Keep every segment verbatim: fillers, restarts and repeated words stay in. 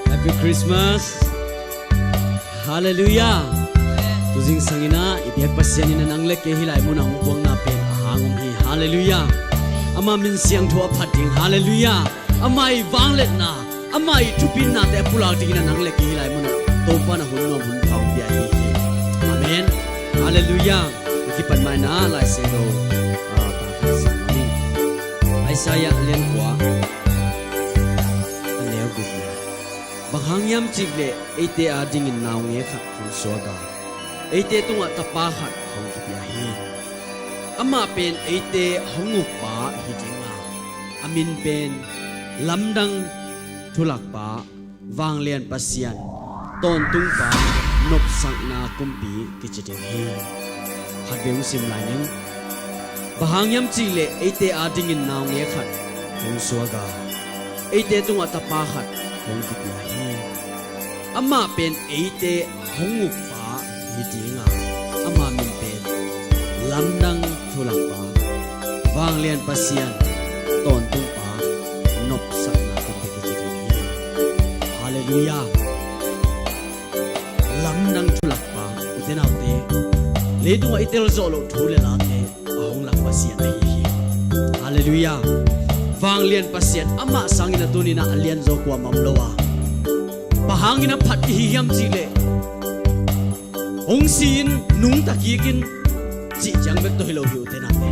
Happy Christmas. Halleluiah. Tuzing sangin ah i biak Pasian in a nang le kei hih lai munah hong puakna pen a hang om hi. Halleluiah. Ama min siangtho a phat ding. Halleluiah. Ama ii vangliatna, ama ii thupinnate a pulak dingin a nang le kei hih lai munah Topa in a hun nuam hun pha hong pia hi hi. Amen. Halleluiah. I kipan ma-in ah Lai Siangtho, ah, tang khat sim ni. Isaiah a lian kua, a neu gukna. Bang hang hiam cih leh eite adingin naungek khat hong suak a, eite tungah tapa khat hong kipia hi. Amah pen eite hong ukpa hi ding a, a min pen Lamdang Thulakpa, Vanglian Pasian, Tawntungpa, Nopsakna Kumpi kici ding hi. Khatvei hong sim lai ning. Bang hang hiam cih leh eite adingin naungek khat hong suak a, eite tungah tapa khat hong kipia hi. Amah pen eite hong ukpa hi ding a, ama min pen Lamdang Thulakpa, Vanglian Pasian, Tawntungpa, Nopsakna Kumpi kici ding hi. Halleluiah. Lamdang Thulakpa, u te nau te, leitungah i tel zawh loh thu le late a hong lak Pasian ahi hi. Halleluiah. Vanglian Pasian, amah sangin a tuni-in ah a lianzaw kuamah om lo a, bang hangin a phat i hi hiam cih leh, hong si-in nungta kik in cih ciang bek tawh hi lo hi, u te nau te.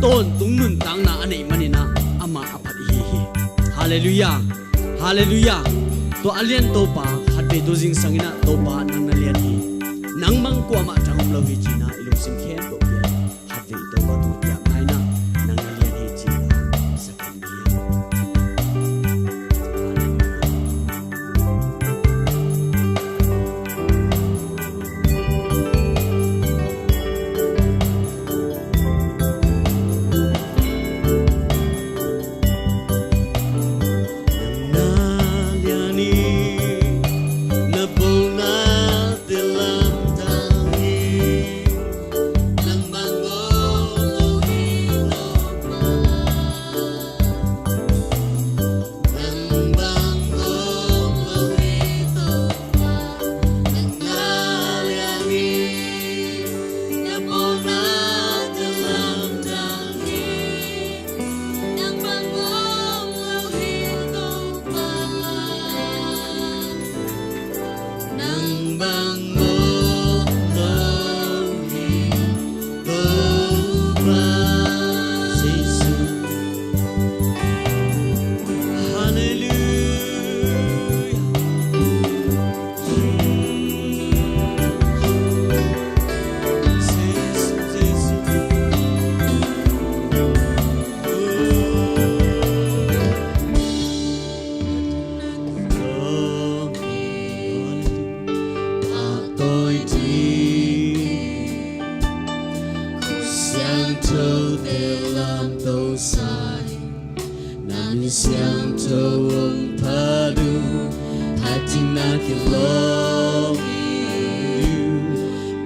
Tawntung nuntakna a neih manin ah amah a phat i hi hi. Halleluiah. Halleluiah. Tua a lian Topa, khatvei tuzing sangin ah Topa nang na lian hi. Nang bang kuamah thang om lo hi ci-in ah i lungsim khempeuh pia in, khatvei Topa tungah kiapna in ah nang na lian hi ci-in ah sa kei ni. Nang na lian hi, na bawlnate lamdang hi. Nang bang om lo hi Topa. Nang bang om lo hi Topa. Nang na lian hi, na bawlnate lamdang hi. Nang bang om lo hi Topa. Nang bang om lo hi Topa. Jesu. Halleluiah. Siangthote lamto sa in, na min siangtho hong phat uh, phatna kilawm hi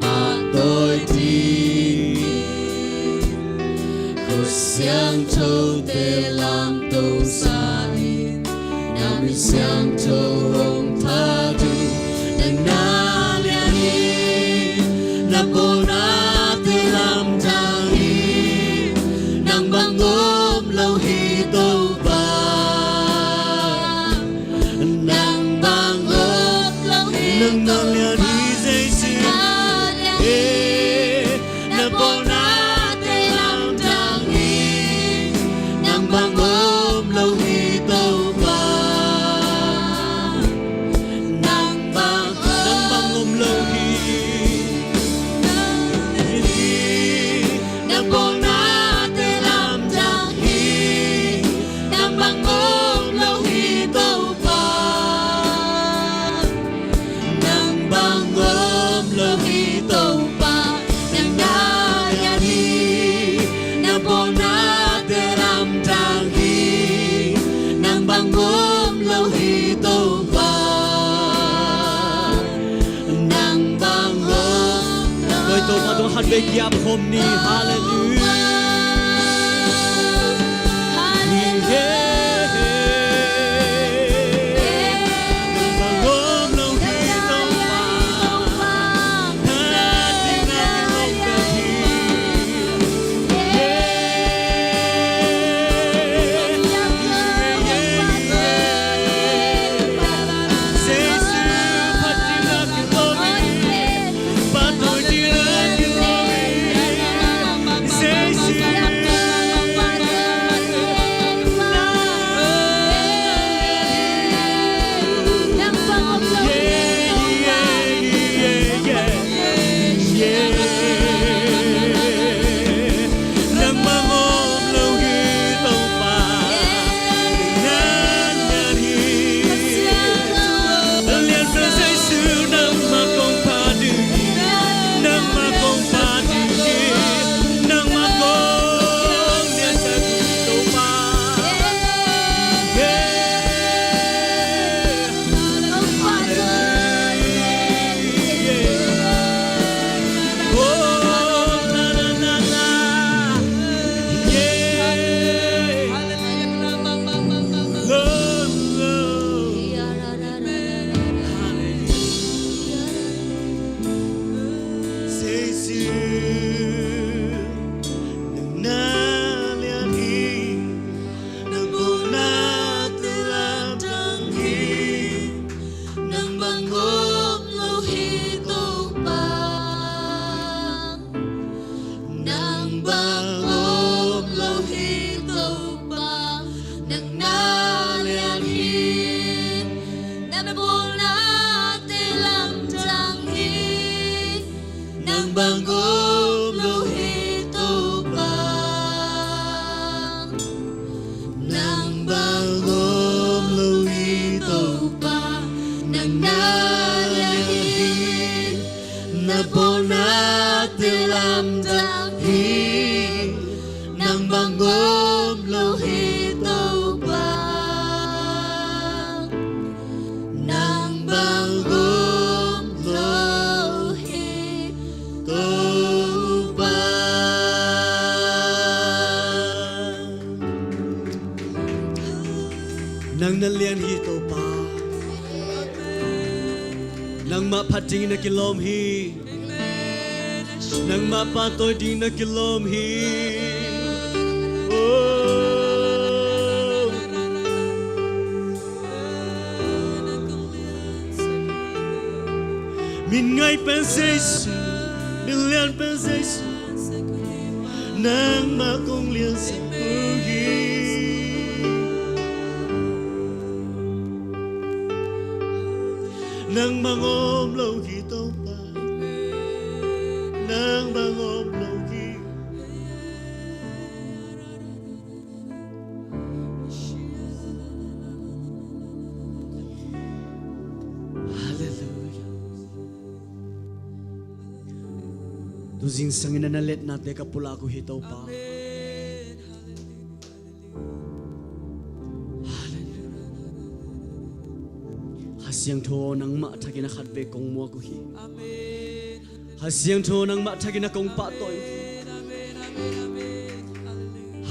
uh, a tawi ding. Khua siangthote lamto sa in, na min siangtho hong phat uh. Nang na lian hi, na bawlnate lamdang hi. Nang bang om lo hi Topa. Nang bang om lo hi Topa. Nang na lian hi Jesu. Eh, na bawlnate lamdang hi. Nang bang om lo hi Topa. Bek kiap khom ni. Halleluia. Nang bang om lo hi Topa, nang na lian hi. Na bawlnate lamdang hi. Nang bang om lo hi Topa, nang bang om lo hi Topa, nang na lian hi. Na bawlnate lamdang hi. Nang bang om lo hi Topa, nang bang om lo hi Topa. Nang na lian hi Topa. Nangmah phat dingin na kilawm hi. Nangmah pahtawi dingin na kilawm hi. Oh. Min ngai pen Jesu, min lian pen Jesu, nangmah kong liansak uh hi. Nang bang om lo hi Topa, nang bang om lo hi. Halleluia. Tu zingsangin na liatnate ka pulak uh hi Topa. Halleluia. Kha Siangtho nangmah thakin a khat vei kong muak uh hi. Kha Siangtho nangmah thakin a kong pahtawi uh hi.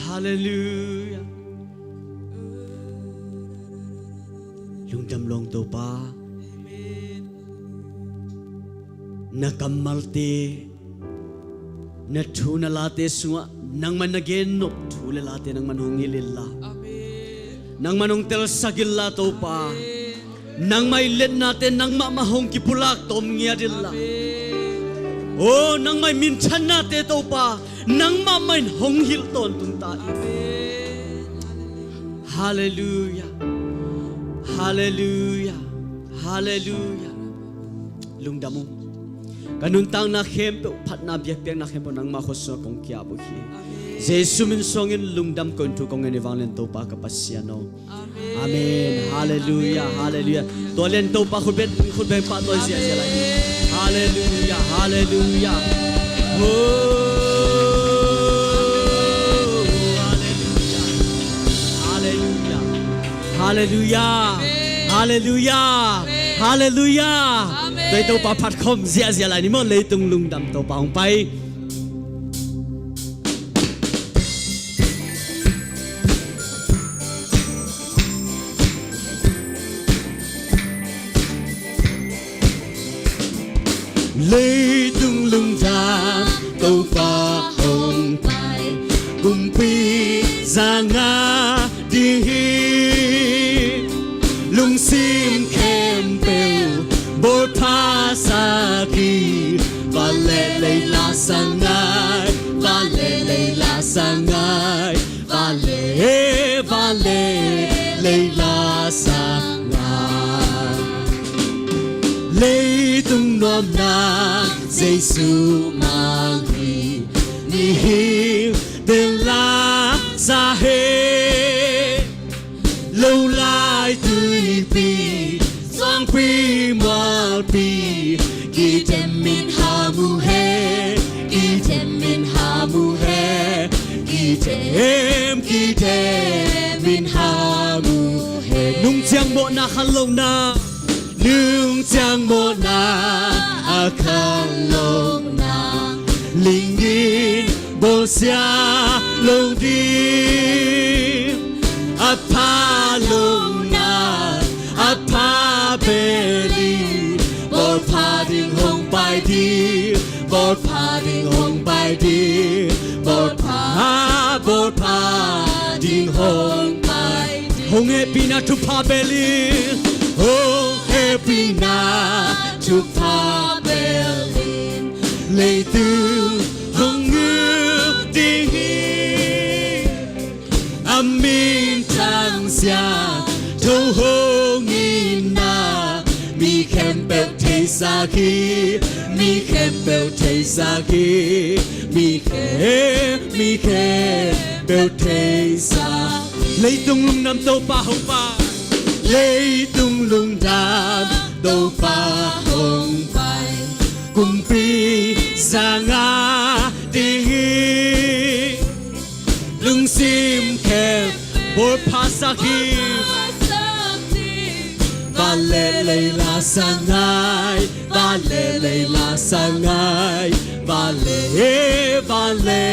Halleluia. Lungdam lawng Topa. Na kammalte, na thu na late sungah nangman na gennop thu le late nangman hong hilh inla, nangman hong telsak inla Topa. Nangmah i liatnate nangmah mah hong kipulak tawm ngiat inla. O nangmah i minthannate Topa, nangmah mah in hong hilh tawntung ta in. Halleluia. Halleluia. Halleluia. Lungdam ung. Ka nuntakna khempeuh phatna biakpiakna khempeuh nangmah khut sungah kong kiap uh hi. Jesu min suangin lungdam koih in thu kong ngen uh hi vanglian Topa ka Pasian aw. Amen. Halleluia. Halleluia. Tua lian Topa khut beng khut beng pahtawi ziahziah lai. Halleluia. Halleluia. Oh. Halleluia. Halleluia. Halleluia. Halleluia. Halleluia. Tua hi Topa phat khawm ziahziah lai ni maw. Leitung lungdam Topa hong pai. Leitung lungdam Topa hong pai, kumpi za ngah ding hi. Lungsim khempeuh bawl pha sak hi. Van le lei la sa ngai, van le lei la sa ngai, van le, van le lei la sa ngai. Leitung nuamna Jesu mang hi, mihing tel la sa hi. Lo lai tuipi, suangpi mualpi, kitem min ha mu he, kitem min ha mu he, kitem, kitem min ha mu he. Nung ciang mawhna khanlohna, nung ciang mawhna a khanlohna, lingin bawlsia lo ding. A pha lohna, a pha bel in, bawl pha ding hong pai ding, bawl pha ding hong pai ding, bawl pha, bawl pha ding hong pai ding. Hong hehpihna thupha bel in, hong hehpihna thupha bel in, leitung hong nguk ding hi. A minthang siangtho hong itna, mi khempeuh theisak hi, mi khempeuh theisak hi, mi khem, mi khempeuh theisak. Leitung lungdam Topa hong pai. Leitung lungdam Topa hong pai, kumpi za ngah ding hi. Lungsim khempeuh bawl pha sak hi. Van le lei la sa ngai, van le lei la sa ngai, van le, van le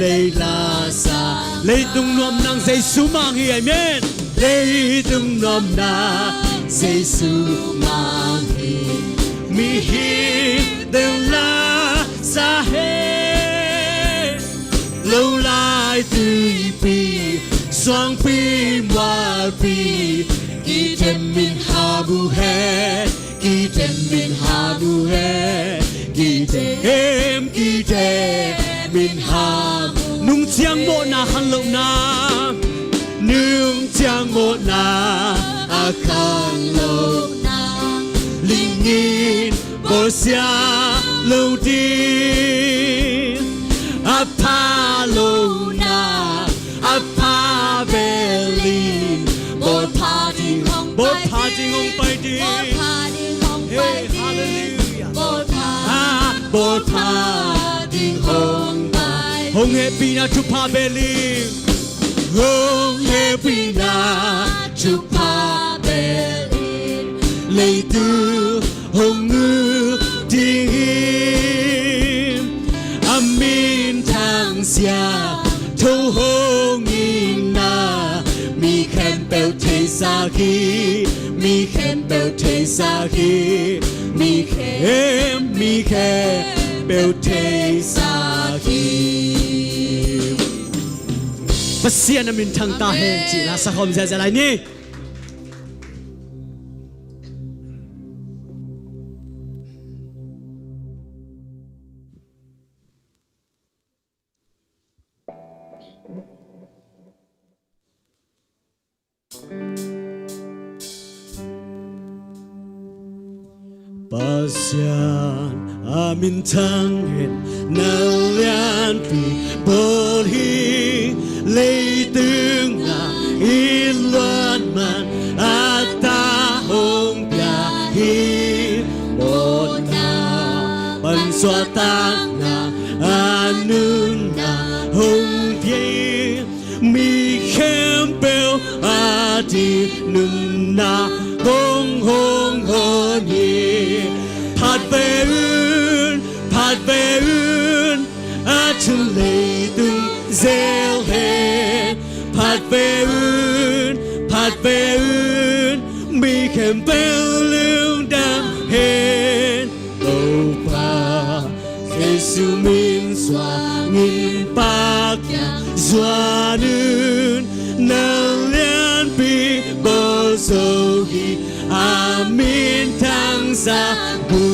lei la sa. Leitung nuamna Jesu mang hi, amen. Leitung nuamna Jesu mang hi, mihing tel la sa hi. Lo lai tuipi, suangpi mualpi, kitem min ha mu he, kitem min ha mu he, kitem, kitem min ha mu. Nung ciang mawhna khanlohna, nung ciang mawhna a khanlohna, lingin bawlsia lo ding. A pha lohna, a pha bel in, bawl pha ding hong, bawl pha ding hong pai ding. Bawl pha ding hong pai ding. Hey, hallelujah. Bawl pha, bawl pha ding hong pai. Hong hehpihna thupha bel in, hong hehpihna thupha bel in, leitung hong nguk ding hi. A minthang siangtho hong itna, mi khempeuh theisak hi, mi khempeuh theisak hi, mi khem, mi khempeuh theisak hi. Pasian a min thang ta hen cih la sa khawm ziahziah lai ni. Pasian a min thang hen na lianpi bawl hi. Leitung a it luat man a ta hong pia hi. Mawhna pan suahtakna a nunna hong pia hi. Mi khempeuh a ding nunna kong hong hon hi. Phat ve un, phat ve un, a thu leitung zel hen. Phat ve un, phat ve un, mi khempeuh lungdam hen. Topa ta gu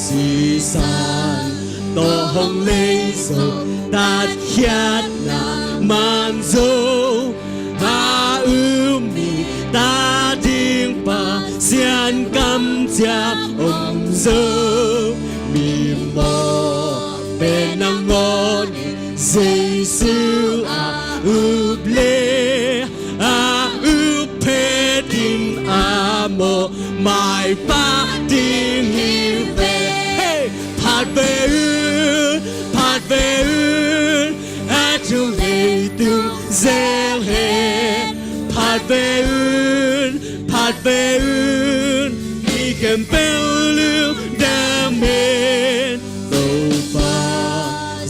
sisan, tawh hong lei zo tatkhiatna man zo. A um mi ta ding Pasian kamciam om zo. Mi mawh pen nangawn in Jesu a up le a up phet in a mawh maipha ding hi ve. Hei! Phat ve un, phat ve un, a thu leitung zel hen. Phat ve un, phat ve un, mi khempeuh lungdam hen. Topa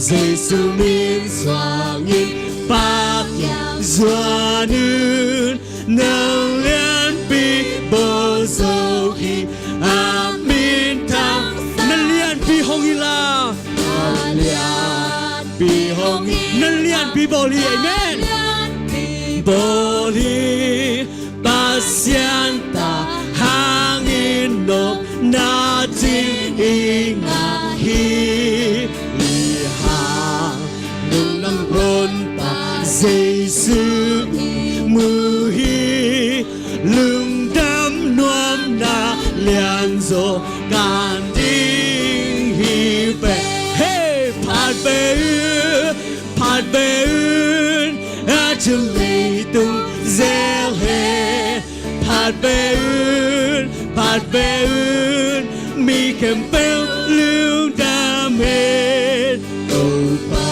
Jesu min suangin Pa kiang zuan un. Nang lianpi bawl zo hi, a minthang. Nang lianpi hong hi la. Nang lianpi hong hi. Nang lianpi bawl hi. Amen. Bawl hi. Pasian ta hangin nopna cing i ngah hi. I hang nung nang honpa Jesu i mu hi. Lungdam nuamna lianzaw kan ding hi ve. Hei, phat ve un, phat ve un, a thu leitung zel hen. Phat ve un, phat ve un, mi khempeuh lungdam hen. Topa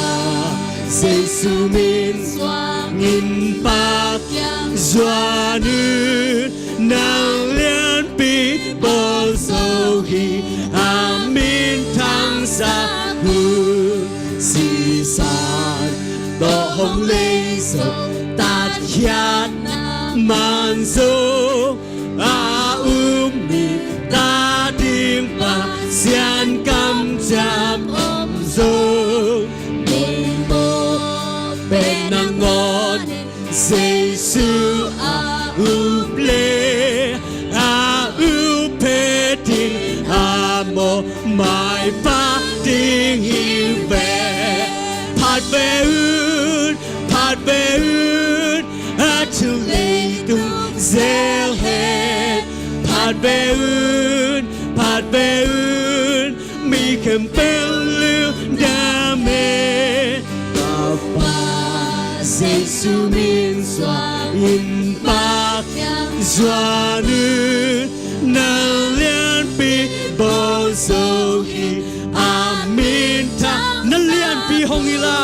Jesu min suangin Pa kiang zuan un. Nang lianpi bawl zo hi, a minthang sa hun sisan, tawh hong lei zo tatkhiatna man zo. A um mi ta ding Pasian kamciam om zo. Mawh pen nangawn in Jesu a up le a up phet in a mawh maipha ding hi ve. Phat ve un, phat ve un, a thu leitung zel hen. Phat ve un, phat ve un, mi khempeuh lungdam hen. Topa Jesu min suangin Pa kiang zuan un. Nang lianpi bawl zo hi, a minthang. Nang lianpi hong hi la.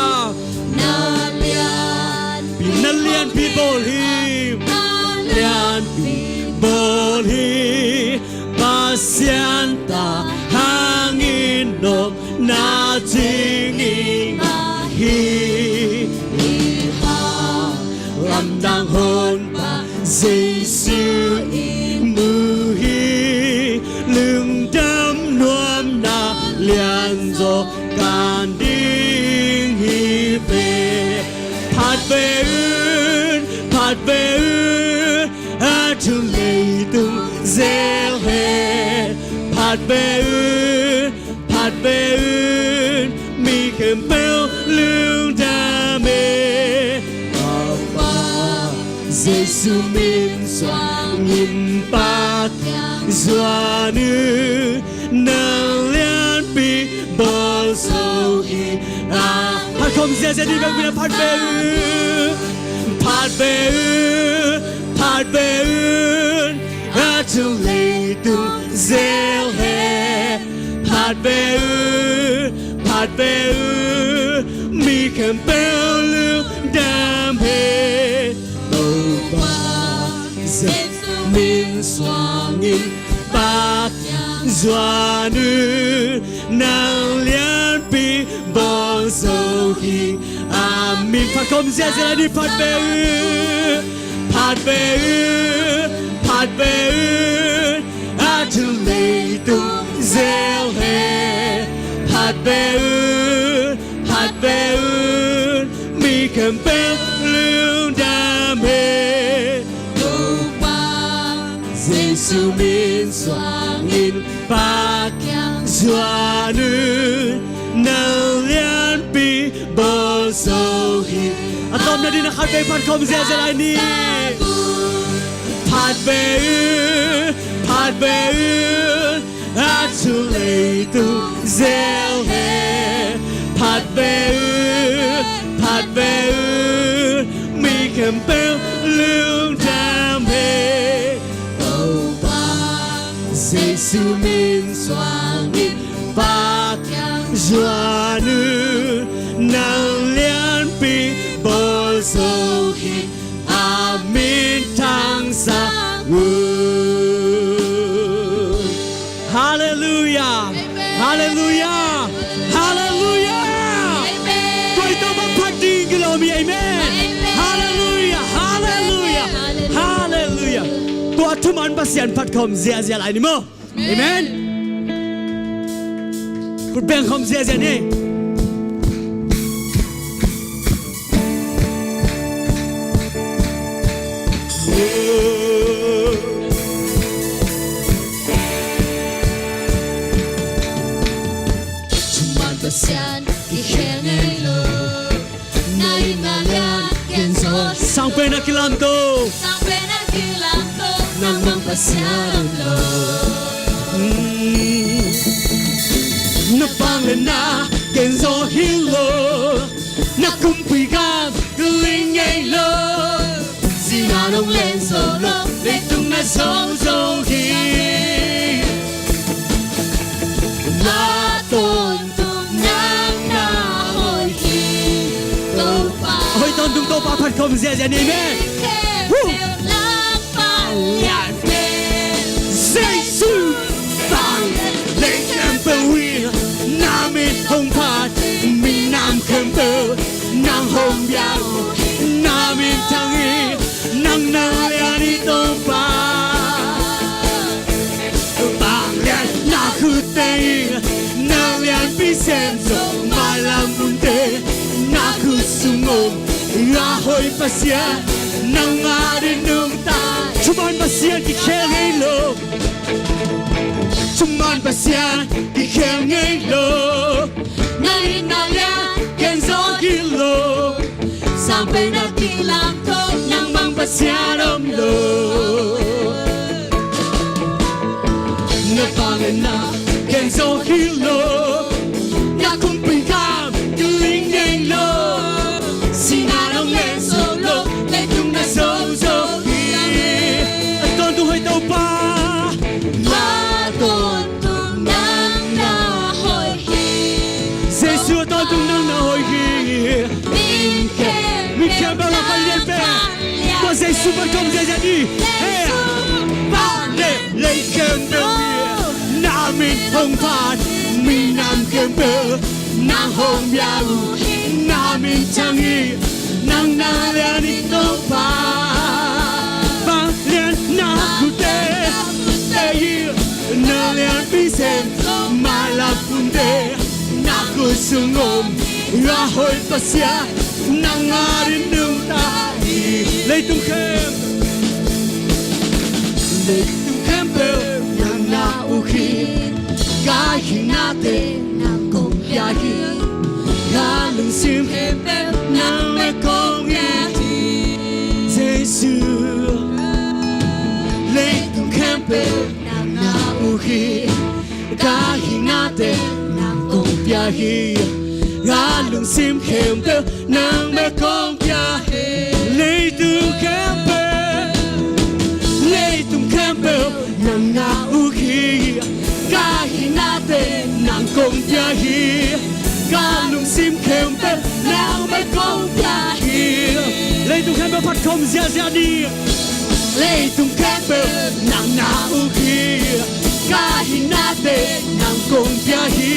Nang lianpi, nang lianpi bawl hi. Nang lianpi bawl hi. Pasian ta hangin nopna cing i ngah hi. I hang lamdang honpa Jesu i mu hi. Lungdam nuamna lianzaw kan ding hi ve. Phat ve un, phat ve un, a thu leitung zel hen. Phat ve un, phat ve un, mi khempeuh lungdam hen. Topa Jesu min suangin Pa kiang zuan un. Nang lianpi bawl zo hi. A phat khawm ziahziah dih bek, mi na phat ve un. Phat ve un, phat ve un, a thu leitung zel hen. Phat ve un, phat ve un, mi khempeuh lungdam hen. Topa Jesu min suangin Pa kiang zuan un. Nang lianpi bawl zo hi. Amen. Phat khawm ziahziah lai ni. Phat ve un, phat ve un, phat ve un, a thu leitung zel hen. Phat ve un, phat ve un, mi khempeuh lungdam hen. Topa Jesu Jesu min suangin Pa kiang zuan un, nang lianpi bawl zo hi. A tawpna dingin a khat vei phat khawm ziahziah lai ni. Phat ve un, phat ve un, a thu leitung zel hen. Phat ve un, phat ve un, mi khempeuh lungdam hen. Topa Jesu min suangin Pa kiang zuan un, nang lianpi bawl zo hi. A min thangsak un. Halleluiah. Amen. Halleluiah. Halleluiah. Amen. Tua i tawh bang phat ding kilawm hi. Amen. Amen. Halleluiah. Halleluiah. Amen. Halleluiah. Tua thuman Pasian phat khawm ziahziah lai ni maw. Amen. Khut beng khawm ziahziah ni. Thuman Pasian kikhel ngei lo. Na itna lian gen zo. Sang pen a kilamto. Sang pen a kilamto. Nang bang Pasian om lo. Mm. Na vangliatna gen zo hi lo. Na kumpi gam ling ngei lo. Sinan hong len zo lo. Leitung na zo zo hi. Na ton Nang na hoih hi Topa. Hoih tawntung Topa phat khawm ziahziah ni. Amen. Woo. Jesu bang lei khempeuh in na min hong phat, minam khempeuh nang hong bia uh, na min thang hi. Nang na lian hi Topa. Vangliatna khutte in na lianpi sem zo, mailam munte na khut sung om. A hoih Pasian nang a ding nungta. Thuman Pasian kikhel ngei lo. Thuman Pasian kikhel ngei lo. Na itna lian gen zo hi lo. Sang pen a kilamto, nang bang Pasian om lo. Na vangliatna gen zo hi lo. Na kumpi gam ling ngei lo. Sinan hong len zo lo. Leitung na zo zo hi. A tawntung hoih Topa. A tawntung nang na hoih hi. Jesu a tawntung nang na hoih hi. Mi khempeuh la palian pe. Tua Jesu phat khawm ziahziah ni. He. Vangliatna khempeuh hi. Na min hong phat, minam khempeuh nang hong bia uh, na min thang hi. Nang na lian hi Topa. Vangliatna khutte hi. Na lianpi sem, mailam munte na khut sung om. A hoih Pasian nang a ding nungta hi. Leitung khempeuh, leitung khempeuh nang na uk hi. Ka hingnate nang kong pia hi. Ka lungsim khempeuh nang bek kong pia hi. Jesu, leitung khempeuh nang na uk hi. Ka hingnate nang kong pia hi. Ka lungsim khempeuh nang bek kong pia hi. Leitung khempeuh, leitung khempeuh nang na uk hi. Ka hingnate nang kong pia hi. Ka lungsim khempeuh nang bek kong pia hi. Leitung khempeuh phat khawm ziahziah ni. Leitung khempeuh nang na uk hi. Ka hingnate nang kong pia hi.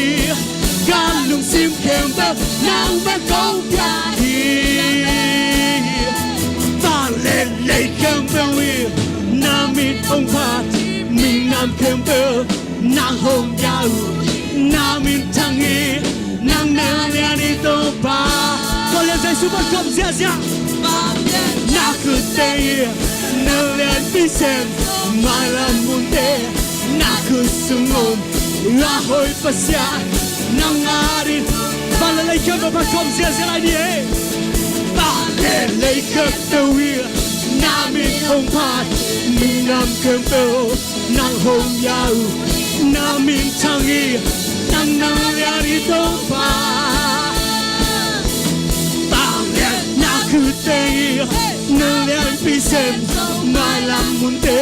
Ka lungsim khempeuh nang bek kong pia hi. Vangliatna khempeuh in na min hong phat, minam khempeuh nang hong bia uh, na min thang hi. Nang na lian hi Topa. Tua lian Jesu Phat khawm ziahziah. Na khut teng hi, na lianpi sem, mailam munte, na khut sung om, a hoih Pasian, nang adingin. Van le leikhempeuh phat khawm ziahziah lai ni ei. Van le leikhempeuh hi, na min hong phat, minam khempeuh nang hong yau, na min thang hi, nang na lian hi Topa. Van le na khut teng hi, na lianpi sem, mailam munte,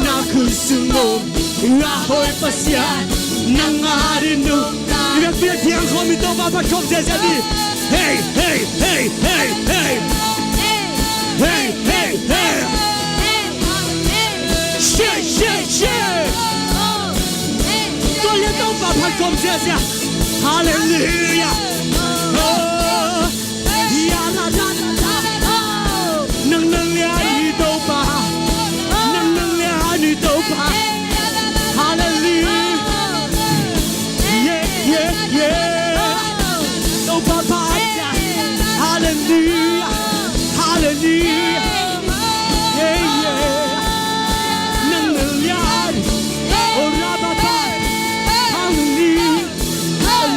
na khut sung om, a hoih Pasian, nang adingin. I biak biak piang khawm i Topa phat khawm ziahziah ni. Hey, hey, hey, hey, hey. Hey, hey, hey. Shake, shake, shake. Tua lian Topa phat khawm ziahziah. Hallelujah. Oh. Nang na lian hi Topa. Nang na lian hi Topa. Hallelujah. Yeah, yeah, yeah. Topa phat ziah. Hallelujah. Hallelujah. Yeah, yeah. Nang na lian. Oh, Rabba, hallelujah.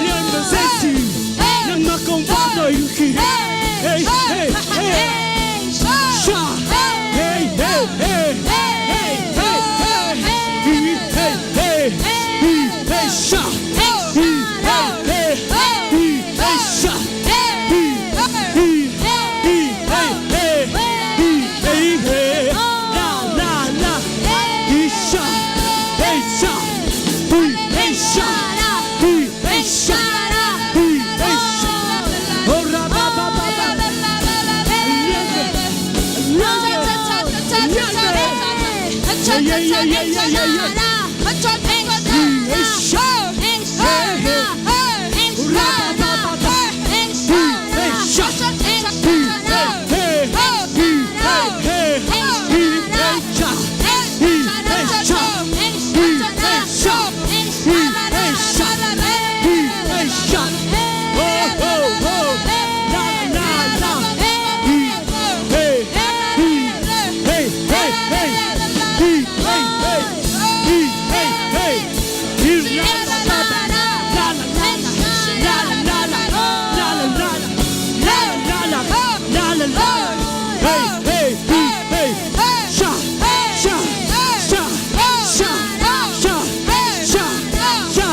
Lian na Jesu. Nangmah kong phat doi uh hi. Hey, hey, hey. Sha. Hey, hey, hey. Hey, hey, hey. Hi, hey, hey. Hi, hey, sha. Hi, hey, hey. Hi, hey, sha. Hi, hi, hi, hey, hey. Hi, hey, hey. La, la, la. Hi, sha. Hey, sha. Hi, hey, sha. Hi, hey, sha. Hi, hey, sha. Oh, ra, ba, ba, ba, ba. Yeah, yeah, yeah, yeah, yeah, yeah. Hi, hey, sha. Hey, hey. Ra, ba, ba, ba, ba. Hi, hey, sha. Hi, hey, hey. Hi, hey, hey. Hi, hey, sha. Hi, hey, sha. Hi, hey, sha. Hi, hey, sha. Hi, hey, sha. Oh, oh, oh. La, la, la. Hi, hey, hi, hey, hey, hey. Hi, hey, hey. Hi, hey, hey. Hi, la, la, la. La, la, la, la. La, la, la, la. La, la, la, la. La, la, la, la. Hey, hey, hi, hey. Sha, sha, sha, sha, sha, sha.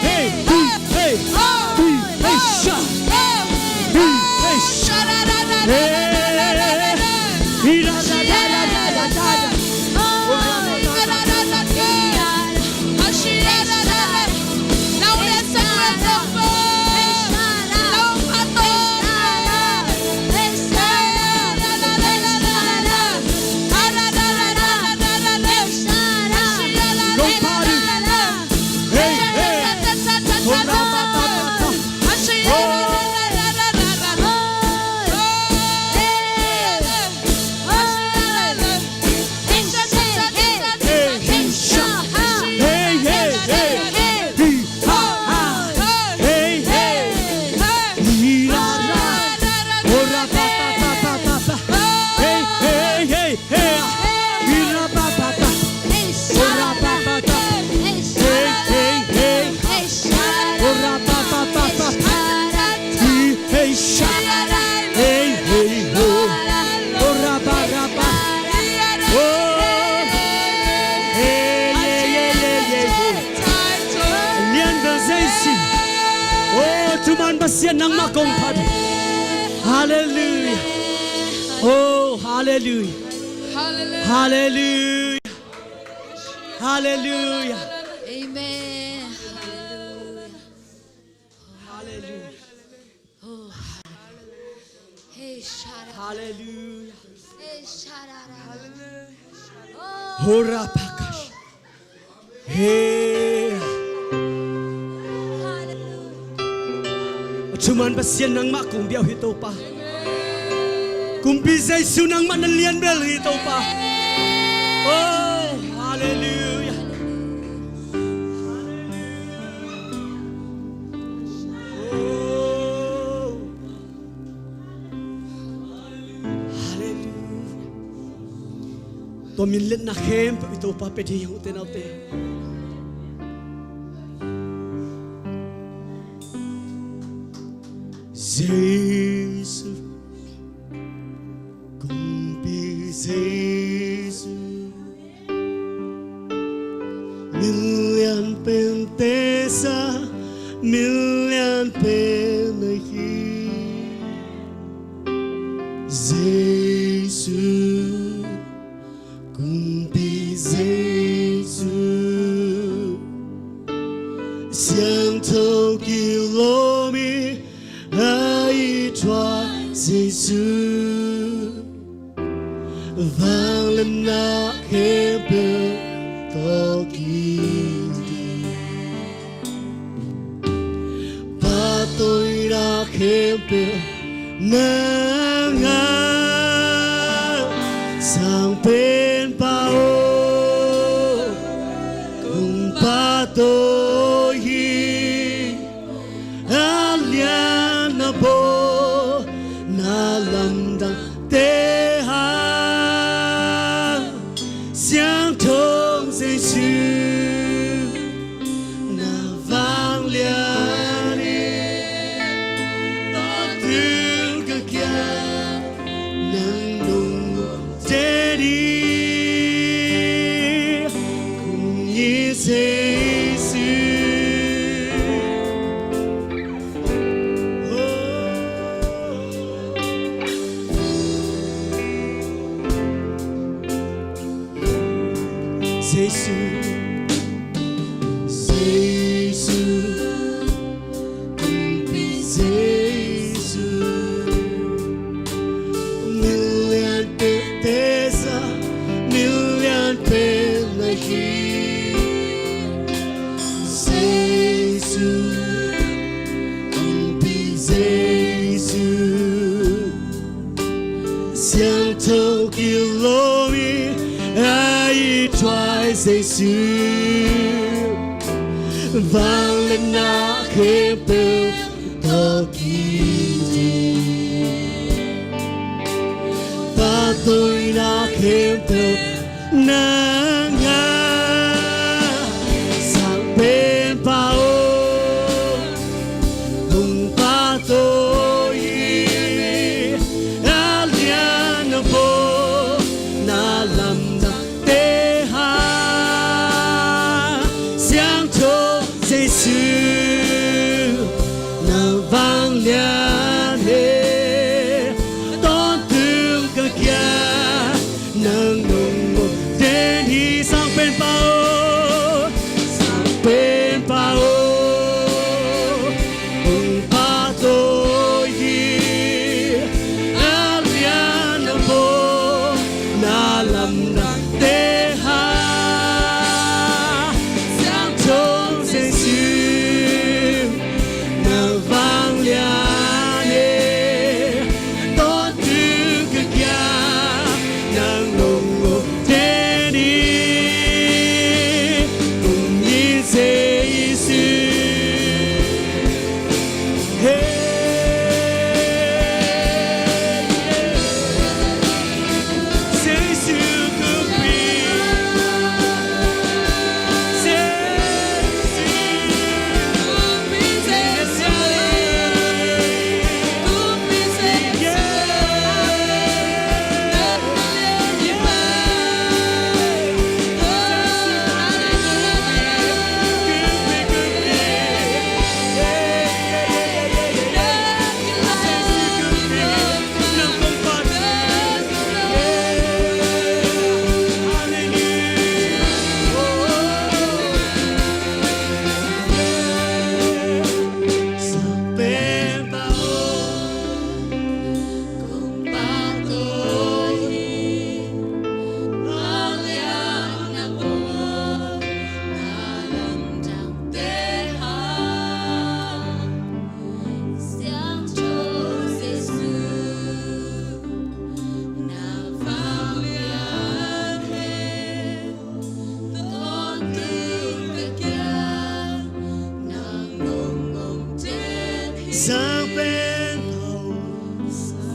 Hey, hi, hey. Hi, hey, sha. Hi, hey, sha. Hey. Hi, la, la, la. Go party. Hey, hey. Hey, hey, hey. Ora pa pa pa pa pa. Hey, hey, sha. Hey, hey, ho. Ora pa ra pa. Oh. Hey, yeah, yeah, yeah, yeah, yeah. Lian bel Jesu. Oh, thuman Pasian nangmah kong phat. Hallelujah. Oh, hallelujah. Hallelujah. Hallelujah. Hallelujah. Amen. Hallelujah. Hallelujah. Oh, hallelujah. Hey, sha ra. Hallelujah. Hey, sha ra ra. Hallelujah. Oh. Hora pakash. Hey. Hallelujah. Thuman Pasian nangmah kong biak hi Topa. Kumpi Jesu nangmah na lian bel hi Topa. Oh, hallelujah. Oh. Tua min liatna khempeuh i Topa pia ding hi, ute naute. Jesu, kumpi Jesu, min lian pente sang, min lian pen na hi. Jesu, kumpi Jesu, siangtho kilawm i, a i thuak Jesu, vangliatna khempeuh tawh kiding, pahtawina khempeuh nang a, Sangpenpa aw, kong pahtawi hi. A lian a pawlna lamdangte hang, siangtho Jesu, na vanglian hi. Tawntung ka kiang nang nong om teh ni, kong it Jesu. Jesu, Jesu, kumpi Jesu, min lian pente sang, min lian pen na hi. Jesu, kumpi Jesu, siangtho kilawm i, a i thuak Jesu, vangliatna khempeuh tawh kiding, pahtawina khempeuh nang a, Sangpenpa aw, kong pahtawi hi. A lian a pawlna lamdangte hang, siangtho Jesu, na vanglian hi. Tawntung ka kiang nang nong om teh ni. Sangpenpa aw, Sangpenpa aw, kong pahtawi hi. A lian a pawlna lamdangte hang, siangtho Jesu, na vanglian hi. Tawntung ka kiang nang nong om teh ni, kong it Jesu. Hey, yeah. Jesu kumpi, Jesu. Sangpenpa aw,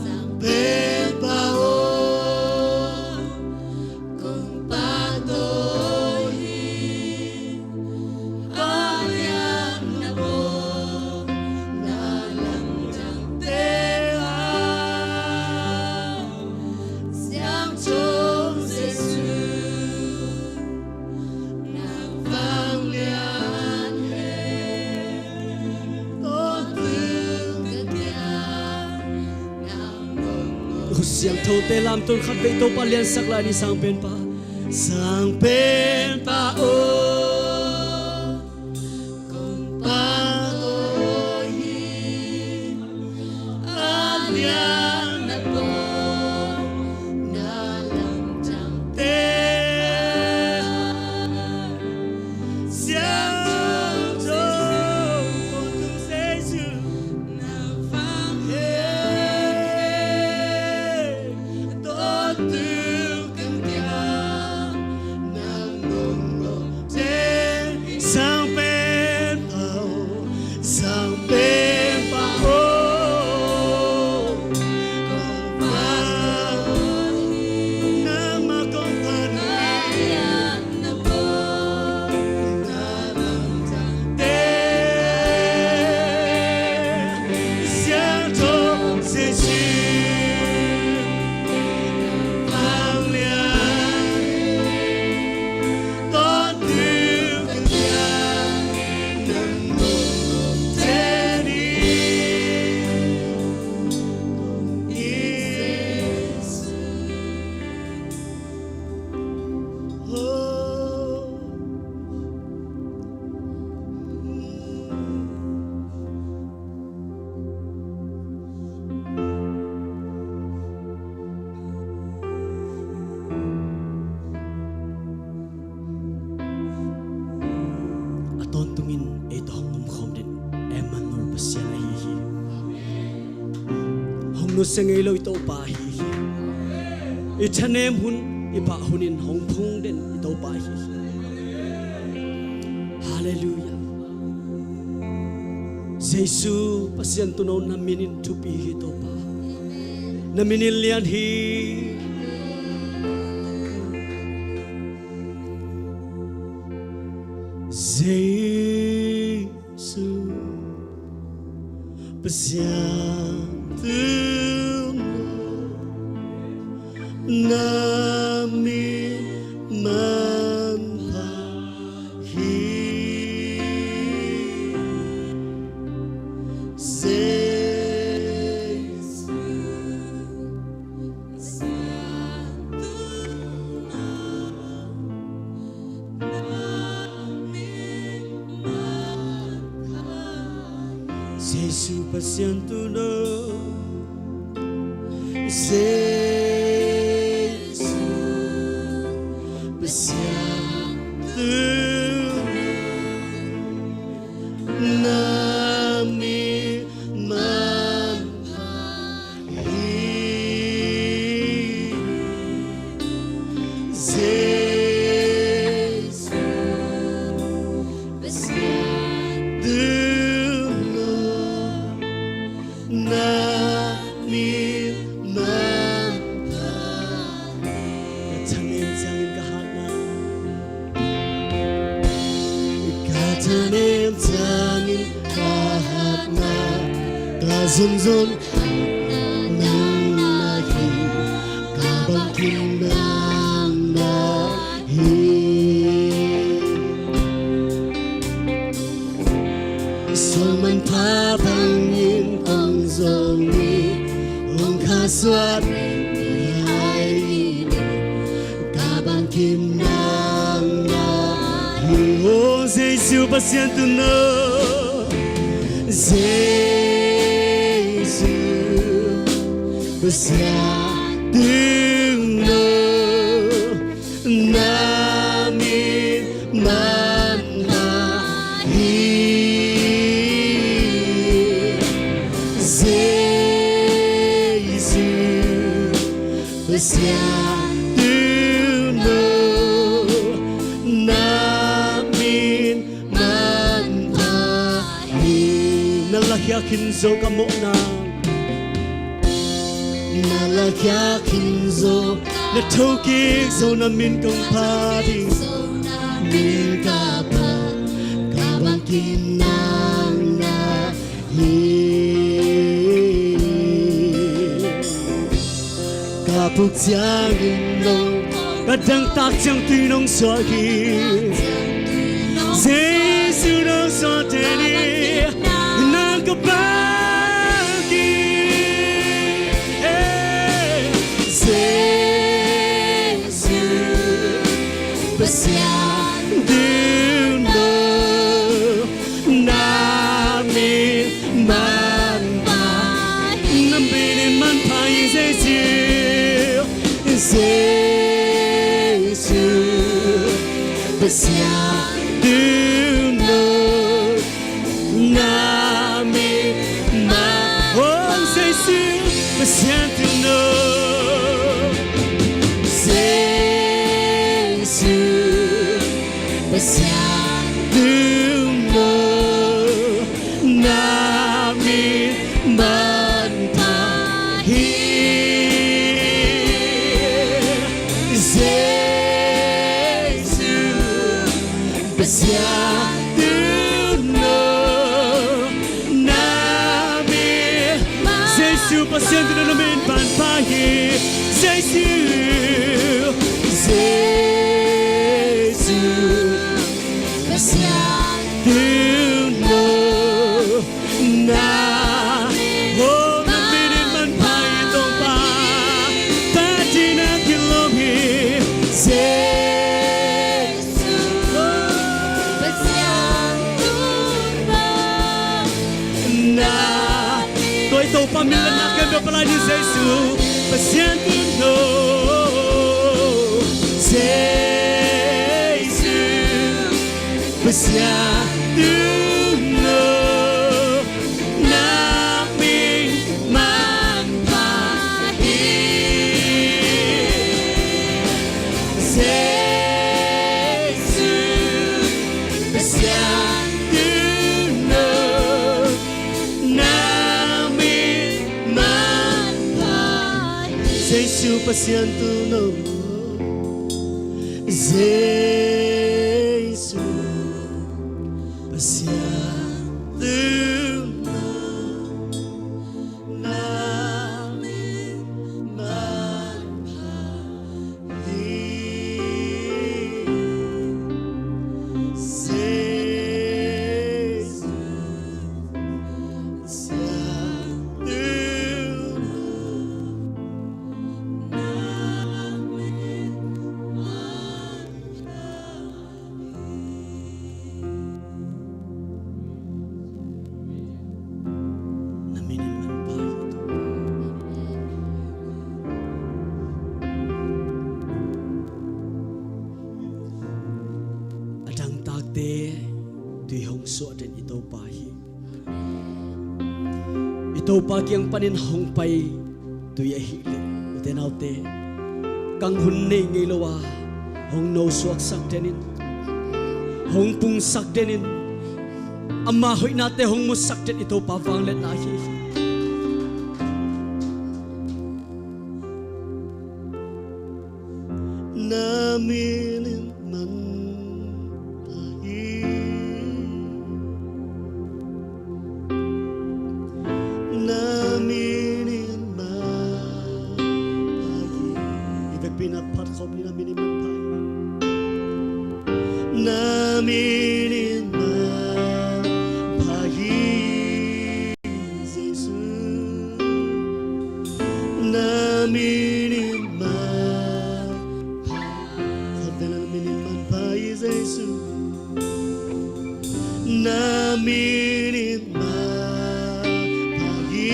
Sangpenpa aw, kong Siangthote lamton khat vei Topa liansak lai ni. Sang Penpa, Sang Penpa aw, kong pang aw hi. A lian na pawng na lamdangte siangtho, Tawntung Jesu, na vang hi. Tawntung kan pia, na nong nong te. Sang Penpa aw, Sang Penpa aw, kong pang aw hi. Nangmah kong pang hi. Na lamdangte siangtho, Jesu, na vang lian. Tawntung kan pia, na nong nong te ni. Jesu. A tawntungin ei tawh hong omkhawm den Emmanuel Pasian ahi hi. Hong nusia ngei lo i Topa ahi hi. I thanem hun, i pah hunin hong phung den i Topa ahi hi. Halleluiah. Jesu Pasian tuuno, na minin thupi hi Topa. Na minin lian hi. Jesu Pasian tuuno, na min manpha hi. Jesu Pasian tuuno, na min manpha hi. Jesu Pasian tuuno, Jesu Pasian tuuno, na min manpha hi. Jesu Pasian tuuno, na min manpha hi. Ka thanem ciangin ka hatna, ka thanem ciangin ka hatna, ka zunzun nang na hi, ka bangkim nang na hi. Suang manpha bangin kong zong hi, hong khasuat ni ai ni, ka bangkim nang na hi. O Jesu Pasian tuuno, Jesu Pasian tuuno, na min manpha hi. Jesu Pasian tuuno, na min manpha hi. Na lakhia khin zo ka mawhna, na lakhia khin zo, na thokik zo na min kong phat hi. Min ka phat, ka bangkim nang na hi. Ka puk ciangin nong, ka dangtak ciang tui nong suak hi. Jesu nong suakte ni, nang ka bangkim. Hey. Pasian tu no, na min man. Oh Jesu, Pasian tu no, Jesu, Pasian tu no, na min manpha hi. Jesu, Pasian tu no, na min. Jesu, Pasian tu no, na min manpha hi. Jesu, Jesu, Pasian tu no, na, oh, na min in manpha hi Topa. Tua ci-in a kilawm hi. Jesu, Pasian tu no, na. Tua i Topa min le na kem bia palai ni. Jesu, Pasian tu no. Jesu, Pasian tu no, na min manpha hi. Jesu, Pasian tu no, na min manpha hi. Jesu, Pasian tu no. Jesu, Pasian tu no, na min manpha hi. Jesu, Pasian tu no, na min manpha hi. Na min in manpha hi. A dangtakte tui hong suah den i Topa hi. I Topa kiang panin hong pai tui ahih leh, ute naute, kang hun nei ngei lo a hong nosuaksak den in, hong pungsak den in, ama hoihnate hong musak den i Topa vangliatna hi. Na min in manpha hi. Na min in manpha hi. I vekpi in a phat khawm ni. Na min in manpha hi. Na min in manpha hi, Jesu. Na min in manpha. Khat vei na min in manpha hi, Jesu. Na min in manpha hi.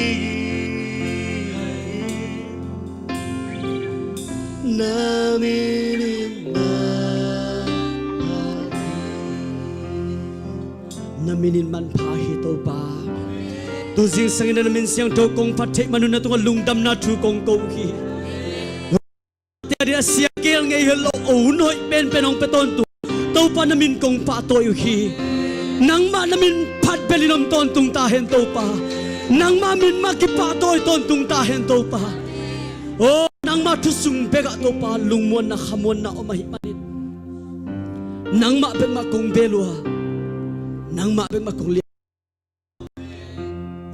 Na min in manpha hi. Na min in manpha hi, Topa. Tu zingsangin na min siangtho kong phat theih man un na tungah lungdamna thu kong ko uh hi. Tua ding a sia keel ngei hi lo, a hun hoih penpen hong pia tawntung Topa, na min kong pahtawi uh hi. Nangmah na min phat belin om tawntung ta hen Topa. Nangmah min mah kipahtawi tawntung ta hen Topa. Aw, nangmah thu sung bekah Topa lungmuanna khamuanna om ahih manin nangmah bek mah kong bel uh a, nangmah bek mah kong lian.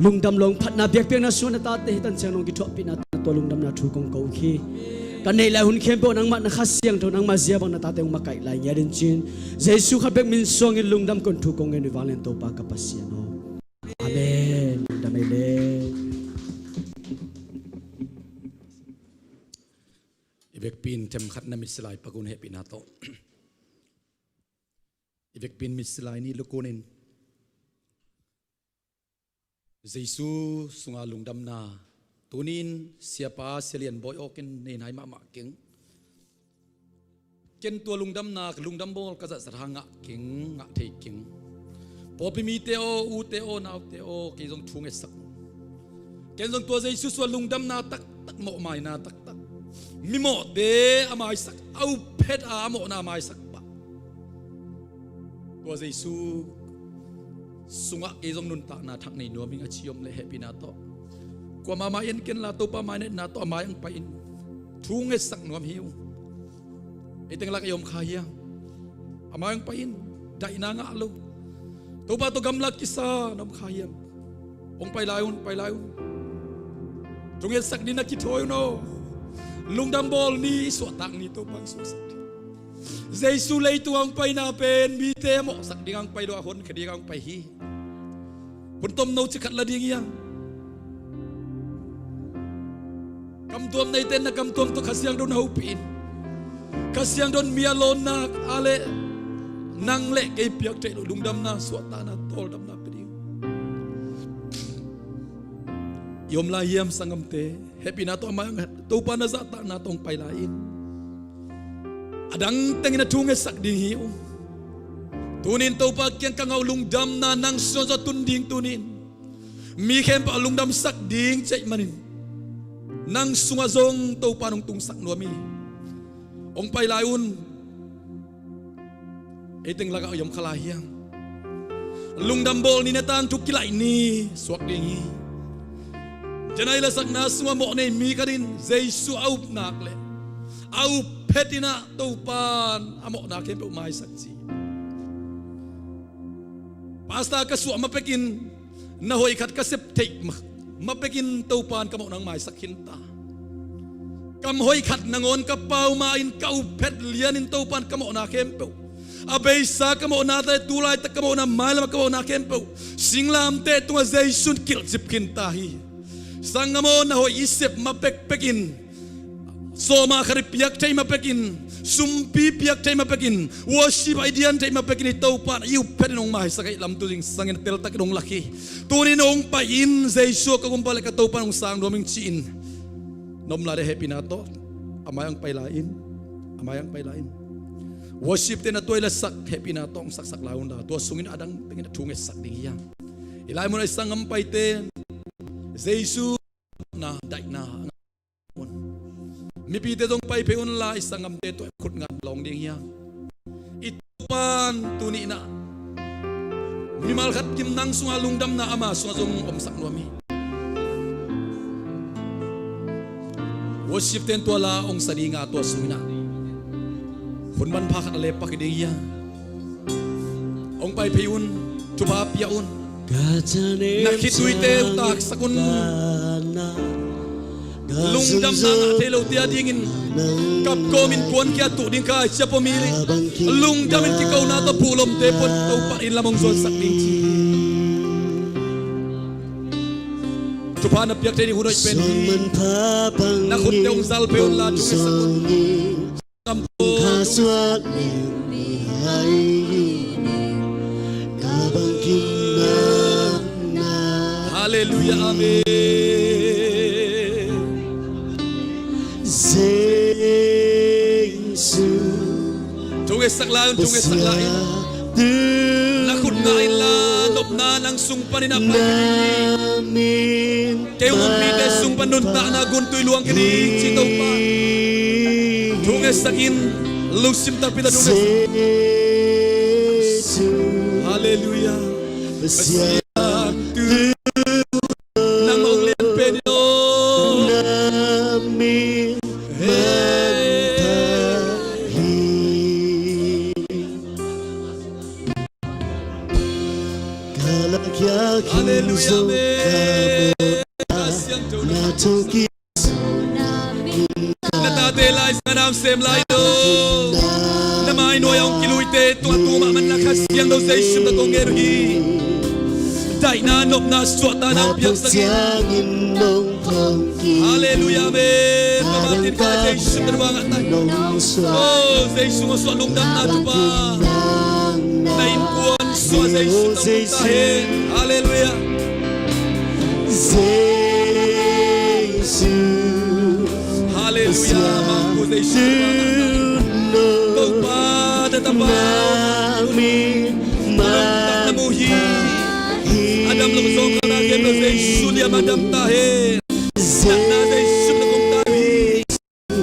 Lungdam lawng phatna biakpiakna sungah na tate hih tanciang nong kithuahpihna tawh na tua lungdamna thu kong ko uh hi. Ka neih lai hun khempeuh nangmah na Kha Siangtho nangmah zia bang na tate hong makaih lai ngiat in ci-in Jesu khat bek min suangin lungdam kong thu kong ngen uh hi vanglian Topa ka Pasian aw. Amen. Lungdam ei le. I vekpi in themkhat na mitsilai pak un hehpihna tawh. I vekpi in mitsilai nih luk un in Jesu sunga lungdamna. Tuni in Siapa Sia Lian Bawi Awk in nei nai mahmah keng. Ken tua lungdamna, lungdam bawl ka zatzat hang ngah keng, ngah thei keng. Pawlpi mite aw, ute aw, naute aw, kei zong thu ngetsak. Ken zong tua Jesu sua lungdamna taktak, mawhmaina taktak, mimawhte a maisak, a up phet a, a mawhna a maisak pah, tua Jesu sungah kei zong nuntakna thak nei nuam ing a ci om leh hehpihna tawh, kuamah mah en ken la, Topa mainetna tawh a mai ang pai-in thu ngetsak nuam hi ung. Ei teng lak ei om kha hiam? A mai ang pai-in, daihna ngah lo, Topa tawh gamla kisa na om kha hiam? Hong pai lai un, pai lai un. Thu ngetsak ni na kithawi un aw. Lungdam bawl ni, suahtak ni, Topa hong suaksak ding. Jesu leitung a hong paina pen mite a mawhsak ding a hong pai lo a, honkhia ding a hong pai hi. Hun tomno ci khat la ding hi hang. Kamtuam neite na kamtuam tawh Kha Siangtho na hopih in. Kha Siangtho in mi a lawnna ah leh nang leh kei piak theih loh lungdamna, suahtakna, tawldamna pia ding. I om lai hiam sanggamte? Hehpihna tawh a mai ang, Topa na zahtakna tawh hong pai lai in. A dang tengin a thu ngetsak ding hi ung. Tuni-in Topa kiang ka ngah uh lungdamna nang sungah zong a tun ding tuni-in. Mi khempeuh a lungdamsak ding ci ahih manin nang sungah zong Topa in hong tungsak nuam hi. Hong pai lai un. Ei teng lakah i om kha lai hiam? Lungdam bawl ni, na tangthu kilaih ni, suak ding hi. Janai lasakna sungah mawh nei mi khat in Jesu a up nak leh a up phet in ah Topa in a mawhna khempeuh maisak ci. Pastor ka suah ma pekin, na hoih khat ka sep theih ma, ma pekin Topa in ka mawhna hong maisak khin ta. Kam hoih khat nangawn ka pau ma-in, ka up phet lianin Topa in ka mawhna khempeuh, a beisa ka mawhna, tua laitak ka mawhna, mailam ka mawhna khempeuh singlamteh tungah Jesu in kilhcip khin ta hi. Sanggam aw, na hoih i sep ma pekpekin, sawma khat i piak thei ma pekin, sumpi piak thei ma pekin, worship a i dian thei ma pekin, i Topa in i up phet in hong maisak ahih lam tu zingsangin teltakin hong lak hi. Tuni-in hong pai in, Jesu ka Gumpa leh ka Topa in hong sang nuam ing ci-in. Na om lai leh hehpihna tawh a mai ang pai lai in. A mai ang pai lai in. Worship-te na tuai lasak, hehpihna tawh hong saksak lai un la, tua sungin a dang tengin a thu ngetsak ding hi hang. I lai munah i sanggam paite Jesu na daihna a ngah un. Mipite zong pai phei un la, i sanggamte tawh khut ngat lawng ding hi hang. I Topa in tuni-in ah mimal khat kim nang sungah lungdamna ama sungah zong omsak nuam hi. Worship-te'n tua la hong sa ding a, tua sungin ah hun manpha khat a lepak hi ding hi hang. Hong pai phei un, thupha pia un. Na khitui-te uh taksak un. Lungdamna ngah thei lote a dingin kap kawmin kuankhia tuh ding kha, sia pua mi leh lungdamin kikona tawh puhlomte puan Topa in lam hong zuansak ding ci. Thupha na piak thei ding hun hoih pen hi. Na khutte hong zal phei un la, thu ngetsak un. Hallelujah, amen. Thu ngetsak lai un, thu ngetsak lai un. Na khut ngah in la, nopna nang sung panin a pai. Kei hong um mite sung pan nuntakna gun tui luang kei ding ci Topa. Thu ngetsak in, lungsim takpi tawh thu ngetsak. Hallelujah. Pasian, nang hong lian pen in aw. Hallelujah, amen. Kha Siangtho na tate lai sang a nam sem lai lo. Na mai nuai-ah hong kiluite tungah tu mahmah na Kha Siangtho Jesu na kong ngen uh hi. Daihna, nopna, suahtakna piaksak in. Hallelujah, amen. Mama tin ka Jesu na bang atai. Oh, Jesu ngah suah lungdamna thupha. Na innkuan suah Jesu na ta hen. Hallelujah. Hallelujah. Mangku Jesu na bang atai. Siate Tapa, na min man na mu hi. A dam lo zong khalna khempeuh Jesu liam a dam ta hen. Natna Jesu na kong ta hi.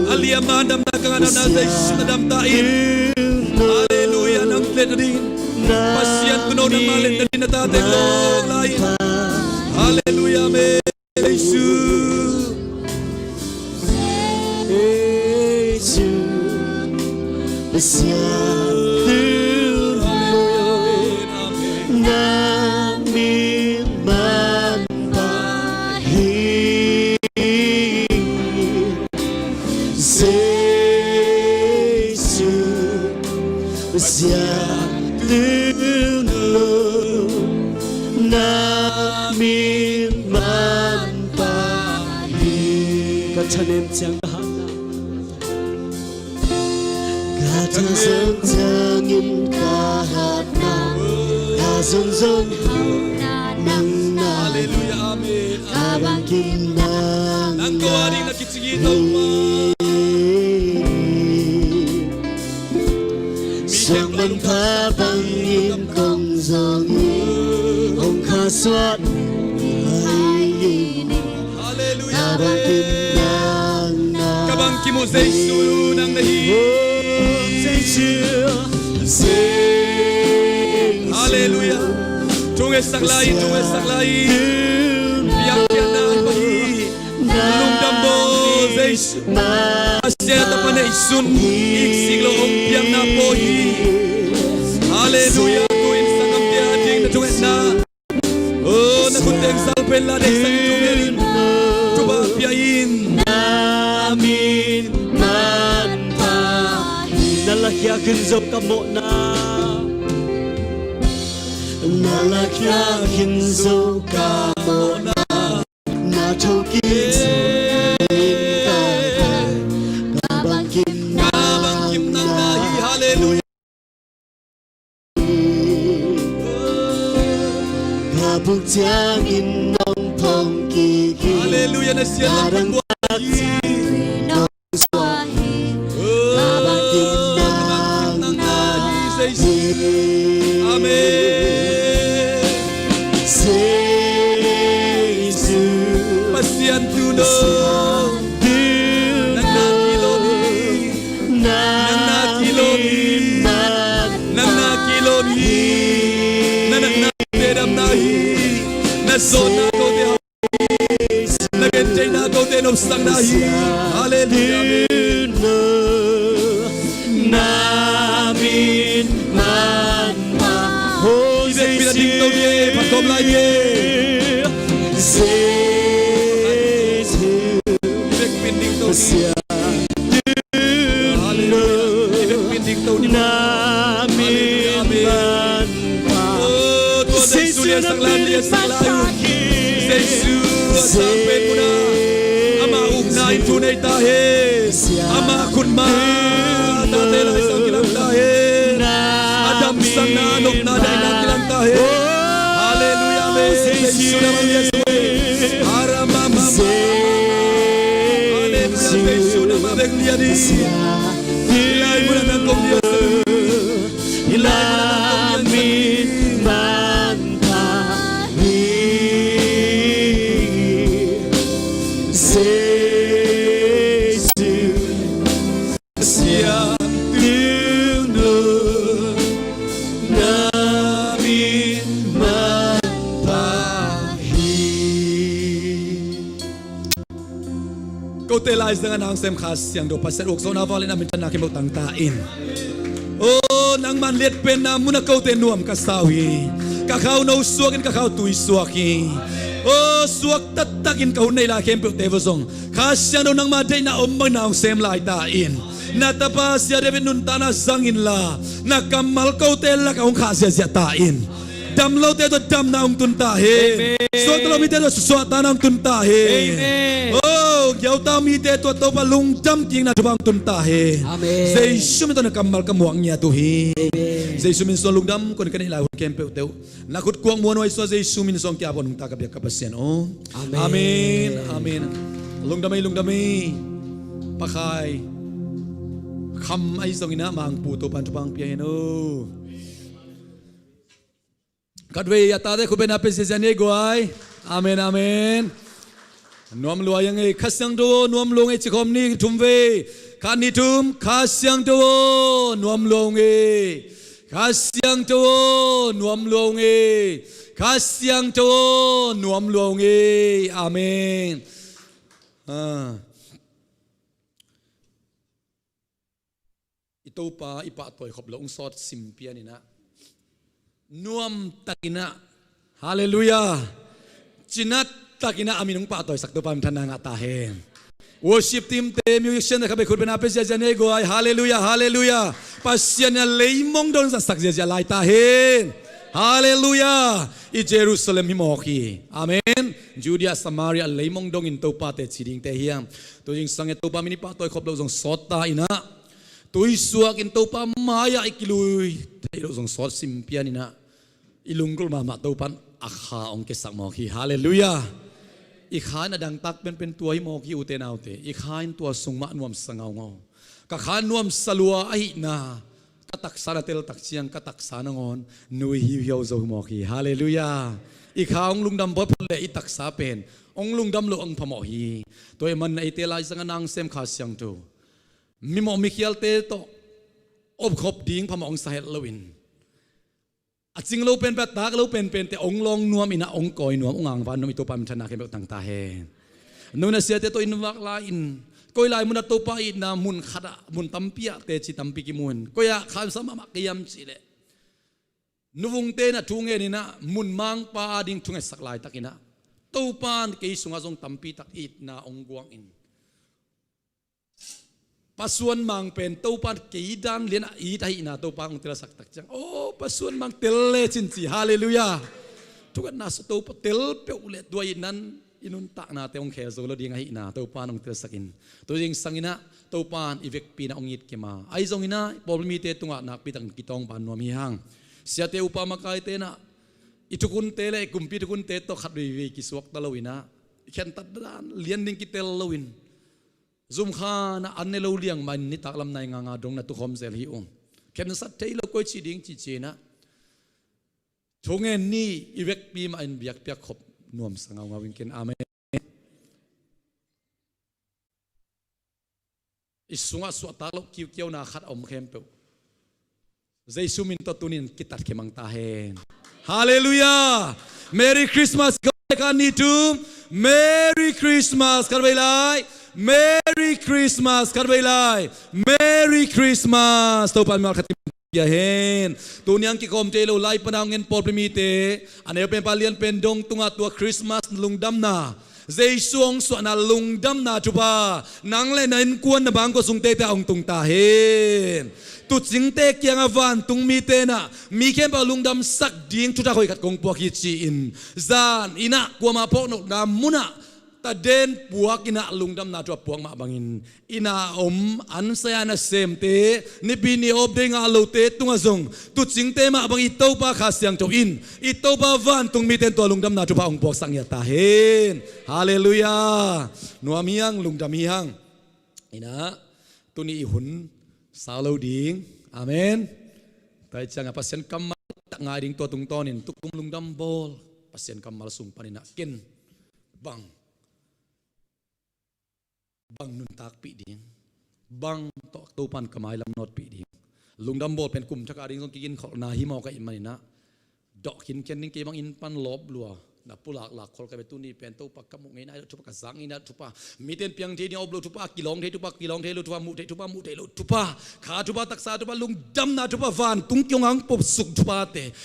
A liam a damna ka ngah, natna Jesu na dam ta in. Halleluia, nang let nading. Pasian tuuno nangmah let nading na tate kong lai. Halleluia, amen. Jesu. Jesu. Pasian tuuno na min man pah hi. Jesu, Pasian tuuno na min man pah hi. Ka thanem ciang ka hatna, ka thanem ciangin ka hatna, ka zonzon hauhna nang na. Halleluia, amen. Ka bangkim nang na. Nang ko a ding na kici hi Topa. Suang manpha bangin kong zong hi, hong kha suak hi. Halleluia. Ka bangkim nang na. Ka bangkim uh Jesu nang na hi. Oh, Jesu, Jesu. Halleluia. Thungetsak lai, thungetsak lai. Biakpiakna hi. Lungdam bo Jesu. Pasian a Tapa neihsun iksik lo hong piakna pua hi. Halleluia. Tu-in sanggamte a ding na thungetna, oh, na khut teng sal pen la, deihsak in thungen in. Thupha pia in. Na min man pah hi. Na lakhia khin zo ka mawhna. Na lakhia khin zo ka mawhna. Na thokik in ka, ka bangkim nang na hi. Halleluia. Ka buk ciangin nong phong kik hi. Halleluia. Na sian lam ka buak hi. Nong suak hi. Ka bangkim nang na hi. Amen. Jesu. Pasian tuuno. Nang na kilawm hi. Nang na kilawm hi. Nang na kilawm hi. Na natna te damna hi. Na zawhna kote hau hi. Na gentheihna kote nopsakna hi. Halleluia, amen. Na min man pah. I vekpi-in a ding to ni e, phat khawm lai ni e. I vekpi-in ding to ni. Halleluia. I vekpi-in ding to ni. Na min man pah. Oh, tua Jesu liansak lai, liansak lai uh. Jesu a sangpen munah amah ukna in thu nei ta hen. Amah khut mah tate laisang kilang ta hen. A damsakna, a nopna, daihna kilang ta hen. Halleluia, amen. Jesu na mah liansak. Haramama. Halleluia, Jesu na mah bek lian hi. Hih lai munah nang kong liansak. Hih lai munah nang kong liansak. Na min man pah hi. Jesu, Pasian tuuno, na min man pah hi. Kote laizang a na hong sem Kha Siangtho Pasian ukzawhna, vangliatna, minthanna khempeuh tang ta in. Oh, nangman liatpenna munah kote nuam ka sa uh hi. Ka khau no suak in, ka khau tui suak hi. Oh, suak taktakin ka hun neih lai khempeuhte uh zong Kha Siangtho nangma deihna om bangin na hong sem lai ta in. Na tapa Sia David nuntakna zang inla, na kammal kote lakah hong khah ziahziah ta in. Dam lote tungah damna hong tun ta hen. Amen. Suakta lo mite tungah suahtakna hong tun ta hen. Amen. Oh, gio ta mite tungah Topa lungdam kikna thupha hong tun ta hen. Amen. Jesu min tawh na kammal ka muak ngiat uh hi. Amen. Jesu min suang lungdam kong ka neih lai hun khempeuhte uh na khut kuak muanhuai suah, Jesu min suang kiap uh nungta ka biak ka Pasian aw. Amen. Amen. Amen. Lungdam ei, lungdam ei. Pakhai. Kham ahi zongin ah mangpu Topa'n thupha hong pia hen aw. Khatvei a tate khut beng na pia ziazia ni ei guai. Amen, amen. Nuam lua ing ei. Kha Siangtho aw, nuam lua ing ei, ci khawm ni, thum vei. Khat, nih, thum. Kha Siangtho aw, nuam lua ing ei. Kha Siangtho aw, nuam lua ung ei. Kha Siangtho aw, nuam lua ung ei. Amen. Ah. I Topa i pahtawi khop loh hong sawt sim pian in ah, nuam takin ah, halleluiah, cinat takin ah a min hong pahtawisak Topa minthanna ngah ta hen. Worship team te, musician te, khatvei khut beng na pia ziazia ni ei guai. Halleluiah, halleluiah. Pasian in a leimong dong zatsak ziazia lai ta hen. Halleluiah. I Jerusalem hi mawk hi. Amen. Judea, Samaria leimong dongin Topa teci dingte hi hang. Tu zingsang in Topa min i pahtawi khop loh zong sawt ta in ah, tuisuak in Topa mai-ah i kilui theih loh zong sawt sim pian in ah, i lunggulh mahmah Topa'n a kha hong kiasak mawk hi. Halleluiah. I kha in a dangtak penpen tua hi mawk hi, ute naute. I kha in tua sung mah nuamsa ngaungau. Ka kha nuamsa lua ahihna ka taksa na tel tak ciang ka taksa nangawn nui hiuhiau zo hi mawk hi. Halleluiah. I kha hong lungdam photphot leh i taksa pen hong lungdam loh hong phamawh hi. Tua ahih manin eite laizang a na hong sem Kha Siangtho, mimawh mikhialte tawh opkhop ding phamawh hong sa het loin, a cing lo penpen, a tak lo penpente hong lawng nuam in ah, hong kawi nuam, hong angvan nuam i Topa minthanna khempeuh tang ta hen. Nungin a siate tawh inn vak lai-in, koi lai munah Topa itna mun khatah, mun tampi ah teci tampi kimu in, koi ah khansam mahmah ka hiam cih leh, nuvungte in ah thu ngen in ah, mun mangpa ading thungetsak laitakin ah, Topa'n kei sungah zong tampi tak itna hong guang in, Pasuan Mang pen Topa'n kei dan lian a it ahihna Topa'n hong telsak tak ciang, aw, Pasuan Mang tel lecin ci. Halleluiah. Thungetna sung Topa tel peuh leh tua itna in i nuntaknate hong khel zo lo ding ahihna Topa'n hong telsak in, tu zingsang in ah Topa'n i vekpi in ah hong it kim a, ahi zongin ah i pawlpi mite tungah nakpi takin kitawng ban nuam hi hang. Siate, upa makaite in ah i thukhunte leh i kumpi thukhunte tawh khat veivei kisuakta lo in ah, i khentat dan lian ding kitel loin, zumkhan ah an ne lo liang mah in nitak lam nai nganga dong na tukhawm zel hi ung. Khensat thei lo, koi ci ding ci ci in ah, thu ngen ni, i vekpi mah in biakpiak khop nuamsa ngaungau ing ken. Amen. I sungah suahtak loh kiukiauna khat a om khempeuh, Jesu min tawh tuni in kitat khia mang ta hen. Halleluiah. Merry Christmas. Khatvei, khat, nih, thum. Merry Christmas. Khatvei lai. Merry Christmas. Khatvei lai. Merry Christmas. Topa'n mimal khat kim pia hen. Tuni a kikhawm thei lo lai pan a hong en pawlpi mite, a neu pen, pa lian pen dong tungah tua Christmas lungdamna, Jesu hong suahna lungdamna thupha nang leh na innkuan, na bangkua sung teitei ah hong tung ta hen. Tuucingte kiangah vantung mite in ah mi khempeuh a lungdamsak ding thuthak hoih khat kong puak hi ci-in, zan in ah kuamah phawknopna munah taden puak in ah lungdamna thupha puak mah bangin, inn a om an sai-a nasemte, Nipi ni a off day ngah lote tungah zong tuucingte mah bang i Topa Kha Siangtho in, i Topa vantung mite in tua lungdamna thupha hong puaksak ngiat ta hen. Halleluiah. Nuam hi hang, lungdam hi hang. In ah, tuni i hun sau lo ding. Amen. Tua ciangah Pasian kammal tak ngai ding, tua tungtawnin tukum lungdam bawl Pasian kammal sung panin ah ken bang, bang nuntakpih ding, bang tawh Topa'n ka mailam nawtpih ding. Lungdam bawl pen kum thak ading zong kiginkholhna hi mawk ahih manin ah, dawh khinkhian ding, kei bang inn pan lawp lua, na pulak lak khol ka ve. Tuni pen Topa ka muh ngei nai lo, thupha ka zak ngei nai lo, thupha mite in piang thei ding a om lo, thupha kilawng thei, thupha kilawng thei lo, thupha muh theih, thupha muh theih lo, thupha kha, thupha taksa, thupha lungdamna, thupha vantung kiangah hong puak suk thuphate,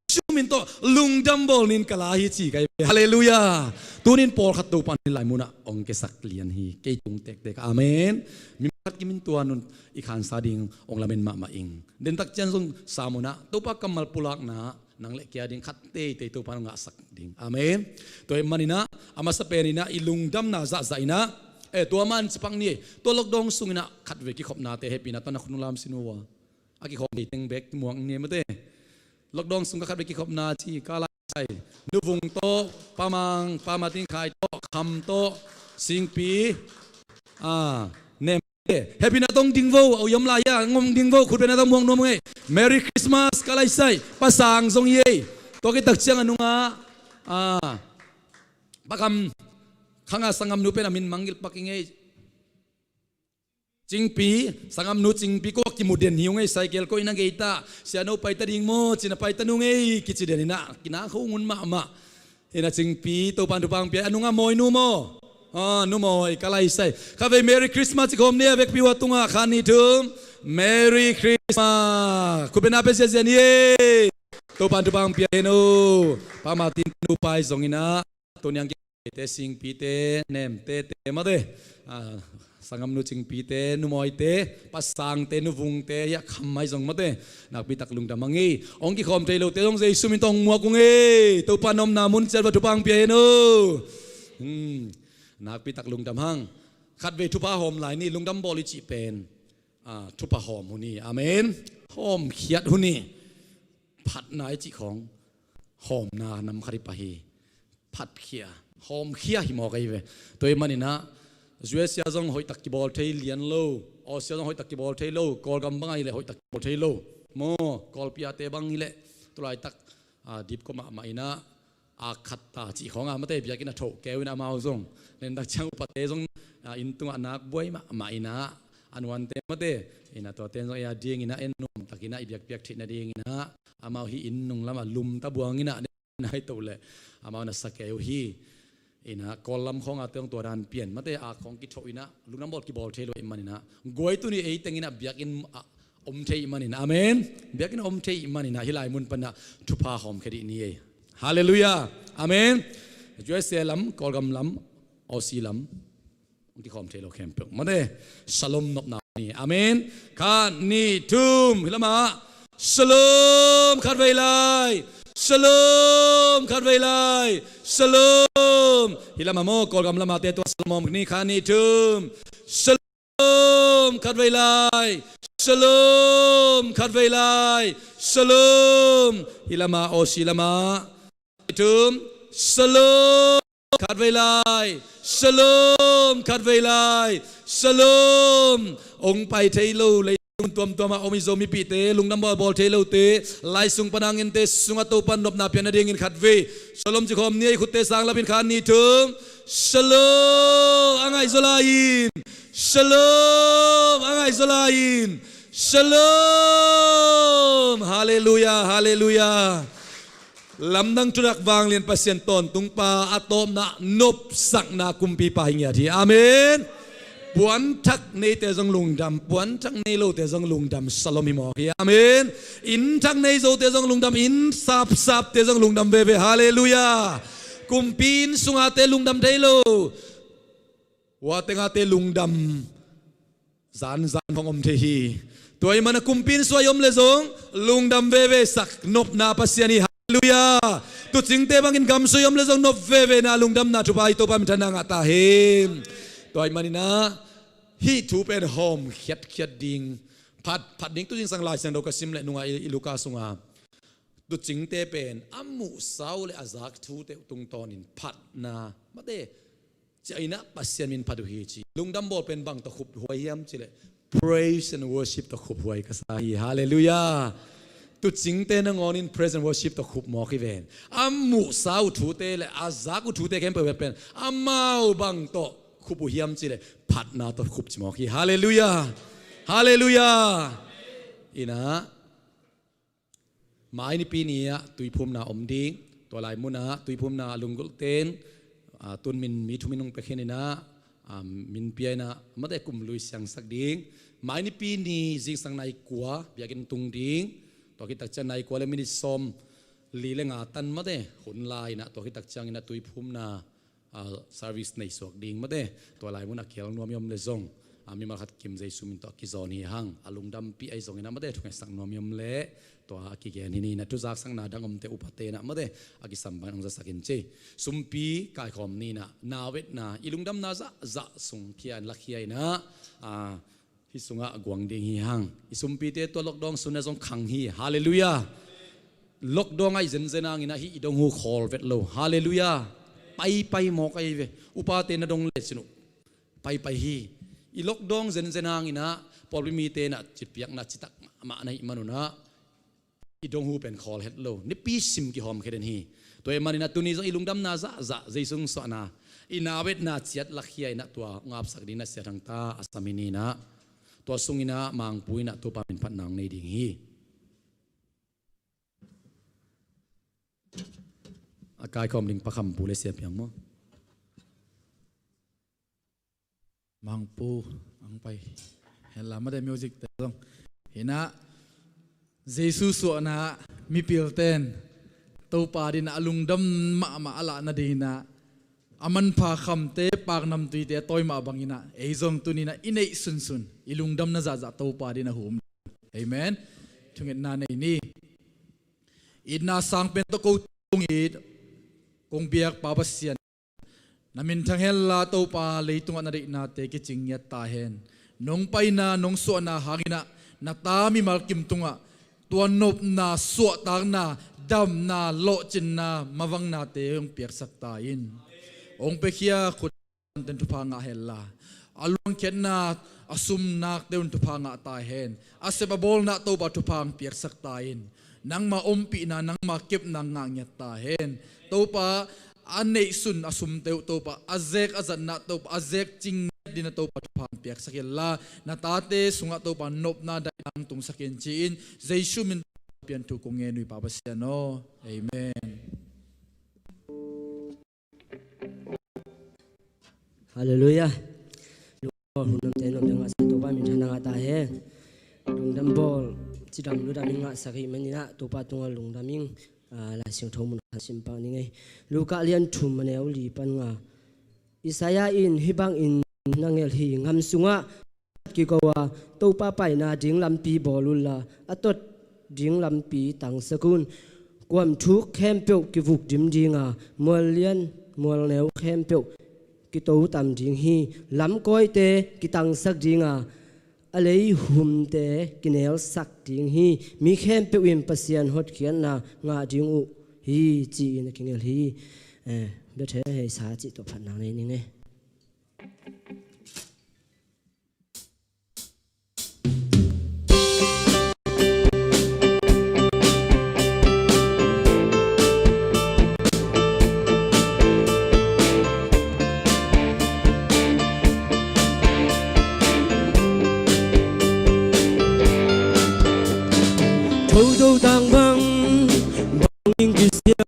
Jesu min tawh lungdam bawl ni in ka la hi ci ka hi ve. Halleluiah. Tuni in pawlkhat Topa'n hih lai munah hong kiasak lian hi, kei tung tektek. Amen. Mimal khat kim in tua nun i khansa ding hong lamen mahmah ing. Dentak ciang zong sa munah Topa kammal pulakna nang leh kei a ding khat teitei Topa'n hong ngahsak ding. Amen. Tua ahih manin ah, a masa pen in ah i lungdamna zahzah in ah, eh, tua man cipak ni, tua lockdown sung in ah khatvei kikhopnate hehpihna tawh na khut hong lam sin uh a. A kikhawm thei teng bek muang ni mate. Lockdown sung ka khatvei kikhopna ci ka lai sai. Nuvung tawh, Pa Mang, Pa Martin Khai tawh, Kham tawh, Singpi, ah, Nem Hehpihna tawh ding vo, a uiom lai hia, ngom ding vo, khutbetna tawh muak nuam ung ei. Merry Christmas, ka laisai, pasang zong hi ei. Tua khit tak ciang a nungah, ah, pakam, khanga sanggamnu pen a min mangngilh pak ing ei. Cingpi, sanggamnu Cingpi ko a kimu den hi ung ei, cycle ko inn a gei ta. Siano paita ding maw, cina paita nung ei, kici den ina, kina kho ngun mahmah. Ina Cingpi, Topan thupha hong pia, a nungah Mawinu maw. Ah, Nu Mawi, ka laisai. Khatvei Merry Christmas ci khawm ni a vekpi uh a tungah khat nih thum. Merry Christmas. Khutbetna pia ziazia ni ei. Topan thupha hong pia hen o. Pa Martin, nu pai zong ina. Tuniang kite, Singpite, Nemte, te mate. Ah, sanggamnu Cingpite, Nu Mawite, pasangte, Nu Vungte, hia kham mai zong mate. Nakpi tak lungdam hang ei. Hong kikhawm thei lote zong Jesu min tawh muak ung ei. Topa nopna mun ciat va thupha hong pia hen o. Hmm. Nakpi tak lungdam hang. Khatvei thupha hawm lai ni, lungdam bawl i cih pen. Ah, thupha hawm hun hi. Amen. Hawmkhiat hun hi. Phatna i cih khawng hawmna nam khat hi pah hi. Phatkhia, hawmkhia hi mawk ahi ve. Tua ahih manin ah, U S A zong hoihtak kibawl thei lian lo, Aussie zong hoihtak kibawl thei lo, Kawlgam bang ahih leh hoihtak kibawl thei lo. Maw, Kawlpi ate bang hi leh, tulaitak, ah, dipkua mahmah in ah, a khat ta cih khawng a mate biakinn a thoh keu in ah amau zong. Nen tak ciang upate zong, ah, inn tungah nak buai mahmah in ah, a nuante mate, in ah tuate zong ei a ding in ah, en nuamtak in ah, i biakpiak theih nading in ah, amau hih inn nung lamah lum ta buang in ah, nai to leh amau na sa kei uh hi. Ina Kawl lam khawng a teng tua dan pian mate a khawng kithoh ina lungdam bawl kibawl thei lo ih manin ah guai tuni ei teng ina biakinn a om thei ih manin, amen. Biakinn a om thei ih manin ah hih lai mun pan ah thupha hawm khia dih ni ei. Halleluiah. Amen. U S A lam, Kawlgam lam, Aussie lam. Hong kikhawm thei lo khempeuh mate. Shalom nopna ni. Amen. Khat nih thum hih lamah. Shalom khatvei lai. Shalom khatvei lai. Shalom. Hih lamah maw Kawlgam lamah te tua shalom ni khat nih thum. Shalom khatvei lai. Shalom khatvei lai. Shalom. Hih lamah Aussie lamah. Thum. Shalom khatvei lai. Shalom khatvei lai. Shalom. Hong pai thei lo leitung tuamtuam ah om i Zomipihte, lungdam bawlbawl thei lote, lai sung pan a ngente sungah Topan nopna pian nadingin khatvei shalom ci khawm ni ei. Khutte sang lapin khat nih thum. Shalom a ngaihzaw lai-in. Shalom a ngaihzaw lai-in. Shalom. Halleluiah. Halleluiah. Lamdang thunak vanglian Pasian tawntungpa a tawpna nopsakna kumpipa hi ngiat hi. Amen. Puanthak neite zong lungdam, puanthak nei lote zong lungdam, shalom hi mawk hi. Amen. Inn thak nei zote zong lungdam, inn sapsapte zong lungdam veve. Halleluiah. Kumpi inn sungate lungdam thei lo. Hua tengate lungdam zanzan hong om thei hi. Tua ih mana kumpi inn sua i om le zong lungdam veve sak nopna Pasian hi. Halleluiah. Tucingte bangin gamsua i om le zong nop veve na lungdamna thupha i Topa minthanna ngah ta hi. Tua ih manin ah hih thu pen hawm khiatkhiat ding. Phat, phat ding tu zingsang Lai Siangtho ka sim le nungah i, i Luka sunga tucingte pen a muhsa uh le a zak thute uh tungtawnin phatna mate ciah in ah Pasian min phat uh hi ci. Lungdam bawl pen bang tawh khuphuai hiam cih leh praise and worship tawh khuphuai ka sa hi. Halleluiah. Tucingte nangawnin praise and worship tawh khup mawk hi ven. A muhsa uh thute le a zak uh thute khempeuh pen amau bang tawh khup uh hiam cih leh phatna tawh khup ci mawk hi. Halleluiah. Halleluiah. In ah Mai nipi ni ah tuiphumna om ding. Tua lai munah tuiphumna a lunggulhten, ah, tun min mi thum in hong pia khin in ah, ah, min pia in ah mate kum lui siangsak ding. Mai nipi ni zingsang nai kua biakinn tung ding. Tua khit tak ciang nai kua le minit sawm li le nga tan mate hun lai in ah tua khit tak ciang in ah tuiphumna ah, service nei suak ding mate. Tua lai mun a kial nuam i om le zong, ah, mimal khat kim Jesu min tawh a kizawn hi hang. A lungdampih ahi zongin ah mate thungetsak nuam i om le tua a kigen hi ni in ah thuzaksakna dang omte upate in ah mate a kisam bangin hong zasak in ci. Sumpi kaikhawm ni in ah na vetna i lungdamna zahzah sung khia in lakhia in ah, ah, hih sungah guang ding hi hang. I sumpite tua lockdown sunah zong khang hi. Halleluiah. Lockdown ah i zenzen hangin ah hih i dong uh khawl vet lo. Halleluiah. Paipai mawk ahi ve. Upate na dong le cin uh paipai hi. I lockdown zenzen hanginah pawlpi mite inah citpiakna citak mahmah na hih manunah i donghu pen khawl het lo, nipi sim kihawm khia den hi. Tua ahih maninah tuni zong i lungdamna zahzah Jesu hong suahna, i nau etna ciat lakhia inah tua hong apsak ding na sia thangta a samin inah tua sunginah Mangpu inah Topa min phatna hong nei ding hi. A kaikhawm ding Pa Kham Pu le Sia Piang maw? Mangpu ang pai hen la, mate music te zong. Hinah Jesu suahna mipil ten Topa dinah a lungdam mahmah a lahna dinah a manpha khamte, paknamtuite a tawi mah banginah ei zong tuninah i neih sunsun i lungdamna zahzah Topa dinah hum. Amen. Thungetna nei ni. Itna sang pen tawh ko kong it, kong biak Pa Pasian, na min thang hen la Topa, leitungah na deihnate kicing ngiat ta hen. Nong paina, nong suahna hanginah na ta mimal kim tungah tua nopna, suahtakna, damna, lawhcinna, mavangnate hong piaksak ta in. Hong piakhia khut ten thupha ngah hen la, a luangkhiatna, a sumnakte un thupha ngah ta hen. A sep a bawlna Topa thupha hong piaksak ta in. Nangma ompihna, nangma kepna ngah ngiat ta hen. Topa, a neihsun a sumte uh Topa, a zek a zatna Topa, a zek cing ngiat dinah Topa thupha hong piaksak hen la, na tate sungah Topa nopna daihna hong tungsak in ci-in Jesu min pian thu kong ngen uh hi Pa Pasian aw. Amen. Halleluiah. Lungdam bawl hun namte nuam ding ngahsak Topa min thang ngah ta hen. Lungdam bawl cidam ludam in ngahsak ahih maninah Topa tungah lungdam ing. Ah, Lai Siangtho mun khat sim pak ning ei. Luka lian thum a neu li pan nga. Isaiah in hih bangin na ngelh hi: Ngam sungah kiko a, Topa paina ding lampi bawl unla, a tot ding lampi tangsak un. Kuamthuk khempeuh kivukdim dinga, muallian mualneu khempeuh kitotam ding hi. Lamkawite kitangsak dinga, a leihumte kinelsak ding hi. Mi khempeuh in Pasian hotkhiatna ngah ding uh hi, ci-in a kingelh hi. Eh, Bethel hei sa cih tawh phatna nei ning ei. Thotho tang bang, bang ding kisia,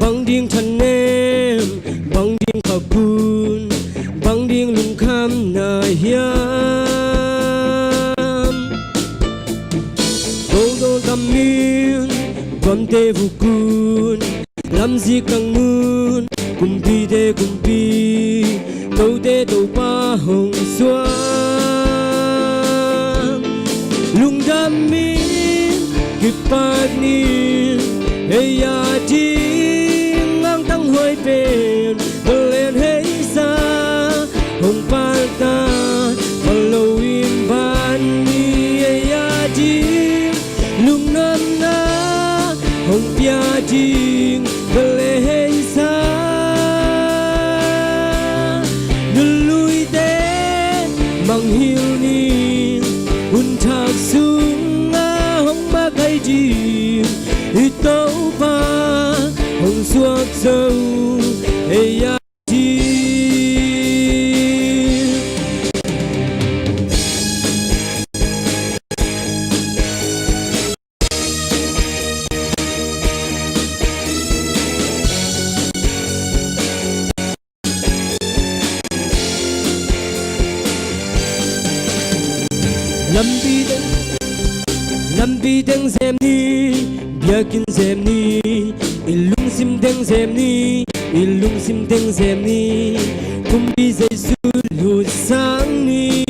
bang ding thanem, bang ding khakun, bang ding lungkhamna hiam? Thotho tang min, guamte vukun, lamzi kangun, kumpite kumpi, tote Topa hong suak. Lungdam in, kipak in, ei a ding angtang huai pen, Bethlehem heisa hong palta, palo in ban ni, ei a ding lungdamna hong pia ding, Bethlehem heisa. Nuluite mangngilh ni, hun thak sunga hong makaih ding, i Topa hong suak zo, ei a ding. Lampi teng, lampi teng zem ni, biakinn zem ni, i lungsim teng zem ni, i lungsim teng zem ni, kumpi Jesu lutsang ni.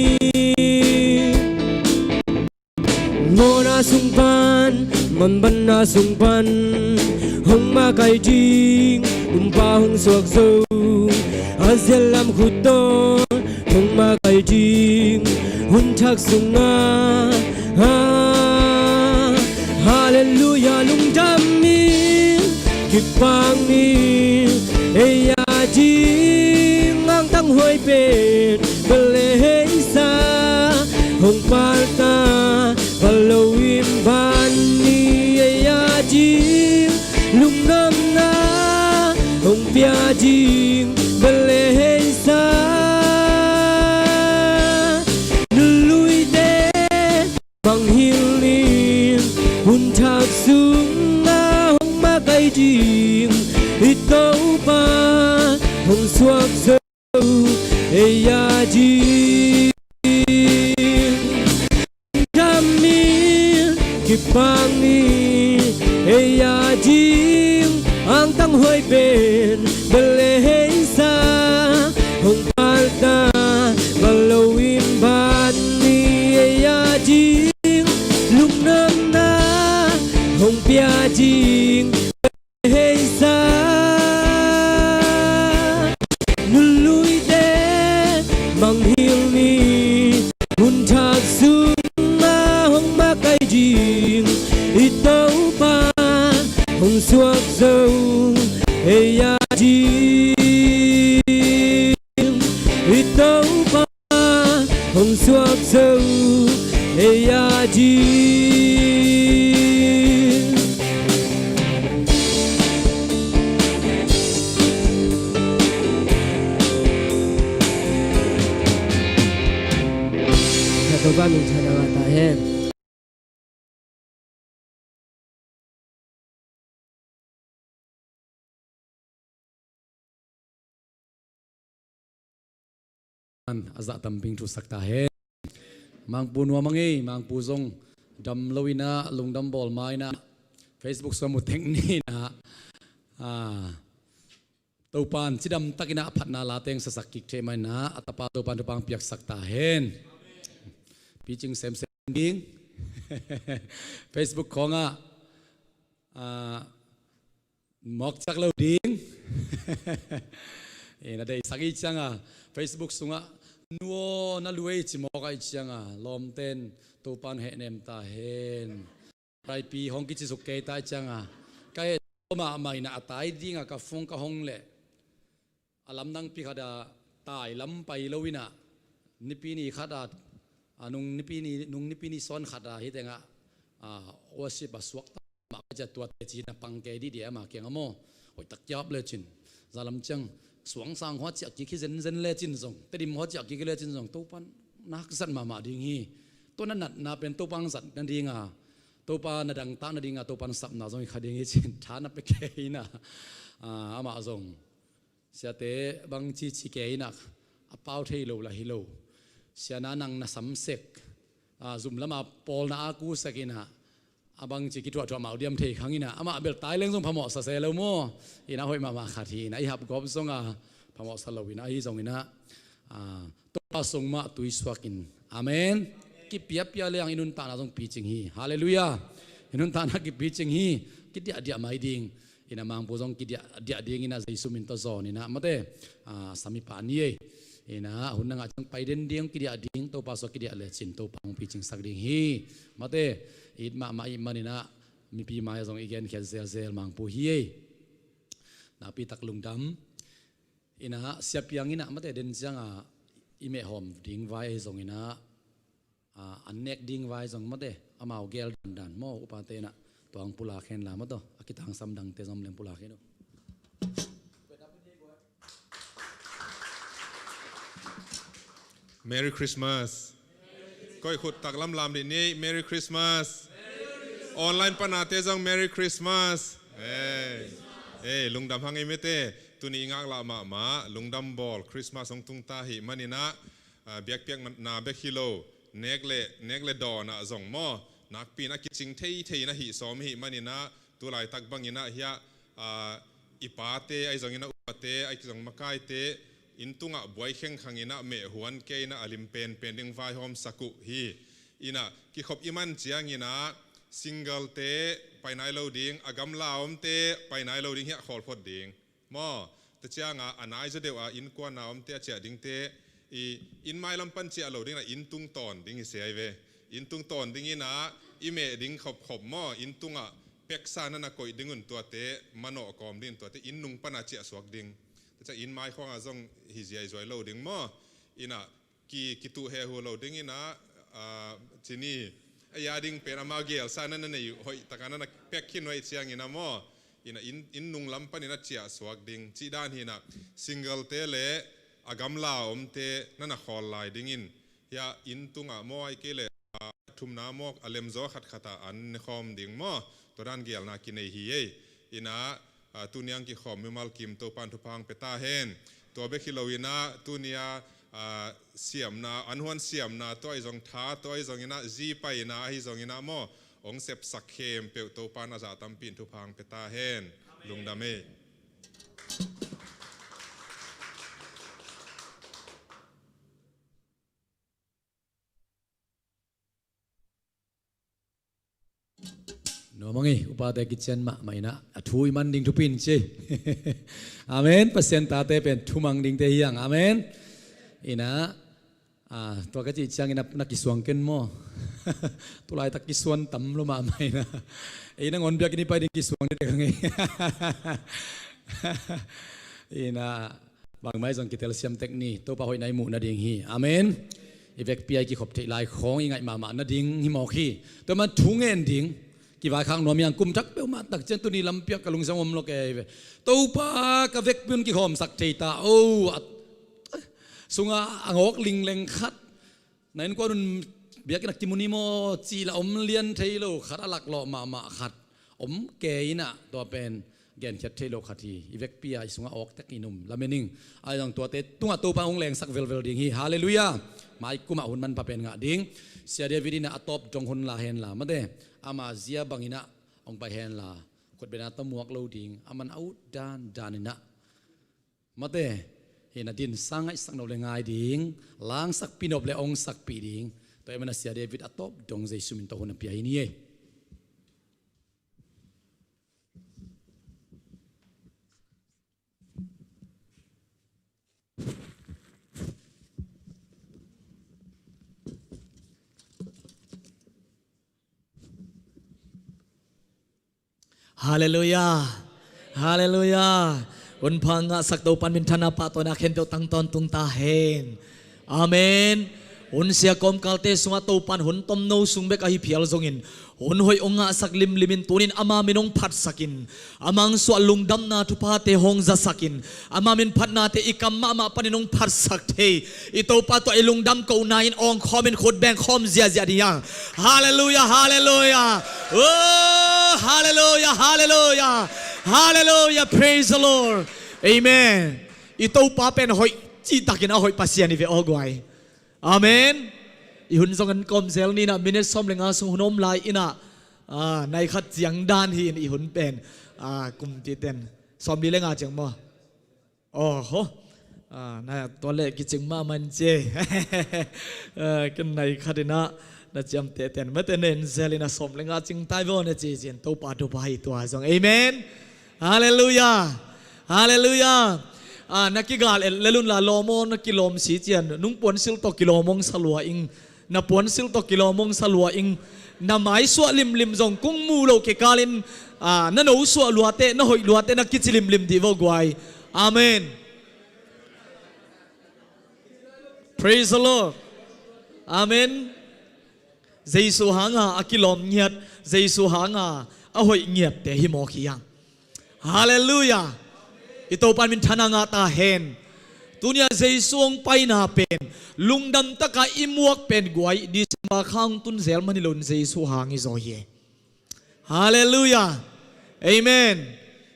Mawhna sung pan, manphatna sung pan, hong makaih ding, Topa hong suak zo, a ziat lam khut tawh hong makaih ding, hun thak sunga. Ah, halleluiah, lungdam in, kipak in, ei a ding angtang huai pen bel hei sa, hong palta palo in ban ni ei a ding, lungdamna hong pia ding bel hei sa. Nuluite manghilh ni, hun thak sungah hong makai ding i Topa hong suak zo ei a ding. Dam in kipak ni ei a ding, angtang huai pen bel hei sa, hong palta palo in ban ni ei a ding, lungdamna hong pia ding hei sa. Nuluite manghilh ni, hun thak sungah hong makai ding i Topa hong suak zo ei a ding, i Topa hong suak zo ei a ding. Topa minthanna ngah ta hen. A zah tamping thusak ta hen. Mangpu nuam a ngei, Mangpu zong dam lo inah, lungdam bawl ma inah, Facebook sua mu teng ni inah, a, Topan cidam tak inah phatna la teng sasak kik thei ma inah, a tapa Topan thupha piaksak ta hen. Picing semsem ding. Facebook khawngah, a, mawk ciak lo ding. E, na deihsak i cianga Facebook sungah, nuaw na luei ci mawk a i cianga lawmten Topan hehnem ta hen. Raipi hong kicisuk kei ta i cianga ka heh mahmah inah a tai dinga ka phone ka hong leh a lamdang pi khat a tai lam pai lo inah, nipi ni khat a, a, nung nipi ni, nung nipi ni sawn khat a hi tengah, a, worship a suak ta mah ka cia tuate ci na pang kei dih dih ama kiang a maw. Hoih tak kiap lecin, zalam ciang suangsang hua ciah kik hi zenzen lecin zong, Tedim hua ciah kik hi lecin zong, Topan nak zat mahmah ding hi. Tua na natna pen Topan zat nadinga, Topa na dangtak nadinga Topan sapna zong hi kha ding hi cin tha na pia kei inah, a, amah zong siate bangci ci kei inah, a pau thei lo lah hi lo. Sia na nang na samsek, a, zum lama pawlna a kusek inah, a bangci kithuahthuah mau diam thei khang inah, amah bel tai leng zong phamawhsa se lo maw. Inah hoih mahmah khat hi inah, i hapgawp zonga phamawhsa lo inah, ahi zong inah, a, Topa sung mah tuisuak in. Amen. Kipiapia leng i nuntakna zong picing hi. Halleluiah. I nuntakna kipicing hi. Kidiahdiah mai ding. Inah Mangpu zong kidiahdiah ding inah Jesu min tawh zawn inah mate, a, samipa ni ei. Inah hun na ngah ciang pai den ding, kidiah ding, Topa sua kidiah lecin Topa hong picingsak ding hi. Mate, it mahmah i man inah mipi mai zong i genkhiat zelzel Mangpu hi ei. Nakpi tak lungdam. Inah siapiang inah mate den cianga i mehhawm ding vai ei zong inah, a, an nek ding vai zong mate, amau gel dandan maw, upate inah tuang pulak hen la mataw, a kitangsam dangte zong leng pulak hen uh. Merry Christmas. Koih khut tak lamlam dih ni, Merry Christmas. Online panate zong Merry Christmas. Ei, ei, lungdam hang ei mete. Tuni i ngaklah mahmah lungdam bawl Christmas hong tungta hi maninah, a, biakpiakna bek hi lo, nek le, nek le dawnah zong maw, nakpi in a kicing theithei na hih sawm hi maninah, tulaitak banginah hiah, a, i pate ahi zongin a upate ahi zong makaite inn tungah buai khengkhanginah mehhuan keinah a lim penpen ding vaihawmsak uh hi. Inah kikhop i man cianginah single-te pai nai lo ding, a gamla omte pai nai lo ding hiah khawl phot ding. Maw, tua cianga a naizaw deuh a innkuana omte a ciah dingte i inn mailam pan ciah lo dingin a inn tungtawn ding hi se ai ve. Inn tungtawn dinginah i meh ding khopkhop maw, inn tungah peksa nana koih dingun tuate, manawh kawm dingin tuate inn nung pana ciahsuak ding. Ca in mai khawngah zong hi ziaizuai lo ding maw? Inah ki, kituh hehu lo ding inah, ah, cini a ya ding pen ama gelsa na na nei uh hoih taka na na pek khin uh aih ciangin a maw? Inah in, in nunglam panin a ciahsuak ding cih dan hinah single te le a gamla omte na na khawl lai dingin hia in tungah maw ai kei le thumna mawk a lemzaw khatkhatah an ne khawm ding maw? Tua dan gelna kinei hi ei. Inah, ah, tuniang kikhawm mimal kim Topan thupha hong pia ta hen. Tua bek hi lo inah tunia, ah, siamna, an huan siamna tua ahi zong tha, tua ahi zong inah zi paina ahi zong inah maw? Hong sepsak khempeuh Topan a zah tampi in thupha hong pia ta hen. Lungdam ei. Nuam ang ei, upate kician mahmah inah a thu i man ding thupi in ci. Amen. Pasian tate pen thumang dingte hi ang. Amen. Inah, ah, tua ka cih ciangin na, na kisuang ken maw? Tulaitak kisuan tam lo mahmah inah. Ei nangawn biakinn i pai ding kisuang ding te ka ngei. Inah, bangmah zong kitelsiam tek ni, Topa hoihna i muh nading hi. Amen. I vekpi a i kikhop theih lai khawng i ngaih mahmah nading hi mawk hi. Tua man thu ngen ding kivaikhak nuam hi ang. Kum thak peuhmah tak ciang tuni lampiak ka lungsim om lo kei ve. Topa ka vekpi un kikhawmsak thei ta o, a, sungah a ngawk lingleng khat, na innkuan un biakinn a kimu ni maw cih la om lian thei lo khat, a laklawh mahmah khat om kei inah tua pen genkhiat thei lo khat hi. I vekpi a i sungah awk tek in um lamen ing. Ahi zong tuate tungah Topa hong lengsak velvel ding hi. Halleluiah. Mai kumah hun manpha pen ngah ding. Sia David inah a tawp dong hun la henla mate, ama zia bang inah hong pai henla, khutbetna tawh muak lo ding, a man a ut dandan inah mate, hi na din sang ngaihsak nop le ngai ding, langsakpih nop le hong sakpih ding. Tua ahih manin a Sia David a tawp dong Jesu min tawh hun a pia hi ni ei. Halleluiah. Halleluiah. Hun pha ngahsak Topan minthanna pahtawina khempeuh tang tawntung ta hen. Amen. Hun sia kawmkalte sungah Topan hun tomno sung bek ahi phial zongin hun hoih hong ngahsak limlim in tunin ama min hong phatsakin, a mangsuah lungdamna thuphate hong zasakin, ama min phatnate i kam mahmah panin hong phatsak thei i Topa tawh i lungdam kohna in awngkhawm in khut bengkhawm ziahziah ding hi hang. Halleluiah, halleluiah. Oh, halleluiah, halleluiah. Halleluiah, praise the Lord. Amen. I Topa pen hoih, cihtakin a hoih Pasian hi ve aw guai. Amen. I hun zong an kawm zel ni inah, minute sawm le nga sung hun om lai inah, ah, nai khat ciang dan hi in i hun pen, ah, kumpi ten sawm li le nga ciang maw? Oho. Ah, na tua le kicing mahmah in ci. Ah, ken nai khat inah na ciamteh ten mate nen zel inah sawm le nga cing tai vaw na ci cin Topa thupha hi tua zong. Amen. Halleluiah. Halleluiah. Ah, na kigal et lel unla lawm aw, na kilawm si cian, nung puansilh tawh kilawm hong sa lua ing, na puansilh tawh kilawm hong sa lua ing, na maisuah limlim zong kung mu loh kikalin, ah, na nosuah luate, na hoih luate na kici limlim dih vaw guai. Amen. Praise the Lord. Amen. Jesu hanga a kilawm ngiat, Jesu hanga a hoih ngiatte hi mawk hi hang. Halleluiah. I Topa minthanna ngah ta hen. Tunia Jesu hong paina pen lungdam taka i muak pen guai, December kha hong tun zel man hi loin Jesu hang hi zaw hi. Halleluiah. Amen.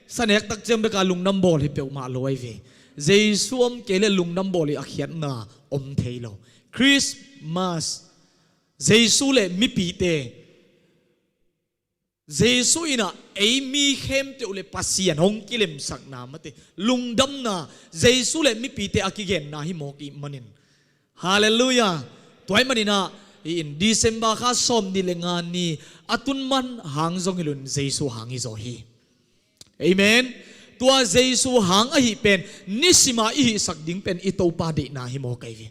Sa nek tak ciang beka lungdam bawl hi peuhmah lo ahi ve. Jesu om kei le lungdam bawl hi a khiatna om thei lo. Christmas, Jesu le mipite, Jesu inah ei mi khempeuh le Pasian hong kilemsakna mate, lungdamna, Jesu le mipite a kigenna hi mawk ih manin. Halleluiah. Tua ahih manin ah, hi in December kha sawm nih le nga ni a tun man hang zong hi loin Jesu hang hi zaw hi. Amen. Tua Jesu hang ahi pen nisima i hihsak ding pen i Topa deihna hi mawk ahi ve.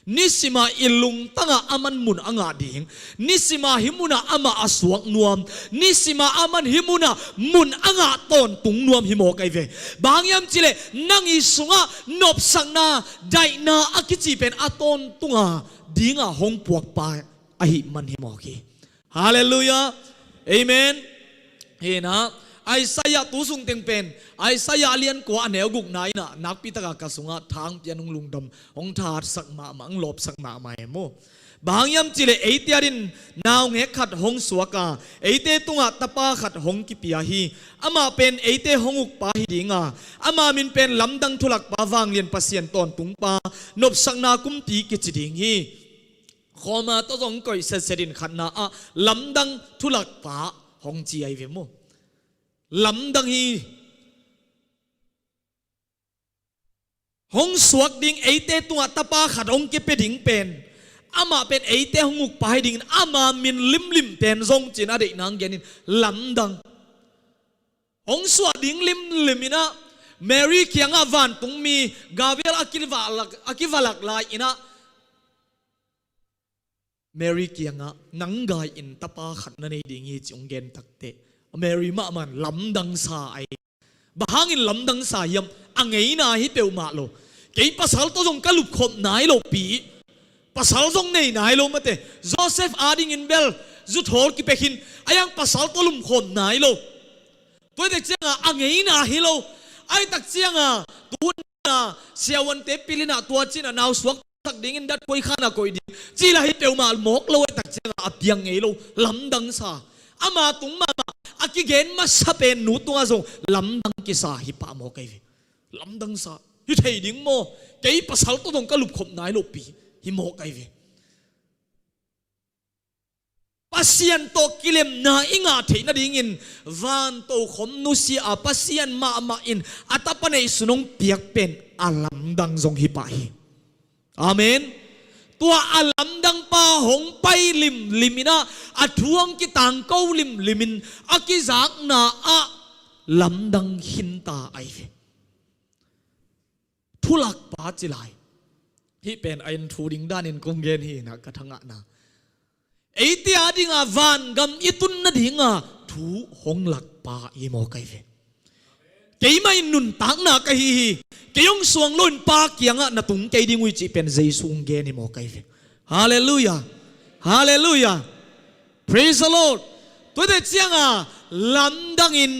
Nisima i lungtangah aman mun a ngah ding. Nisima hih munah amah a suak nuam. Nisima aman hih munah mun a ngah tawntung nuam hi mawk ahi ve. Bang hang hiam cihleh nang i sungah nopsakna, daihna a kici pen a tawntunga dinga hong puakpa ahih man hi mawk hi. Halleluiah. Amen. Hinah Isaiah tu sung teng pen, Isaiah a lian kua a neu gukna inah nakpitaka ka sungah thang pian hong lungdam, hong thatsak mahmah, hong lawpsak mahmah e maw. Bang hang hiam cihleh eite adingin naungek khat hong suaka, eite tungah tapa khat hong kipia hi. Amah pen eite hong ukpa hi dinga, ama min pen Lamdang Thulakpa, Vanglian Pasian, Tawntungpa, Nopsakna Kumpi kici ding hi. Khawma tawh zong koih setset in khatna ah Lamdang Thulakpa hong ci ahi ve maw. Lamdang hi. Hong suak ding, eite tungah tapa khat hong kipia ding pen, amah pen eite hong ukpa hi dingin ama min limlim pen zong cin a deih nang genin lamdang. Hong suah ding limlim inah Mary kiangah vantungmi Gabriel a kivalak, a kivalak lai inah Mary kiangah nang gai-in tapa khat na nei ding hi ci hong gen takteh Mary mahmah in lamdang sa ahi. Bang hangin lamdang sa hiam? A ngeina hi peuhmah lo. Kei pasal tawh zong ka lupkhop nai lo pi. Pasal zong nei nai lo mate. Joseph adingin bel zuthawl kipia khin, a hiang pasal tawh lupkhop nai lo. Tua hi tak ciangah a ngeina hi lo. A hi tak ciangah tu hun a siavuante pil inah tua cinah nau suaksak dingin dat koi khanah koih ding cih lah hi peuhmah mawk lo. A hi tak ciangah a piang ngei lo. Lamdang sa. Ama tung mahmah a kigen masa pen nu tungah zong lamdang kisa hi pah mawk ahi ve. Lamdang sa. Hi thei ding maw? Kei pasal tawh zong ka lupkhop nai lo pi hi mawk ahi ve. Pasian tawh kilemna i ngah theih nadingin van tokhom nusia a Pasian mahmah in a tapa neihsun hong piak pen a lamdang zong hi pah hi. Amen. Tua a lamdang pa hong pai limlim inah a thu hong kitangko limlim in a kizakna ah lamdang khinta ahi ve. Thulakpa ci lai. Hih pen a in thu ding danin kong gen hi inah ka thangahna. Eite adinga vangam i tun nadinga thu hong lakpa hi mawk ahi ve. Keimah in nuntakna ka hi hi. Kei hong suang loin Pa kiangah na tung kei ding uh hi cih pen Jesu hong gen hi mawk ahi ve. Halleluiah. Halleluiah. Praise the Lord. Tua hi tak ciangah lamdangin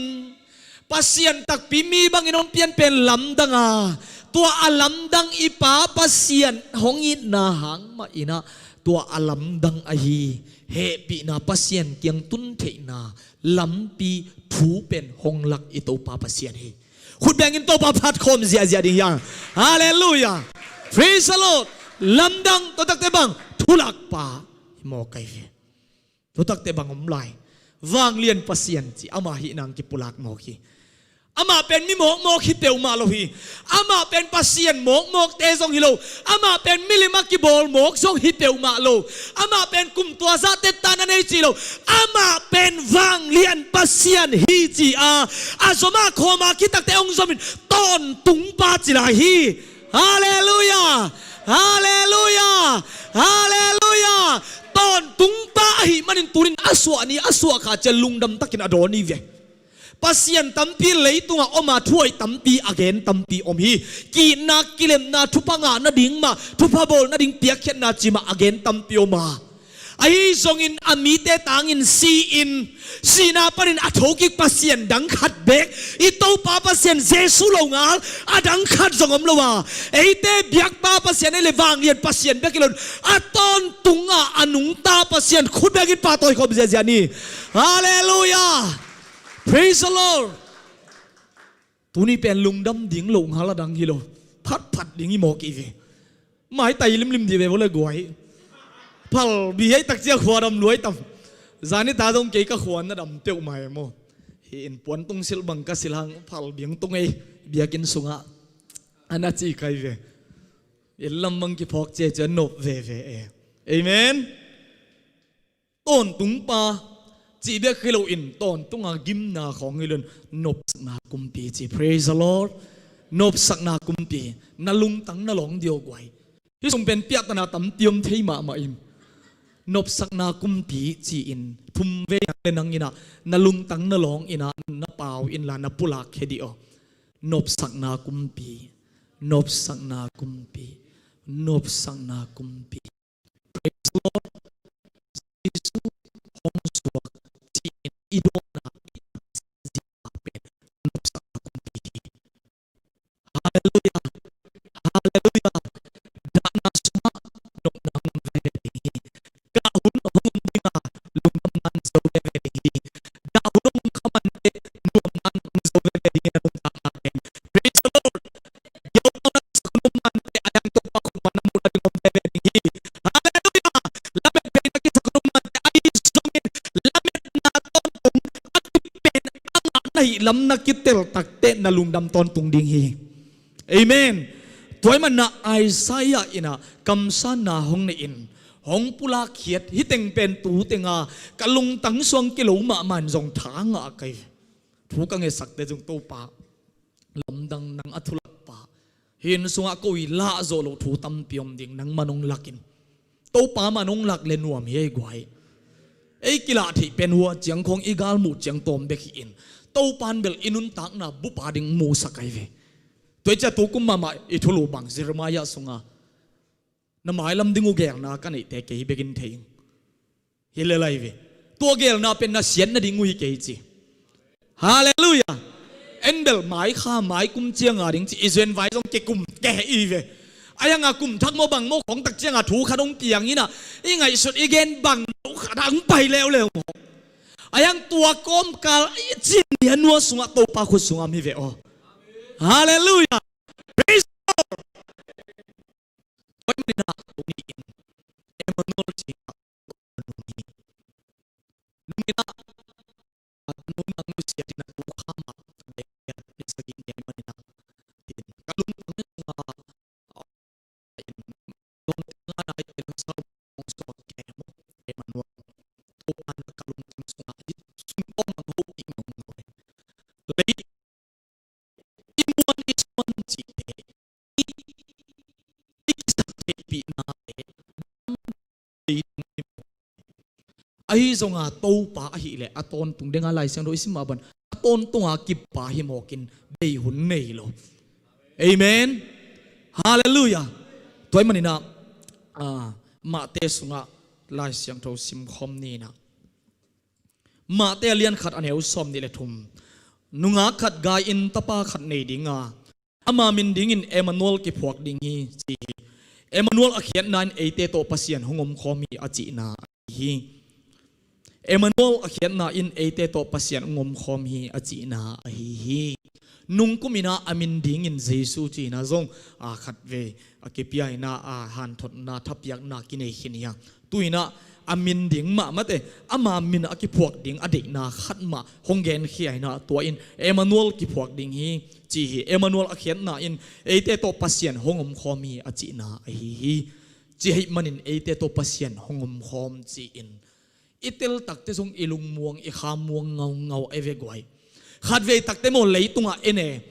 Pasian takpi mi bangin hong pianpen lamdang a, tua a lamdang i Pa Pasian hong itna hang mah inah tua a lamdang ahi hehpihna, Pasian kiang tun theihna lampi thu pen hong lak i Topa Pasian hi. Khut bengin Topa phatkhawm ziahziah ding hi hang. Halleluiah. Praise the Lord. Lamdang, tua takte bang, thulakpa hi mawk ahi ve. Tua takte bang om lai? Vanglian Pasian ci, amah hih nang kipulak mawk hi. Amah pen mi mawkmawk hi peuhmah lo hi. Amah pen Pasian mawkmawkte zong hi lo. Amah pen milim a kibawl mawk zong hi peuhmah lo. Amah pen kum tua zah tetta na nei ci lo. Amah pen vanglian Pasian hi ci a, a zom a khawm a khit takte hong zomin tawntungpa ci lai hi. Halleluiah! Halleluiah! Halleluiah! Tawntungpa ahih manin tunin a suah ni, a suah kha ciang lungdam takin a dawn ni ve. Pasian tampi leitungah om a, thuhoih tampi a gen tampi om hi. Ki-itna, kilemna, thupha ngah nading mah, thupha bawl nading piakkhiatna cih mah a gen tampi om a, ahi zongin a mite tangin si-in, sihna panin a thokik Pasian dang khat beek, i Topa Pasian Jesu lo ngal a dang khat zong om lo a, eite biakpa Pasian ahih leh vanglian Pasian bek hi lo in, a tawntung a, a nungta Pasian khut bengin pahtawi khawm ziahziah ni. Halleluiah. Praise the Lord. Tuni pen lungdam ding lo ngal a dang hi lo. Phatphat ding hi mawk ahi ve. Maitai limlim dih ve vawlei guai. Phalbi hi tak ciang khua dam luai tam. Zani ta zong kei ka khua na dam peuhmah e maw. Hih in puan tung silh bang ka silh hang phalbi hong tung ei. Biakinn sungah a na ci kai ve. Inn lam bang kiphawk ciai cian nop veve e. Amen. Tawntungpa cih bek hi loin tawntunga gimna khawng hi loin nopsakna kumpi ci. Praise the Lord. Nopsakna kumpi. Na lungtang na lawng dih aw guai. Hih sung pen piahtana tampi om thei mahmah in, nopsakna kumpi ci-in thum vei nang le nang in ah, na lungtang na lawng in ah na pau inla na pulak khia dih aw. Nopsakna kumpi, nopsakna kumpi, nopsakna kumpi. Praise the Lord. Jesu hong suak ci-in i dawtna, i taksa pen nopsakna kumpi hi. Halleluiah. Halleluiah. Dahna sungah nopna hong om veve ding hi. Kah hun hong om ding a, lungdamna hong zo veve ding hi. Dah hun hong khamante, nuamna hong zo veve ding hi, na lungtang a pen. Praise the Lord. Giltawn a kisak hun om mante, a yang Topa khutma na muh nading hong veve ding hi. Halleluiah. Lamet bei na kisak hun om mante, a i zongin lametna tawntung a kipen, amah na hih lam na kitel takteh na lungdam tawntung ding hi. Amen. Tua ahih manin ah Isaiah in ah kamsanna hong nei in, hong pulak khiat, hih teng pen tu teng a ka lungtang sung kilo mahmah in zong tha ngah ka hi. Thu ka ngetsakte zong Topa, lamdang nang a thulakpa, hih inn sungah ko i lah zawh loh thu tampi om ding, nangman hong lak in. Topa man hong lak le nuam hi ei guai. Ei kilah theih pen hua ciang khawng i galmuh ciang tawm bek hi in, Topa in bel i nuntakna bup a ding musak ahi ve. Tua hi ciah tu kum mahmah i thulu bang Jeremiah sunga na mailam ding uh gelna ka neihte kei bekin thei ing. Hi le lai ve. Tua gelna pen na siat nading uh hi kei ci. Halleluiah. En bel mai kha mai kum cianga ding ci i zen vai zong kikum keh i ve. A yanga kum thak maw bang maw khawng tak cianga thu khat hong piang in ah, i ngaihsut i gen bang maw khat hong pai leuleu maw. A yang tua kawmkal i cin nia nua sungah Topa khut sungah mi ve aw. Halleluiah. Praise the Lord. Tua ahih manin ah tuni in Emmanuel ci-in ah nung in ah, a nung nang nusia ding a tu kha mah in sagih ni ahih manin ah, ka lungtang sungah, a, in, lungtang a nai pen sa hong suak kei maw, Emmanuel. Topa in ka lungtang sungah hi, sung kawm ang ho i ngau ngau. Lei i muan i suan cihte, i, i kisaktheihpihna te, ahi zonga Topa ahileh a tawntung denga Lai Siangtho i sim mah bang a tawntunga kippa hi mawkin bei hun nei lo. Amen. Halleluiah. Tua ahih manin ah, ah, Mate sungah Lai Siangtho simkhawm ni in ah. Mate a lian khat a neu sawmnih le thum. Nungak khat gai-in tapa khat nei ding a, ama min dingin Emmanuel kiphuak ding hi, ci hi. Emmanuel a khiatna in eite tawh Pasian hong omkhawm hi a cihna ahi hi. Emmanuel a khiatna in eite tawh Pasian hong omkhawm hi a cihna ahi hi. Nungkum in ah a min dingin Jesu ci-in ah zong, a, khatvei a kipia in ah, a, hanthotna thapiakna kinei khin hi a. Tu in ah a min ding mahmah te, ama min a kiphuak ding a deihna khat mah hong genkhia in ah, tua in Emmanuel kiphuak ding hi, ci hi. Emmanuel a khiatna in eite tawh Pasian hong omkhawm hi a cihna ahi hi. Ci ahih manin eite tawh Pasian hong omkhawm ci-in i tel takte zong i lungmuang, i khamuang ngaungau e ve guai. Khatvei takte maw leitungah en e,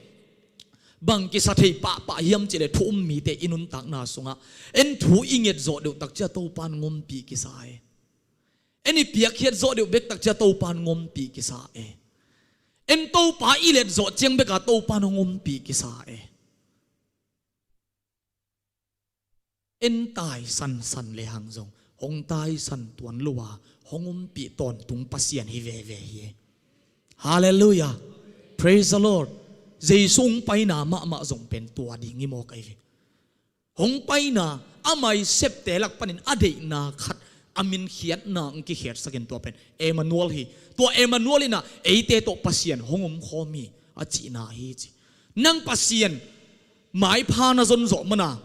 bang kisa thei pahpah hiam cih leh thu um mite i nuntakna sungah en thu i nget zawh deuh tak ciah Topa in hong ompih kisa e. En i piakkhiat zawh deuh bek tak ciah Topa in hong ompih kisa e. En Topa i let zawh ciang bek a Topa in hong ompih kisa e. En taisan san le hang zong hong taisan tuan lo a hong ompih tawntung Pasian hi veve hi. Halleluiah. Praise the Lord. Jesu hong paina mahmah zong pen tua ding hi maw kai ve. Hong paina, ama i septe lak panin a deihna khat, a min khiatna hong kikhiatsakin tua pen Emmanuel hi. Tua Emmanuel in ah eite tawh Pasian hong omkhawm hi a cihna hi ci. Nang Pasian maipha na zon zawh mana,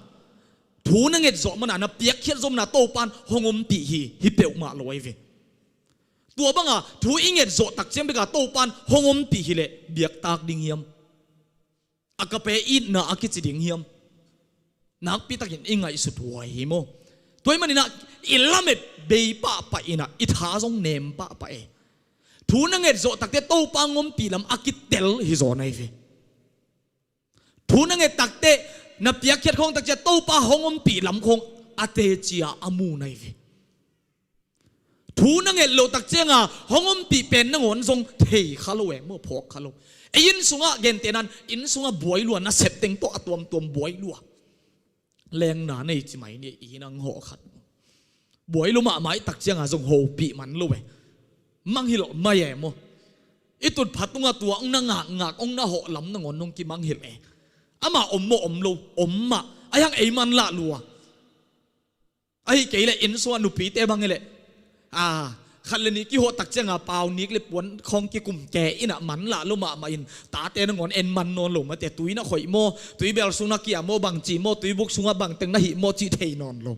thu na nget zawh mana, na piakkhiat zawh mana Topa in hong ompih hi, hi peuhmah lo ahi ve. Tua banga thu i nget zawh tak ciang beka Topa in hong ompih hileh biaktak ding hiam? A ka pe itna a kici ding hiam? Nakpitakin i ngaihsut huai hi maw? Tua ahih manin ah i lamet bei pahpah in ah i tha zong nem pahpah e. Thu na nget zawh takte Topa hong ompih lam a kitel hi zaw na hi ve. Thu na nget takte Na piakkhiat khawng takciang Topa hong ompih lam khawng a teci-a a mu na hi ve. Thu na nget loh takcianga hong ompih pen nangawn zong thei kha lo e maw, phawk kha lo. Ei inn sungah gentehnan inn sungah buai lua, nasep teng tawh a tuamtuam buai lua. Lengna nei ci mai ni, i nang hawh khat. Buai lua mahmah i takcianga zong hopih man lo e. Manghilh mai e maw. I tutpha tungah tua hong na ngakngak, hong na hawh lam nangawn hong kimanghilh e. Amah om maw, om lo, om mah. Ahi hang ei manlah lua. Ahi kei leh inn sungah nupite bang hi leh, a, khat le nih kihawh takcianga pau nik le puan khawng kikum ke inah manlah lo mahmah in, tate nangawn en man nawn lo mate, tui na khoih maw, tuibel sung na kia maw, bangci maw, tuibuk sungah bangteng na hih maw cih thei nawn lo.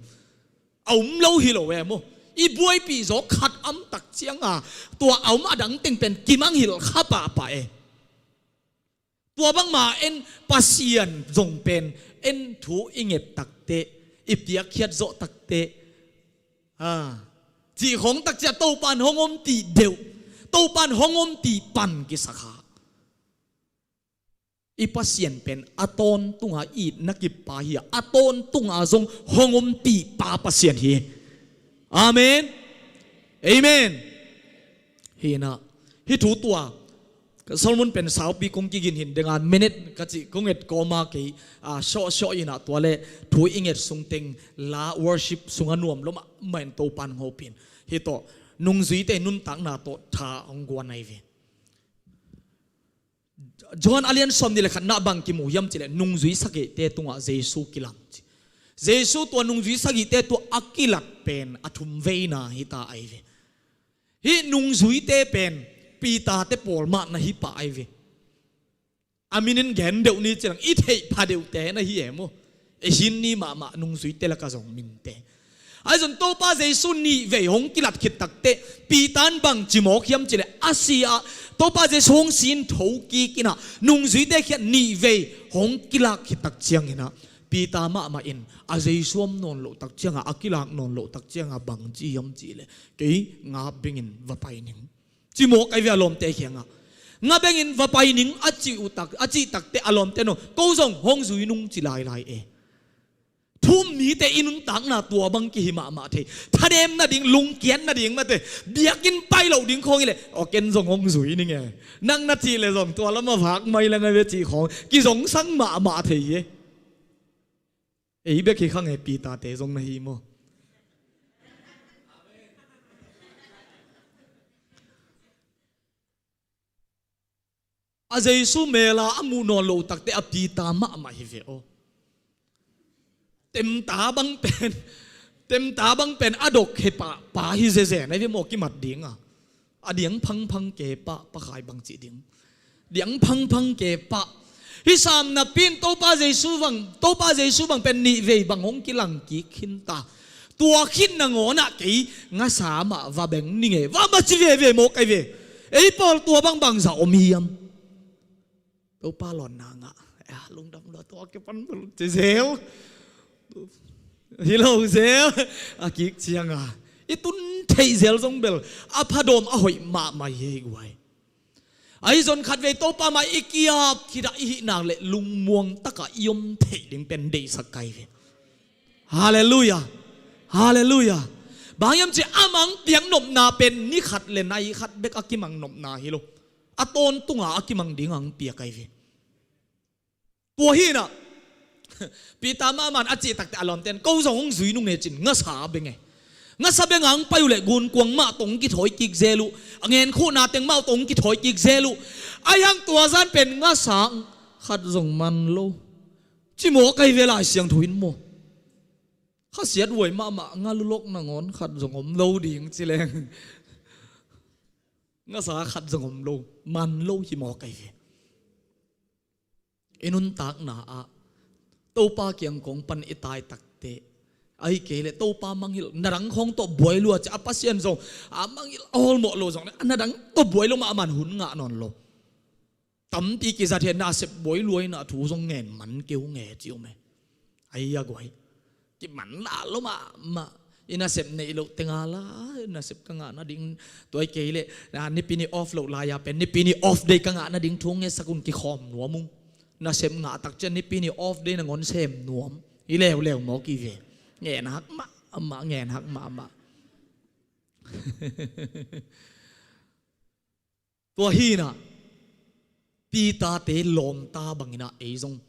A um lo hi lo e maw. I buaipih zaw khat om takcianga tua a um a dang teng pen kimanghilh kha pahpah e. Tua bangma en, Pasian zong pen en, thu i nget takteh, i piakkhiat zawh takteh, a, cih khawng takciang Topan hong ompih deuh, Topan hong ompih pan kisa kha. I Pasian pen a tawntunga itna kip pa hi a, a tawntunga zong hong ompih pa Pasian hi. Amen. Amen. Hi na, hih thu tua Solomon pen saupi kong kiginhin denga minute ka cih kong et kawma kei, a, sawhsawh inah tua le thu i nget sung teng la worship sunga nuam lo mahmah in Topan hopih in. Hih tawh nungzuite nuntakna tawh tha hong guan ahi ve. Johan a lian sawm nih le khatna bang kimu hiam cih leh nungzui sagihte tungah Jesu kilang ci. Jesu tua nungzui sagihte tungah a kilat pen a thum veina hi ta ahi ve. Hih nungzuite pen Peter-te pawl mah na hi pah ahi ve. A minin gen deuh ni ci lang, i theih pha deuhte na hi e maw. I sin ni mahmah nungzuite laka zong minte. Ahi zong Topa Jesu nih vei hong kilat khit takteh Peter in bang ci mawk hiam cih leh, a si-ah Topa Jesu hong sin thokik inah nungzuite kiang nih vei hong kilak khit takciang inah Peter mahmah in a Jesu om nawn loh takcianga, a kilak nawn loh takcianga bang ci hiam cih leh, kei nga bengin va pai ning. Ci mawk ahi ve a lawmte kiangah. Nga bengin va pai ning a cih uh tak, a cih takteh a lawmte nong, ko zong hong zui nung ci lailai e. Thu-um mite i nuntakna tua bang kihi mahmah thei. Thadem nading, lungkiat nading mate. Biakinn pai loh ding khawng hi leh, aw ken zong hong zui ning e. Nang na cih leh zong tua lamah vak mai leng a ve cih khawng kizongsang mahmah thei hi e. Ei bek hi kha nge, Peter-te zong na hi maw. A Jesu mela a muh nawn loh takteh a Peter mahmah hi ve aw. Temta bang pen, temta bang pen a dok he pa, pa hi zezen ahi ve maw, kimat dinga. A diang phangphang ke pa, pakhai bang cih ding. Diang phangphang ke pa. Hih sam napi in Topa Jesu bang, Topa Jesu bang pen nih vei bang hong kilang kik khin ta. Tua khin nangawnah kei ngasa mah va beng ning e, va ma ci veve mawk ahi ve. Ei pawl tua bang bangzah om hiam? Topa lawnna ngah. Eh, lungdam lua tua kipan bel ci zel. Hi lo zel. A kik cianga i tun theih zel zong bel a phadawm a hoih mahmah hi ei guai. Ahi zong khatvei Topa mai i kiap khit a i hih nak leh lungmuang takah i om theih ding pen deihsak kai ve. Halleluiah. Halleluiah. Bang hiam cih a mang piak nopna pen ni khat le nai khat bek a kimang nopna hi lo. A tawntunga a kimang ding ang piak ahi ve. Tua hi inah Peter mahmah in a cih takteh a lawmten ko zong hong zui nung e cin ngasa beng e. Ngasa beng ang pai uh leh gunkuang mah tawh hong kithawi kik zel uh. A ngenkhuhna teng mah tawh hong kithawi kik zel uh. Ahi hang tua zan pen ngasa khat zong man lo. Ci mawk ahi ve Lai Siangtho in maw. Khasiat huai mahmah ngalulok nangawn khat zong om lo ding ci leng. Ngasa khat zong om lo, man lo hi mawk ahi ve. I nuntakna ah Topa kiang kong pan i tai takteh, ahi kei leh Topa mangngilh, na dang khawng tawh buai lua ci a, Pasian zong a mangngilh a hawlmawh lo zong leh na dang tawh buai lo mahmah in hun ngah nawn lo. Tampi kizat hi a, nasep buai lua inah thu zong ngen man kei uh nge ci om e. Ahi a guai. Kiman lah lo mahmah. I nasep neih loh teng a la, i nasep ka ngah nading, tua hi kei leh, na, Nipi ni off loh lai-a pen Nipi ni off day ka ngah nading thu ngetsak un kikhawm nuam ung. Nasep ngah tak ciang Nipi ni off day nangawn sem nuam. I leuleu mawk hi ve. Ngen hak mahmah, ngen hak mahmah. Tua hi inah Peter-te lawmta bang inah ei zong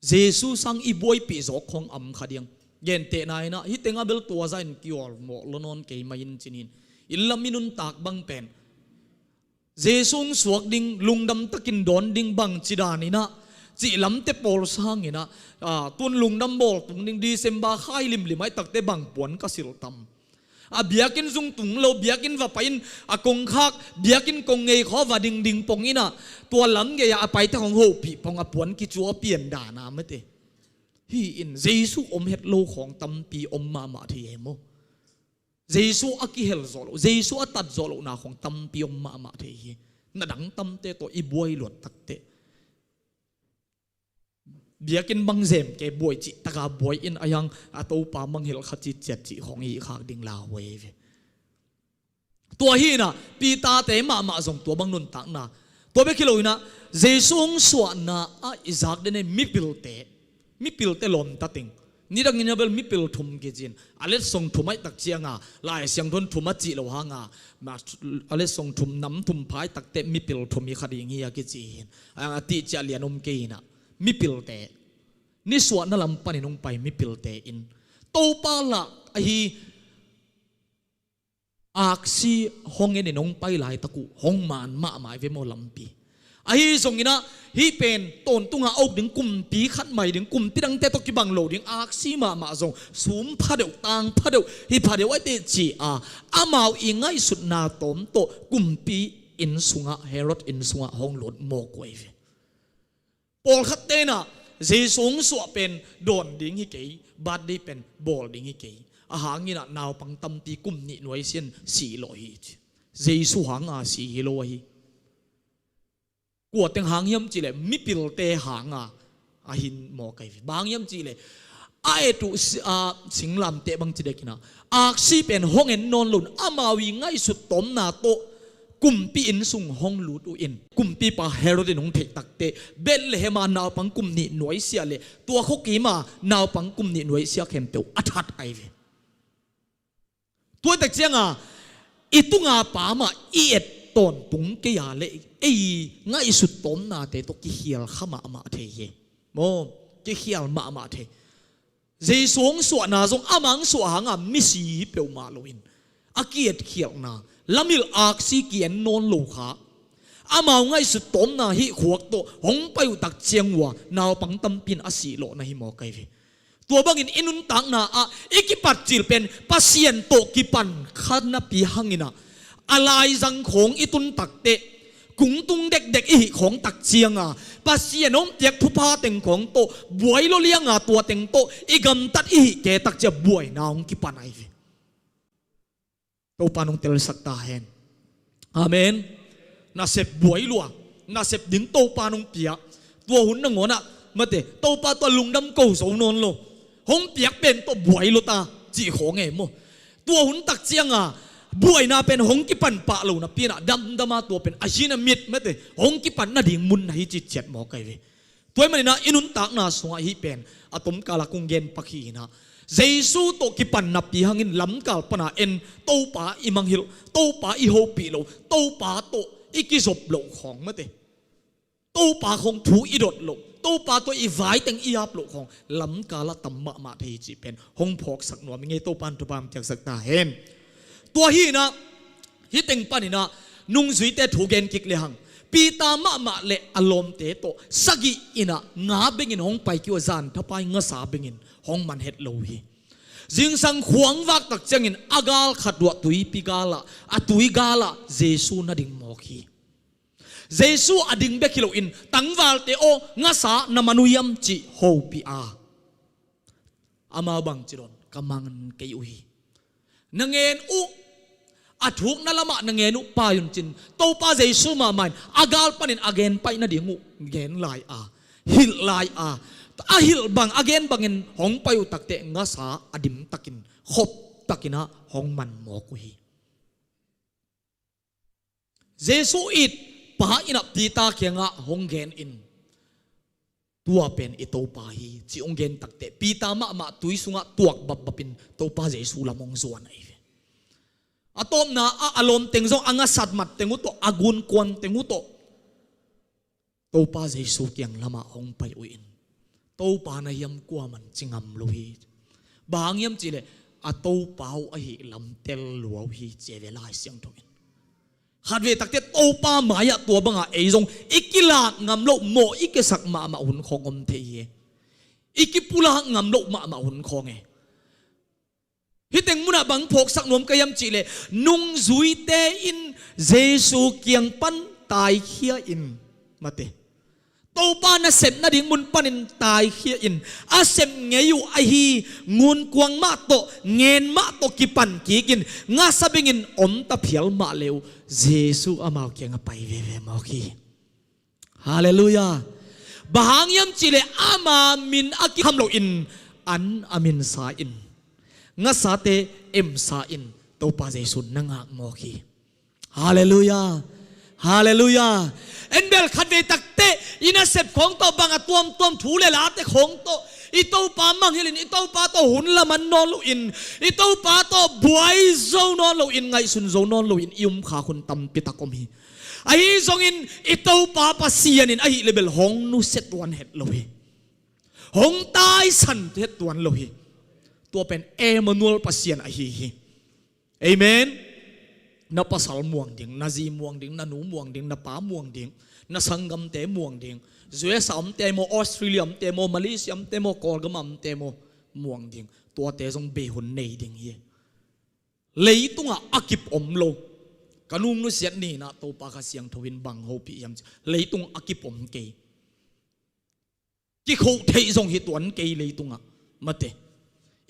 Jesu sang i buaipih zawk khawng a om kha ding. Gentehna inah hih teng a bel tua zah in kiawlmawh lo nawn kei mah in ci-in, i lam i nuntak bang pen Jesu hong suak ding, lungdam takin dawn ding bang ci dan inah, cih lamte pawl sang inah, ah, tun lungdam bawl tung ding December khai limlim ahih takte bang puan ka silh tam. A biakinn zung tung lo, biakinn va pai in a kongkhak, biakinn kong ngei khawng va dingding pong inah, tua lam gei-ah a paite khawng hopih pong a puan kicuah pian dan a mate. Hih in Jesu om het lo khawng tampi om mahmah thei hi maw. Jesu a kihel zawh loh, Jesu a tat zawh lohna khawng tampi om mahmah thei hi. Na dang tamte tawh i buai luat takteh, biakinn bang zem kei, buai cih taka buai in a hiang a Topa mangngilh kha citciat cih khawng i hih khak ding lauhuai ve. Tua hi inah Peter-te mahmah zong tua bang nuntakna. Tua bek hi lo inah Jesu hong suahna ah i zak den ei mipilte, mipilte lawmta teng. Nidangin a bel mipil thum kici in, a letsong thum ahih tak cianga Lai Siangtho in thum a cih loh hanga, ma, a letsong thum, nam thum pha ahih takteh mipil thum hi kha ding hi a kici hi. A, a tihciah lian om kei inah mipilte, nisuahna lam panin hong pai mipilte in Topa lah ahi aksi hong en in hong pai laitak uh hong man mahmah hi ve maw lampi. Ahi zong inah hih pen tawntunga a uk ding kumpi khat mai ding, kumpi dangte tawh kibang lo ding aksi mahmah zong sum pha deuh, tang pha deuh, hi pha deuh ahi teh ci-a amau i ngaihsutna tawm tawh kumpi inn sungah, Herod inn sungah hong lut mawk uh ahi ve. Pawlkhatte inah Jesu hong suah pen dawn ding hi kei, birthday pen bawl ding hi kei. A hang inah naupang tampi kum nih nuaisiah in sih lawh hi ci. Jesu hanga sih hi lo ahi. Kua teng hang hiam cih leh mipilte hanga a hi mawk ahi ve. Bang hang hiam cih leh a et uh si-, a, singlamteh bang ci dek inah aksi pen hong en nawn lo in amau i ngaihsut tawmna tawh kumpi inn sung hong lut uh in, kumpipa Herod in hong theih takteh Bethlehem a naupang kum nih nuaisiah le tua khuakim a naupang kum nih nuaisiah khempeuh a that ahi ve. Tua ahih tak cianga i tunga pa mah i et tawntung kei a le ei ngaihsut tawmnate tawh kikhial kha mahmah thei hi. Maw, kikhial mahmah thei. Jesu hong suahna zong amah hong suah hanga misi hi peuhmah loin a ki-etkhialhna, lamhilh aksi ki-en nawn lo kha, amau ngaihsut tawmna hih khuak tawh hong pai uh tak ciang uh a naupang tampi in a sih lawhna hi mawk ahi ve. Tua bangin i nuntakna ah i kipat cil pen Pasian tawh kipan kha napi hang inah a laizang khawng i tun takteh, kungtung dekdek i hih khawng tak cianga Pasian hong piak thupha teng khawng tawh buai lua lianga tua teng tawh i gamtat i hih kei tak ciang buaina hong kipan ahi ve. Topa nong telsak ta hen. Amen. Nasep buai lua, nasep ding Topa nong pia. Tua hun nangawn ah mate, Topa tua lungdam ko zo nawn lo. Hong piak pen tawh buai lua ta cih khawng e maw. Tua hun tak cianga buaina pen hong kipan pah lo napi inah damdama tua pen a hi na mit mate, hong kipan nading mun na hi citciat mawk ahi ve. Tua ahih manin ah i nuntakna sungah hih pen a tomkal a kong gen pak hi inah Jesu tawh kipan napi hangin lamkal pana en, Topa i mangngilh, Topa i hopih loh, Topa tawh i kizop loh khawng mate, Topa khawng thu i dot loh, Topa tawh i vai teng i ap loh khawng lamkal ah tam mahmah thei hi cih pen hong phawksak nuam ing ei. Topa in thupha hong piaksak ta hen. Tua hi inah hih teng pan inah nungzuite thu gen kik le hang, Peter mahmah le a lawmte tawh sagih inah nga bengin hong pai kei uh a, zan thapai ngasa bengin hong man het lo uh hi. Zingsang khuang vak tak ciangin a gal khat uh ah tuipi gal ah, a tui gal ah Jesu na ding mawk hi. Jesu a ding bek hi loin tangvalte aw, ngasa na man uh hiam cih hopih a, amau bangci dawn, ka man kei uh hi. Na ngen uh, a thukna lamah na ngen uh pai un cin, Topa Jesu mahmah in a gal panin a gen paih nading uh gen lai a, hilh lai a, a hilh bang, a gen bangin hong pai uh takteh ngasa a dim takin, khop takin ah hong man mawk uh hi. Jesu it pa inah Peter kiangah hong gen in, Tua pen i Topa hi, ci hong gen takteh Peter mahmah tui sungah tuak bapbapin Topa Jesu lam hong zuan ahi ve. A tawpna ah a lawmteng zong a ngasat mat teng uh tawh, a gunkuan teng uh tawh Topa Jesu kiang lamah hong pai uh in, Topa na hiam kuaman ci ngam lo hi. Bang hang hiam cihleh a Topa uh ahi lam tel lua uh hi ci ve Lai Siangtho in. Khatvei takte Topa mai-ah tua bangah ei zong i kilak ngam loh, mawh i kiasak mahmah hun khawng om thei hi. I kipulak ngam loh mahmah hun khawng e. Hih teng munah bang phawksak nuam ka hiam cihleh, nungzuite in Jesu kiang pan taikhia in, mate, Topa nasep nading mun panin taikhia in, a sep ngei uh ahi ngunkuang mah tawh, ngen mah tawh kipan kikin, ngasa bengin om ta phial mah le uh, Jesu amau kiangah pai veve mawk hi. Halleluiah. Bang hang hiam cihleh ama min a kikham loin, an a minsa in, ngasate emsa in Topa Jesu na ngak mawk hi. Halleluiah. Halleluiah. En bel khatvei takte i nasep khawng tawh, bang a tuamtuam thu le late khawng tawh i Topa mangngilhin, i Topa tawh hun laman nawn loin, i Topa tawh buai zo nawn loin, ngaihsun zo nawn loin i umkhak hun tampi tak om hi. Ahi zongin i Topa Pasian in ahih leh bel hong nusia tuan het lo hi. Hong taisan het tuan lo hi. Tua pen Emmanuel Pasian ahi hi. Amen. Na pasal muang ding, na zi muang ding, na nu muang ding, na pa muang ding, na sanggamte muang ding, U S A omte maw, Australia omte maw, Malaysia omte maw, Kawlgam omte maw, muang ding. Tuate zong bei hun nei ding hi. Leitungah a kip om lo. Ka nung nusiat ni-in ah Topa Kha Siangtho in bang hopih hiam cih, leitung a kip om kei. Kikhoh theih zong hi tuan kei leitungah, mate.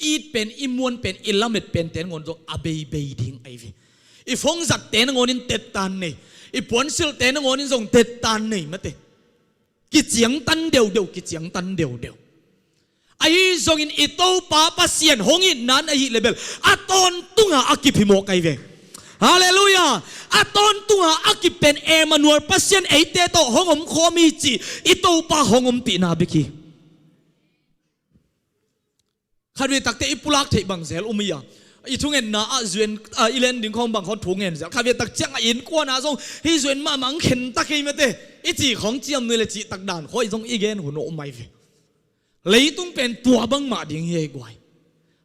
I it pen, i muan pen, i lamet pente nangawn zong a beibei ding ahi ve. I phone zatte nangawnin tettan nei, i puansilhte nangawnin zong tettan nei, mate. Kiciangtan deudeu, kiciangtan deudeu. Ahi zongin i Topa Pasian hong itna in ahih leh bel a tawntunga a kip hi mawk ahi ve. Halleluiah. A tawntunga a kip pen Emmanuel, Pasian eite tawh hong omkhawm hi cih i Topa hong ompihna bek hi. Khatvei takte i pulak theih bang zel um hi a, i thungetna ah zuen, ah, i len ding khawng bang khawng thungen zel. Khatvei tak ciangah innkuan ah zong hih zuen mahmah ang khen tak hi mate, i cih khawng ciamnuih le cih tak dan khawng zong i gen hun a om ahi ve. Leitung pen tua bangmah ding hi ei guai.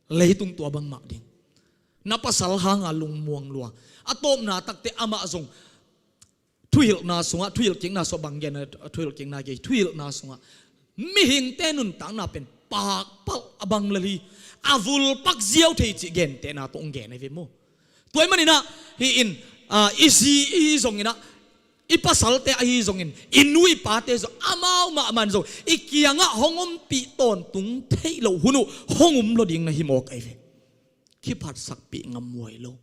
Leitung tua bangmah ding. Na pasal hanga lungmuang lua. A tawpna takte amah zong thuhilhna sungah, thuhilhkikna sungah bang gen, thuhilhkikna kei, thuhilhna sungah mihingte nuntakna pen pakpalh a bang lel hi. A vulpak ziau thei cih gentehna tawh hong gen ahi ve maw. Tua ahih manin ah hih in, ah, i zi i zongin ah, i pasalte ahi zongin, i nu i pate zong, amau mahmah in zong i kiangah hong ompih tawntung theih loh hun uh hong um lo ding na hi mawk ahi ve. Kiphatsakpih ngam huai lo.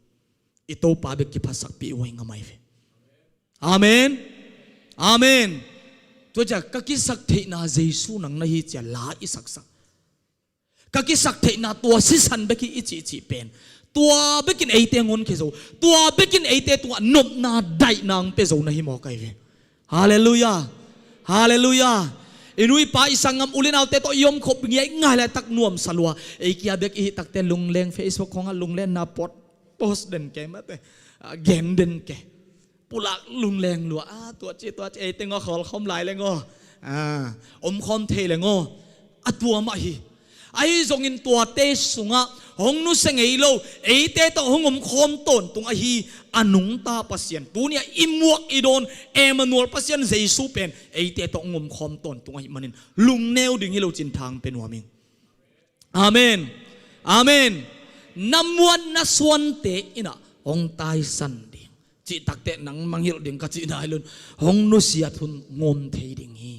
I Topa bek kiphatsakpih huai ngam ahi ve. Amen. Amen. Tua ciah ka kisaktheihna Jesu nang na hi ciah la i saksak. Ka kisaktheihna tua sisan bek hi i cihcih pen, tua bekin eite hong honkhia zo, tua bekin eite tungah nopna daihna hong pia zo na hi mawk ahi ve. Halleluiah. Halleluiah. I nu i pa, i sanggam u le naute tawh i omkhop ngiai ngai laitak nuamsa lua. Ei kia bek i hih takte lungleng, Facebook khawngah lunglenna pot post den ke mate. Ah, gen den ke. Pulak lungleng lua. Ah, tua ci, tua ci. Ei teng aw khawlkhawm lai leng aw. Ah, omkhawm thei leng aw. A tua mah hi. Ahi zongin tuate sungah hong nusia ngei lo, eite tawh hong omkhawm tawntung ahi a nungta Pasian, tuni-ah i muak i dawn Emmanuel Pasian Jesu pen eite tawh hong omkhawm tawntung ahih manin lungneu ding hi lo cin thang pe nuam ing. Amen. Amen. Na muan na suante in ah hong taisan ding, cih takteh nang mangngilh ding ka cihna hi lo in, hong nusiat hun ngawm thei ding hi.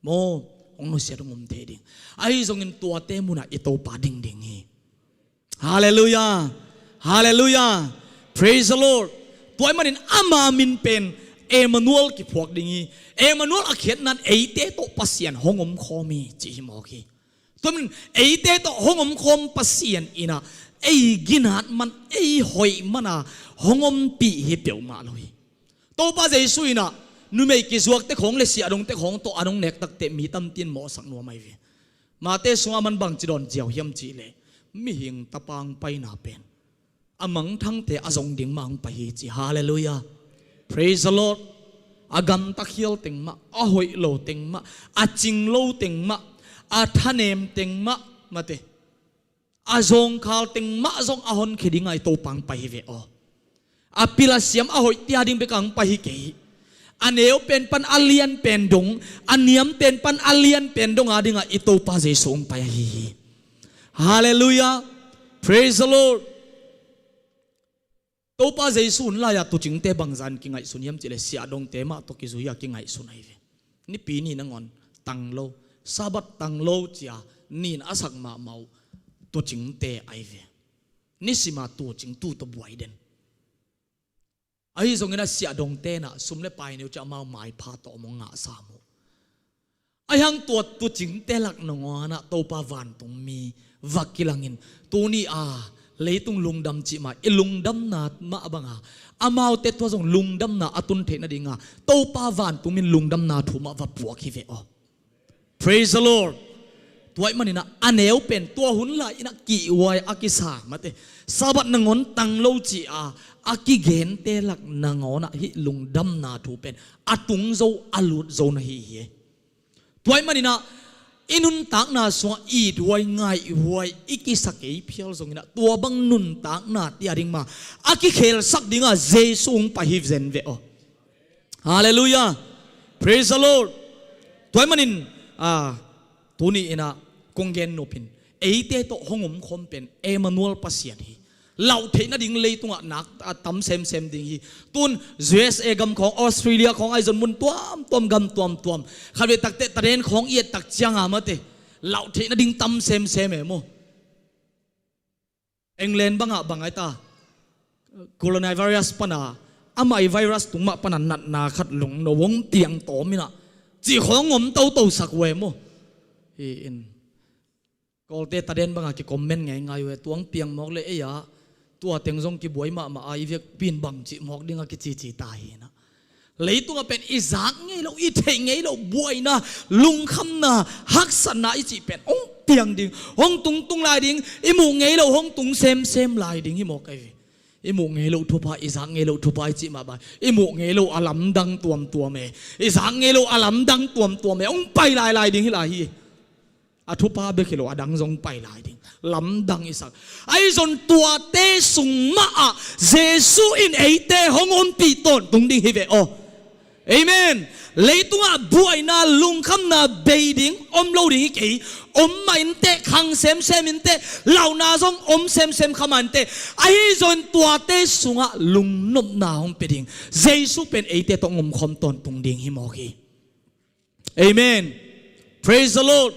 Maw, hong nusiat hong om thei ding. Ahi zongin tuate munah i Topa ding ding hi. Halleluiah. Halleluiah. Praise the Lord. Tua ahih manin ama min pen Emmanuel kiphuak ding hi. Emmanuel a khiatna in eite tawh Pasian hong omkhawm hi cih hi mawk hi. Tua ahih manin eite tawh hong omkhawm Pasian in ah ei ginat man, ei hoih man a hong ompih hi peuhmah lo hi. Topa Jesu in ah Numei kizuakte khawng le siahdongte khawng tawh an hong nek takteh mi tampi in mawhsak nuam ahi ve. Mate sungah man bangci dawn ziau hiam cihleh, mihing tapa hong paina pen a mangthangte a zong ding mah hong pai hi ci. Halleluiah. Praise the Lord. A gamta khial teng mah, a hoih lo teng mah, a cing lo teng mah, a thanem teng mah, mate, a zawngkhal teng mah zong a honkhia dingah i Topa hong pai hi ve aw. A pil a siam a hoihte a ding bek a hong pai hi kei hi. A neu pen pan a lian pen dong, a niam pen pan a lian pen dong a dingah i Topa Jesu hong pai ahi hi. Halleluiah. Praise the Lord. Topa Jesu hun lai-ah tuucingte bangzah in kingaihsun hiam cihleh siahdongte mah tawh kizui-a kingaihsun ahi ve. Nipi ni nangawn tang lo, Sabbath tang lo ci-a nin a sak mahmah uh tuucingte ahi ve. Nisima tuucing tu tawh buai den. Ahi zongin a siahdongte nah sum le pai neu ci-a amau maipha tawh om hong ngahsa mu. Ahi hang tua tuucingte lak nangawnah Topa vantungmi va kilangin tuni a leitung lungdam cih mah i lungdamna mah banga amaute tua zong lungdamna a tun theih nadinga Topa vantungmi in lungdamna thu mah va puak hi ve aw. Praise the Lord. Tua ahih maninah a neu pen tua hun lai-inah kihhuai a kisa mate, Sabbath nangawn tang lo ci-a a kigente lak nangawnah hih lungdamna thu pen a tung zo a lut zo na hi hi. Tua ahih maninah i nuntakna sungah ithuai ngaihhuai i kisa kei phial zonginah tua bang nuntakna tia ding ma a kikhelsak dingah Jesu hong pai hi zen ve aw. Halleluiah. Praise the Lord. Tua ahih manin, ah, tuni inah kong gen nopin eite tawh hong omkhawm pen Emmanuel Pasian hi. Lauh theih nading leitungah nak a tam semsem ding hi. Tun U S A gam khawng, Australia khawng, ahi zong mun tuamtuam, gam tuamtuam, khatvei takteh taden khawng i et tak cianga mate, lauh theih nading tam semsem e maw. England bangah bang ai ta, coronavirus pana, amah i virus tung mah pana natna khat lungno hong piang tawm inah cih khawng om toto sak uh e maw. Hi in Kawlte taden banga kicomment ngeingai uh e, tua hong piang mawk le ei-ah tua teng zong kibuai mahmah a, i vekpi in bangcih mawk dingah kicici ta hi inah. Leitungah pen i zak ngei loh, i theih ngei loh buaina, lungkhamna, haksatna i cih pen hong piang ding, hong tungtung lai ding, i muh ngei loh hong tung semsem lai ding hi mawk ahi ve. I muh ngei loh thupha, i zak ngei loh thupha i cih mah bang, i muh ngei loh a lamdang tuamtuam e, i zak ngei loh a lamdang tuamtuam e, hong pai lailai ding hi lai hi. A thupha bek hi lo, a dang zong pai lai ding, lamdang i sak. Ahi zong tuate sung mahah Jesu in eite hong ompih tawntung ding hi ve aw. Amen. Leitungah buaina, lungkhamna bei ding om lo ding hi kei. Om mah inteh, khang semsem inteh, lauhna zong om semsem kha mah inteh. Ahi zong tuate sungah lungnopna hong pia ding Jesu pen eite tawh hong omkhawm tawntung ding hi mawk hi. Amen. Praise the Lord.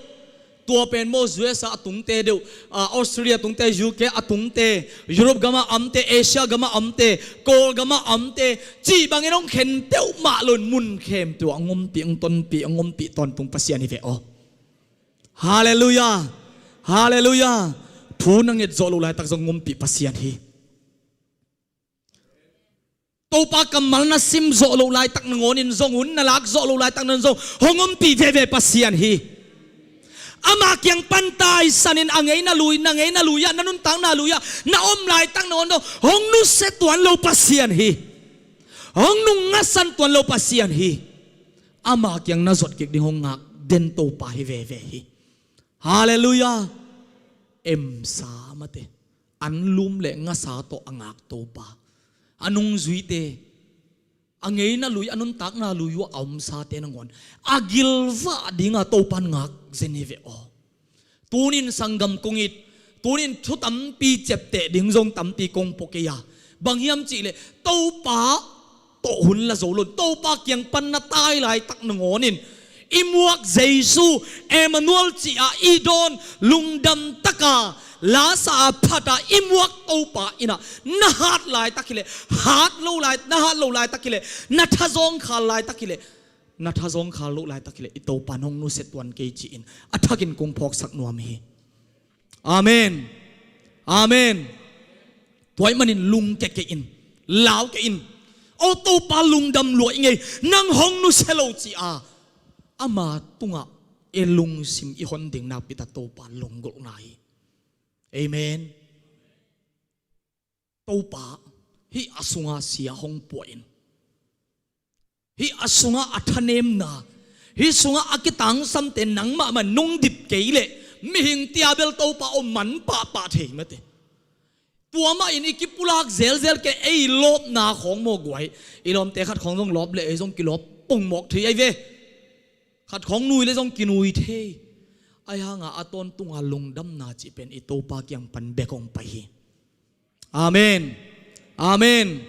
Tua pen maw U S A a tungte deuh, ah, Australia a tungte, U K a tungte, Europe gamah a omte, Asia gamah a omte, Kawl gamah a omte, cih bangin hong khen deuh mah loin mun khempeuh ah hong ompih, hong tonpih, hong ompih tawntung Pasian hi ve aw. Halleluiah. Halleluiah. Thu na nget zawh loh laitak zong hong ompih Pasian hi. Topa kammal na sim zawh loh laitak nangawnin zong, hun na lak zawh loh laitak nangawnin zong hong ompih veve Pasian hi. Ama kiang pan taisanin a ngeina lui, na ngeina lui-ah, na nuntakna lui-ah na om laitak nangawn zong hong nusia tuan lo Pasian hi. Hong nungngasan tuan lo Pasian hi. Ama kiang na zot kik ding hong ngak den Topa hi veve hi. Halleluiah. Emsa mate, anlum le ngasa tawh a ngak Topa, a nungzuite, a ngeina lui, a nuntakna lui uh a omsate nangawn a gilvah dinga Topa in ngak zen hi ve aw. Tunin sanggam kong it, tunin thu tampi ciapteh ding zong tampi kong pua kei a, bang hiam cihleh Topa tawh hun la zo lo, Topa kiang pan na tai laitak nangawnin i muak Jesu, Emmanuel ci-a i dawn, lungdam taka lasa a phata i muak Topa innah na hat laitak hileh, hat lo lai, na hat lo laitak hileh, na thazawng khal laitak hileh, na thazawng khal loh laitak hileh i Topa in hong nusia tuan kei ci-in a thakin kong phawksak nuam hi. Amen. Amen. Tua ahih manin lungke kei in, lau kei in, O Topa, lungdam lua i ngei, nang hong nusia lo ci-a ama tungah i lungsim i hon ding nakpi tak Topa lunggulhna hi. Amen. Topa, hih a sunga sia hong puah in, hih a sungah a thanemna, hih sungah a kitangsamte nangmah mah nong dip kei leh mihing tia bel Topa om man pahpah thei mate. Tua mah in i kipulak zelzel kei, ei lawpna khawng maw guai. I lawmte khat khawng zong lawp leh ei zong kilawp pongmawk thei ahi ve. Khat khawng nui leh zong kinui thei. Ahi hanga a tawntunga lungdamna cih pen i Topa kiang pan bek hong pai hi. Amen. Amen.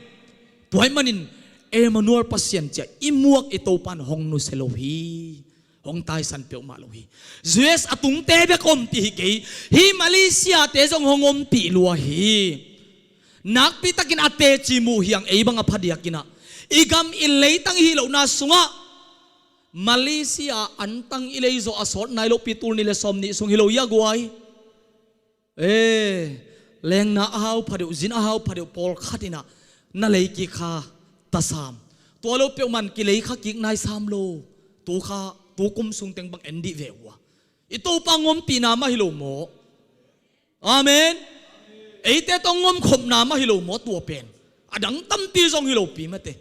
Tua ahih manin Emmanuel Pasian ci-a i muak i Topa in hong nusia lo hi. Hong taisan peuhmah lo hi. U S a tungte bek ompih hi kei. Hih Malaysia-te zong hong ompih lua hi. Nakpitakin a teci muh hiang ei bang a phadiakinah i gam i leitang i hih lohna sungah Malaysia antang i lei zawh a sawt nai lohpi tul nih le sawmnih sung hi lo hi a guai. Eh, lengna a hau phadeuh, zin a hau phadeuh pawlkhat inah na lei kik kha tasam. Tua lo peuhmah in kilei kha kik nai sam lo. Tu kha, tu kum sung teng bang en dih ve uh a. I Topa hong ompihna mah hi lo maw? Amen. Eite tawh hong omkhopna mah hi lo maw tua pen? A dang tampi zong hi lopi mate.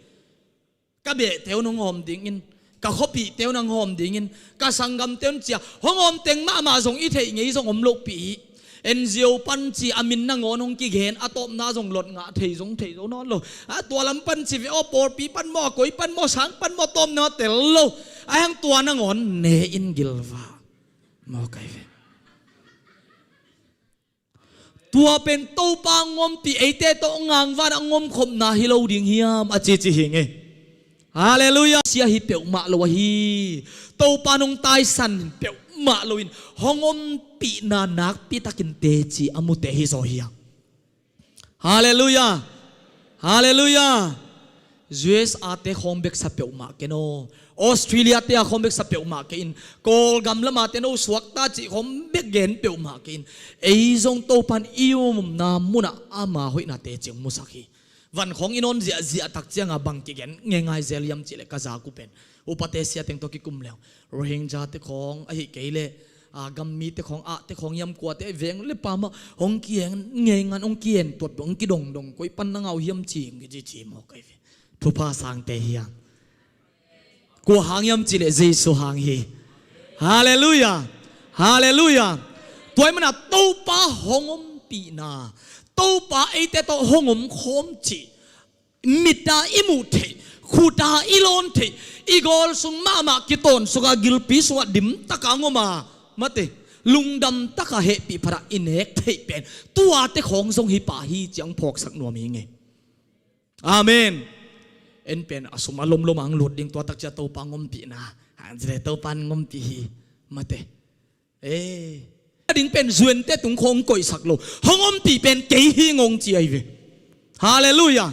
Ka behte un hong hawm dingin, ka khuapihte un hong hawm dingin, ka sanggamte un ci-a hong hawm teng mahmah zong i theih ngei zong om lohpi hi. N G O pan ci a min nangawn hong kigen, a tawpna zong lot ngah thei zong thei zo nawn lo. A tua lam pan ci ve aw, pawlpi pan maw, a koi pan maw, sang pan maw, tawm na tel lo. Ahi hang tua nangawn ne in gilva. Mawk ahi ve. Tua pen Topa hong ompih, eite tawh hong ngangvan a hong omkhopna hi lo ding hiam a cici hi ngei. Halleluiah. Sia hi peuhmah lo ahi. Topa in hong taisan peuhmah loin hong ompihna nakpitakin teci a mute hi zaw hiam? Halleluiah. Halleluiah. U S A te khawng bek sa peuhmah ken aw, Australia te a khawng bek sa peuhmah kei in, Kawlgam lama te no suakta cih khawng bek gen peuhmah kei in, ei zong Topa in i umna munah ama hoihna teci hong musak hi. Van khawng i nawn ziahziah tak cianga bang kigen ngeingai zel hiam cihleh ka zak uh pen upate sia teng tawh kikum leng Rohingya te khawng ahi kei leh a, gam mite khawng, ah te khawng hiam, kuate veng le pa mah hong kien ngei ngan, hong kien tuat, hong kidongdong, koi pan na ngau hiam ci, hong kici ci mawk ahi ve. Thupha sangte hiam? Kua hang hiam cihleh Jesu hang hi. Halleluiah. Halleluiah. Tua ahih mana Topa hong ompihna, Topa eite tawh hong omkhawm cih mita i muh theih, khuta i lawn theih, i gawl sung mahmah kitawn sungah, gilpi sungah dim taka ngom a, mate, lungdam taka hehpih phatah i nek theih pen tuate khawng zong hi pah hi ci-a hong phawksak nuam hi ngei. Amen. En pen a sum a lomlom a hong lut ding, tua takcia Topa hong ompihna hang cile Topa hong ompih hi, mate. Eh, a ding pen zuante tung khawng koihsak lo. Hong ompih pen kei hi ngong ci ahi ve. Halleluiah.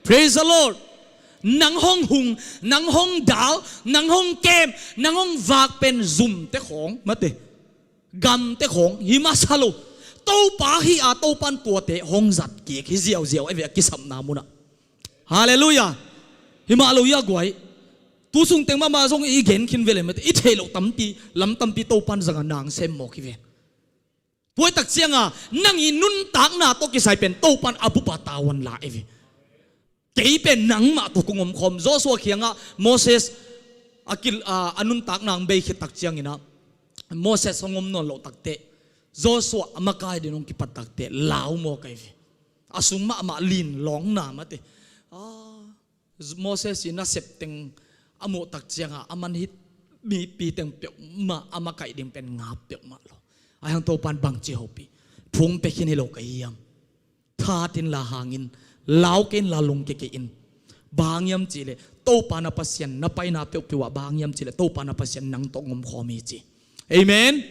Praise the Lord. Nang hong hung, nang hong dal, nang hong kem, nang hong vak pen zumte khawng, mate, gamte khawng hi masa lo. Topa hi a, Topa in tuate hong zat kik hi ziauziau ahi ve a kisapna munah. Halleluiah. Hi mah lo hi a guai. Tu sung teng mahmah zong i gen khin ve le mate, i theih loh tampi, lam tampi Topa in zanga nang sem mawk hi ve. Tua hi tak cianga nang i nuntakna tawh kisai pen Topa in a bupa tavuan la ahi ve. Kei pen nangmah tawh kong omkhawm. Joshua kiangah Moses a kil, a, a nuntakna hong bei khit tak cianginah Moses hong om nawn loh takteh, Joshua a makai ding hong kipat takteh lau mawk ahi ve. A sung mahmah lin lawngna mate. Ah, Moses i nasep teng a muh tak cianga a man hit mipi teng peuhmah a makaih ding pen ngap peuhmah lo. Ahi hang Topa in bangci hopih, thu hong pia khin hi lo ka hiam? That inla hang in, lau kei inla lungkia kei in. Bang hang hiam cihleh Topa na Pasian na paina peuhpeuh ah, bang hang hiam cihleh Topa na Pasian nang tawh hong omkhawm hi ci. Amen.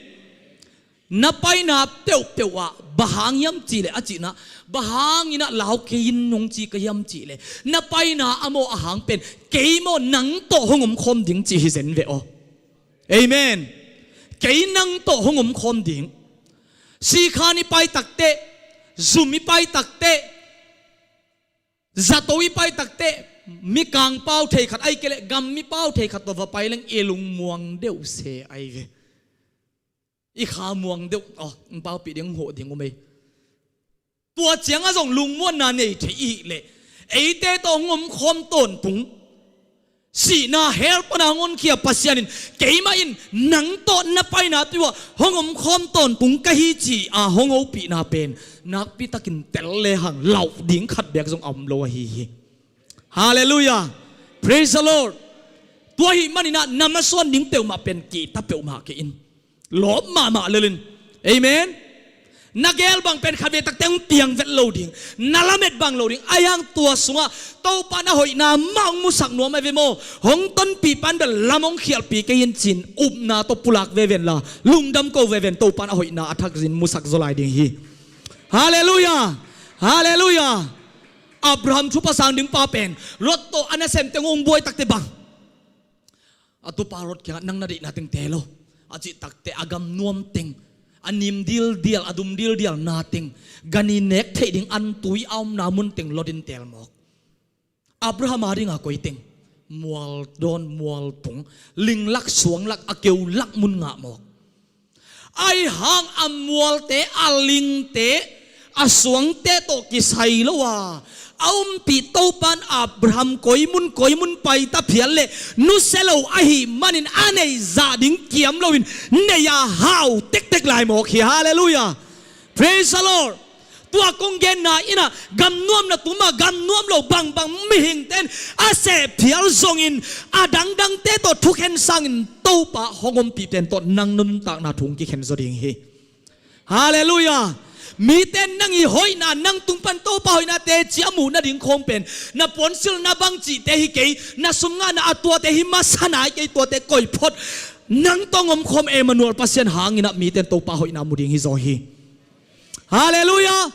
Na paina peuhpeuh ah bang hang hiam cihleh a cihnah, bang hanginah lau kei in hong ci ka hiam cihleh, na paina a mawh a hang pen kei maw nang tawh hong omkhawm ding cih hi zen ve aw. Amen. Kei nang tawh hong omkhawm ding. Sikhan i pai takteh, zum i pai takteh, zato i pai takteh, Mikang pau thei khat, ahih kei leh gam mi pau thei khat tawh va pai leng i lungmuang deuh se ahi ve. I kha muang deuh, aw, in paupih ding, huh ding uh mei. Tua ciangah zong lungmuanna nei thei i hih leh, eite tawh hong omkhawm tawntung, sihna hell pana hong honkhia Pasian in, keimah in nang tawh na paina peuhah hong omkhawm tawntung ka hi ci-a hong hopihna pen nakpitakin tel lehang lauh ding khat beek zong a om lo ahi hi. Halleluiah. Praise the Lord. Tua ahih maninah na masuan ding peuhmah pen kihta peuhmah kei in. Lawp mahmah lelin. Amen. Na geel bang pen khatvei takte hong piang vet lo ding, na lamet bang lo ding. Ahi hang tua sungah Topa na hoihna mah hong musak nuam ahi ve maw. Hong tonpih pan bel lam hong khialhpih kei in ci-in upna tawh pulak veve inla, lungdam ko veve in, Topa na hoihna a thak zin musak zaw lai ding hi. Halleluiah. Halleluiah. Abraham thupha sang ding pa pen Lot tawh a nasemte hong buai takte bang, a tupa Lot kiangah, nang na deihna teng te lo, a cih takte a gam nuam teng, a nim dildial, a dum dildial na teng, gan i nek theih ding antui a omna mun teng Lot in teel mawk. Abraham a dinga koi teng? Mual dawn, mual pung, ling lak, suang lak, a keu lak mun ngah mawk. Ahi hang a mualte, a lingte, a suangte tawh kisai lo a, a umpih Topa in Abraham koi mun koi mun paita phial leh nusia lo ahih manin a neih zah ding kiam loin nei a hau tektek lai mawk hi. Halleluiah. Praise the Lord. Tua kong genna innah gam nuam na tuma gam nuam lo bangbang mihingte in a seh phial zongin a dangdangte tawh thukhen sangin Topa hong ompih pen tawh nang na nuntakna thu hong kikhen zaw ding hi. Halleluiah. Mite in nang i hoihna, nang tung pan Topa hoihna teci a muh nading khawng pen na puansilhna bang cihte hi kei, na sum ngahna a tuate hi masa nai kei, tuate koih phot. Nang tawh hong omkhawm Emmanuel Pasian hanginah mite in Topa hoihna mu ding hi zaw hi. Halleluiah.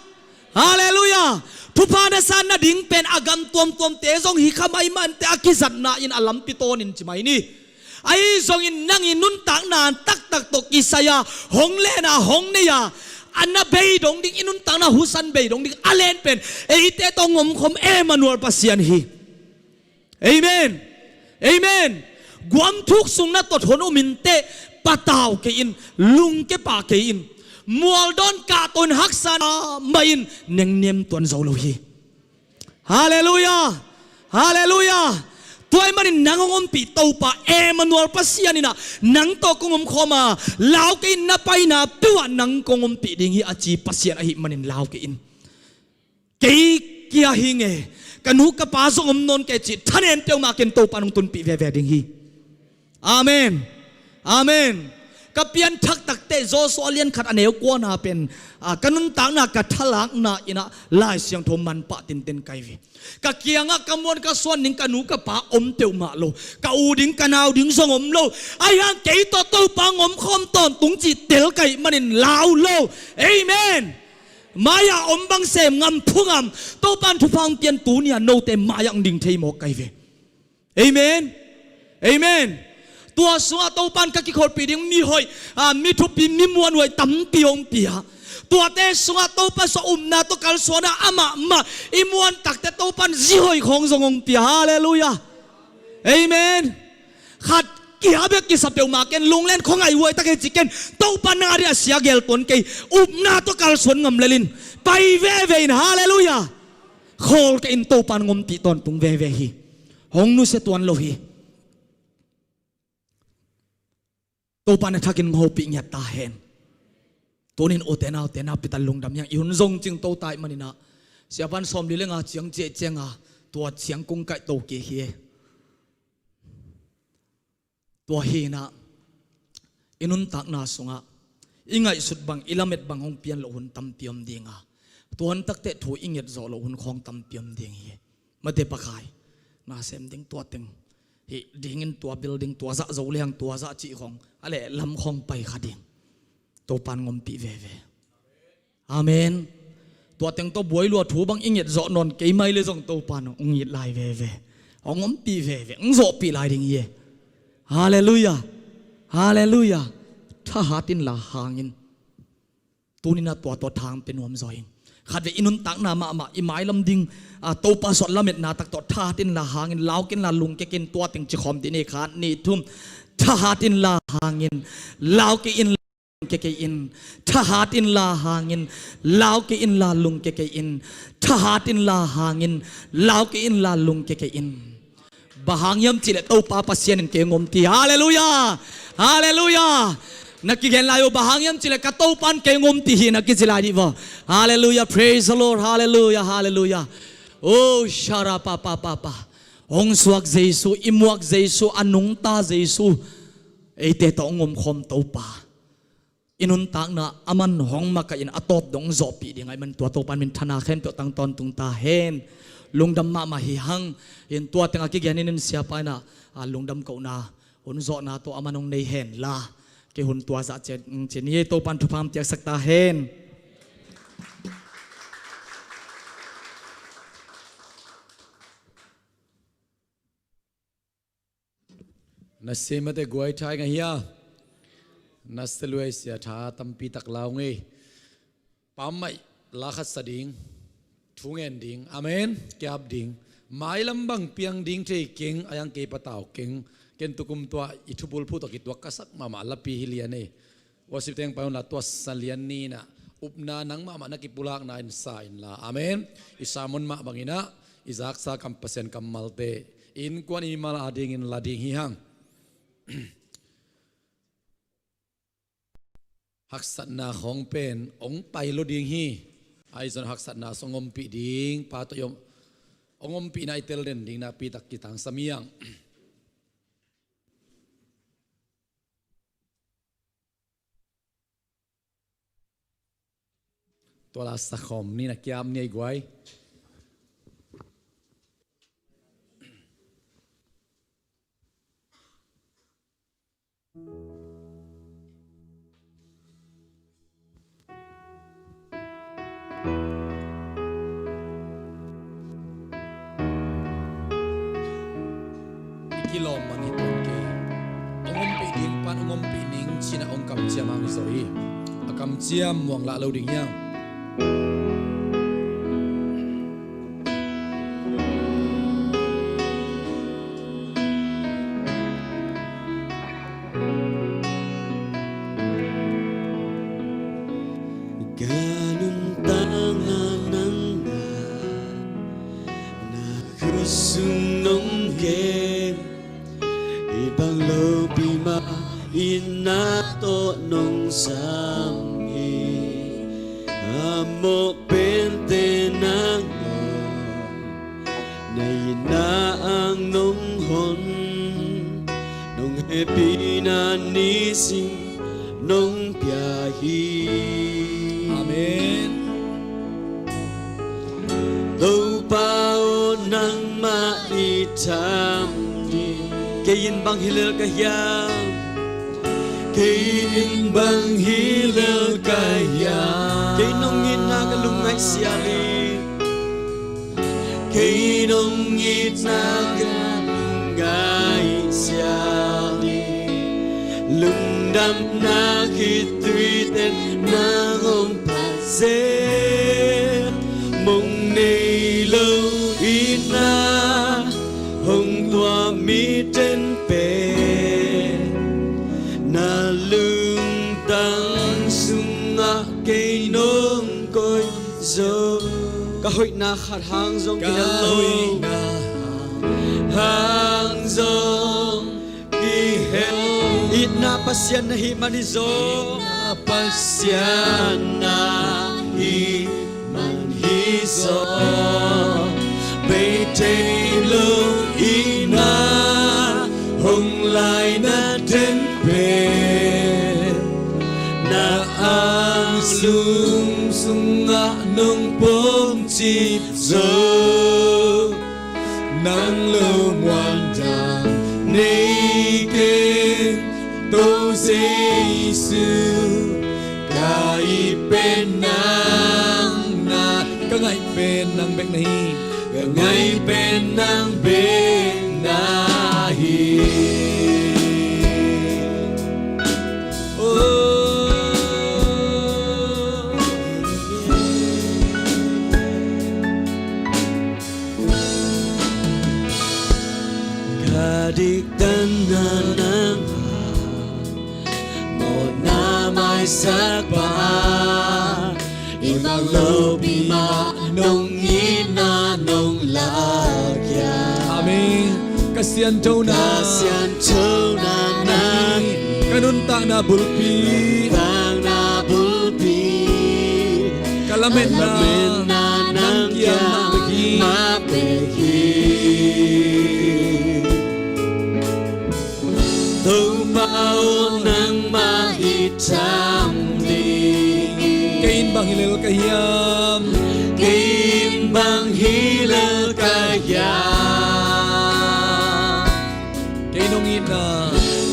Halleluiah. Thupha na san nading pen a gam tuamtuamte zong hi kha maimah inteh, a kizatna in a lampi tawnin ci mai ni. Ahi zongin nang i nuntakna taktak tawh kisai a, hong len a, hong nei a, a na bei dong ding, i nuntakna husan bei dong ding a len pen eite tawh hong omkhawm Emmanuel Pasian hi. Amen. Amen. Guam thuk sung na tot hon um inteh, patau kei in, lungke pah kei in, mual dawn kahto in haksa na mah in nengnem tuan zo lo hi. Halleluiah. Halleluiah. Tua ahih manin nang hong ompih Topa Emmanuel Pasian innah nang tawh kong omkhawm a, lau kei in, na paina peuhah nang kong ompih ding hi a ci Pasian ahih manin lau kei in. Kei kia hi nge, ka nu ka pa zong om nawn kei cih thanem peuhmah ken Topa in hong tunpih veve ding hi. Amen. Amen. Ka pianthak takte Joshua lian khat a neu kuana pen, a, ka nuntakna, ka thalakna innah Lai Siangtho manpah tinten kai ve. Ka kiangah ka muan ka suan ding ka nu ka pa om peuhmah lo. Ka u ding ka nau ding zong om lo. Ahi hang kei tawh Topa hong omkhawm tawntung cih tel ka hih manin lau lo. Amen. Mai-ah om bang sem ngam phu ngam, Topa in thupha hong pian tuni-a note mai-ah hong ding thei mawk kai ve. Amen. Amen. Tua sungah Topa in ka kikholhpih ding mi hoih, a, mi thupi, mi muanhuai tampi hong pia. Tuate sungah Topa sua upna tawh kalsuana amah mah i muan takte Topa in zi hoih khawng zong hong pia. Halleluiah. Amen. Khat kia bek kisa peuhmah ken, lunglen khuangaih huai tak hi ci ken, Topa nang a dih a sia gel tuan kei, upna tawh kalsuan ngam lelin pai veve in. Halleluiah. Khawl kei in, Topa in hong ompih tawntung veve hi. Hong nusia tuan lo hi. Topa in a thakin hong hopih ngiat ta hen. Tunin ute naute nakpi tak lungdam hi hang, i hun zong cingto ta ahih maninah, siapa in sawmli le nga ciang ciah cianga tua ciang kong kaihto kik hi. Tua hinah i nuntakna sungah i ngaihsut bang, i lamet bang hong pian loh hun tampi om dinga, tua hun takteh thu i nget zawh loh hun khawng tampi om ding hi. Mate pakhai na sem ding, tua teng hih dingin, tua building tua zah zo leng tua zah cih khawng a lehlam khawng pai kha ding. Topa in hong ompih veve. Amen. Tua teng tawh buai lua thu bang i nget zawh nawn kei mai le zong Topa in hong it lai veve. Hong ompih veve, hong zawhpih lai ding hi e. Halleluiah. Halleluiah. Thahat inla hang in. Tuninah tua tawh thang pia nuam zaw ing. Khatvei i nuntakna mahmah, i mailam ding, a, Topa suah lametna tak tawh thahat inla hang in, lau kei inla lungkia kei in, tua teng ci khawm dih ni. Khat, nih, thum. Thahat inla hang in, lau kei inla lungkia kei in. Thahat inla hang in, lau kei inla lungkia kei in. Thahat inla hang in, lau kei inla lungkia kei in. Bang hang hiam cih leh Topa Pasian in kei hong ompih. Halleluiah! Halleluiah! Na kigen lai uh, bang hang hiam cih leh ka Topa in kei hong ompih hi, na kici lai dih vaw. Halleluiah! Praise the Lord! Halleluiah! Halleluiah! Oh, sharapapapapa. Hong suak Jesu, i muak Jesu, a nungta Jesu, eite tawh hong omkhawm Topa. I nuntakna aman hong makaih in, a tawp dong zawhpih ding ahih man tua Topa in min thana khempeuh tang tawntung ta hen. Lungdam mahmah hi hang. In tua teng a kigen in, in siapa in ah, a, lungdam kohna hun zawhna tawh aman hong nei hen la, kei hun tua zah ciat, mm, ci ni. Topa in thupha piaksak ta hen. Na sia mate guai thai ngah hia? Na sia luai sia tha tampi tak lau ngei. Pammaih la khat sa ding, thu ngen ding, amen, kiap ding. Mailam bang piang ding thei keng, a yang kei patau keng. Ken tukum tua i thubul phu tawh kituak ka sak mahmah lapi hi lian ei. Worship team pai un la, tua sa lian ni in ah, upna nang mahmah na kipulakna in sa inla. Amen. I sermon mah bangin ah, i zaksa kam, Pasian kammalte innkuan i mimal adingin la ding hi hang. Haksatna khawng pen hong pai lo ding hi. Ahi zong haksatna sung hong ompih ding pa tawh i om, hong ompihna i tel den ding nakpi tak kitangsam hi hang. Tua la sa khawm ni, na kiap ni ei guai. I kilawm man hi tuan kei. Hong ompih ding pan hong ompih ning ci-in ah hong kamciam hang hi zaw hi. A kamciam muang lah lo ding hiam? Ka nuntakna nangmah na khut sung nong kem, i bang lopi mah itna tawh nong sam hi. A mawh pente nangawn na itna ang nong hon, nong hehpihna nisim nong pia hi. Amen. Topa aw, nangmah i tham ding. Kei in bang hi lel ka hiam? Kei in bang hi lel ka hiam? Kei nong itna ka lungngaih sial hi. Kei nong itna ka lungngaih sial hi. Lungdamna khitui ten nang hong phat zel. Mong nei lo itna hong tuah miten pen, na lungtang sungah kei nong koih zo. Ka hoihna khat hang zong kihel lo. Ka hoihna hang zong kihel. Itna Pasian na hih man hi zaw. Itna Pasian na hih man hi zaw. Bei thei lo itna hong laina ten pen, na ang sung sungah nong pom cip zo. Nang lo muan dang nei keng, To Jesu, ka it pen nang na, ka ngaih pen nang bek na hi. Ka ngaih pen nang bek na hi. Oh. Sakpa, in bang lopi mah nong itna nong lak hiam? Amen. Ka sianthona, ka sianthona nang hi. Ka nuntakna bulpi, nuntakna bulpi, ka lametna, ka lametna nang kiang mah bek hi. Topa aw, nangmah i tham ding hi. Kei in bang hi lel ka hiam? Kei in bang hi lel ka hiam? Kei nong itna,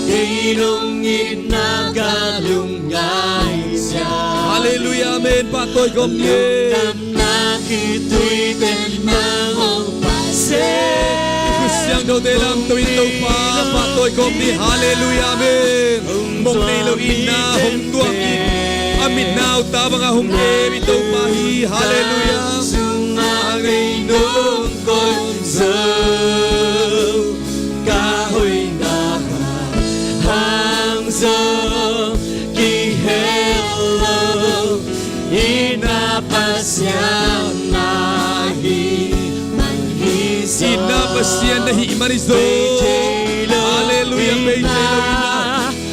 kei nong itna ka lungngai sia. Halleluiah, amen. Pahtawi kawm ni. Lungdamna khitui pen nang hong paisak. I khut siangthote lamto in Topa pahtawi kawm ni. Halleluiah, amen. Mong nei lo itna hong tuak in, a mitnau ta banga hong kem i Topa hi. Halleluiah. Sungah ngei nong koih zo, ka hoihna hang zong kihel lo, itna Pasian na hih man hi zaw. Itna Pasian na hih man hi zaw. Bei thei lo, halleluiah, bei thei lo itna.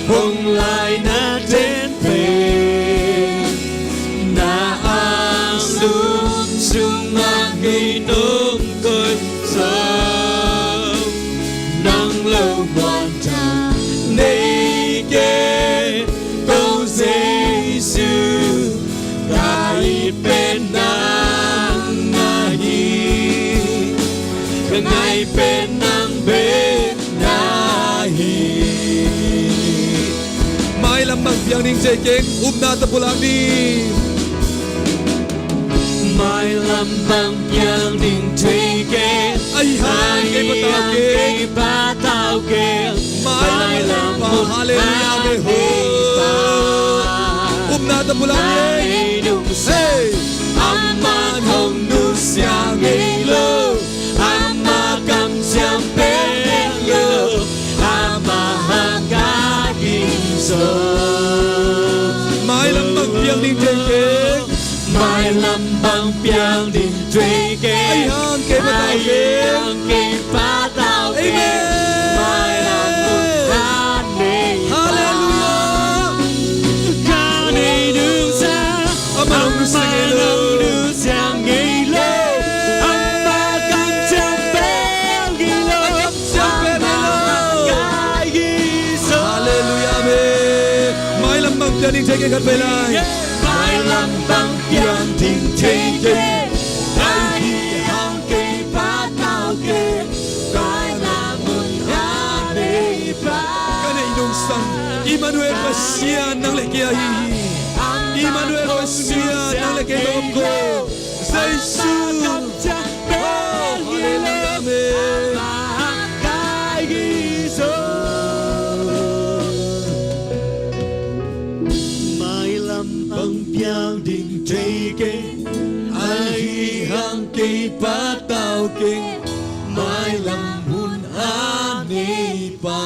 Hong laina ten pen na anglum sungah ngei nong koih zo, nang lo muan thang nei kei, ko Jesu. Ka it pen nang na hi, ka ngai pen nang bek na hi. Mailam bang piang ding thei keng, upna tawh pulak ni. Mailam bang piang ding thei keng, ahi hang kei patau keng, ahi hang kei patau keng. Mailam, mailam, halleluiah, amen. Upna tawh pulak ni. Hey. Amah hong nusia ngei lo, amah kamciam pia ngei lo, amah hang ka hi zaw. Mailam bang piang ding thei keng, mailam bang piang ding thei keng, ahi hang kei patau keng, ahi hang kei patau keng. Amen. Mailam bang piang ding, halleluiah. Ka nei nungsa, amah hong nusia ngei lo, amah hong nusia ngei lo, amah kamciam pia ngei lo, amah kamciam pia ngei lo, amah hang ka hi zaw. Halleluiah, amen. Mailam bang piang ding thei keng khat vei lai. Mailam bang piang ding thei keng, ahi hang kei patau keng, ka na mun a nei pa. Ka nei nungsang Immanuel Pasian nang le kei ahi hi. Immanuel Pasian nang le kei tawh om ko. Jesu. Oh, halleluiah, amen. Mailam bang piang ding thei keng, ahi hang kei patau keng, mailam hun a nei pa.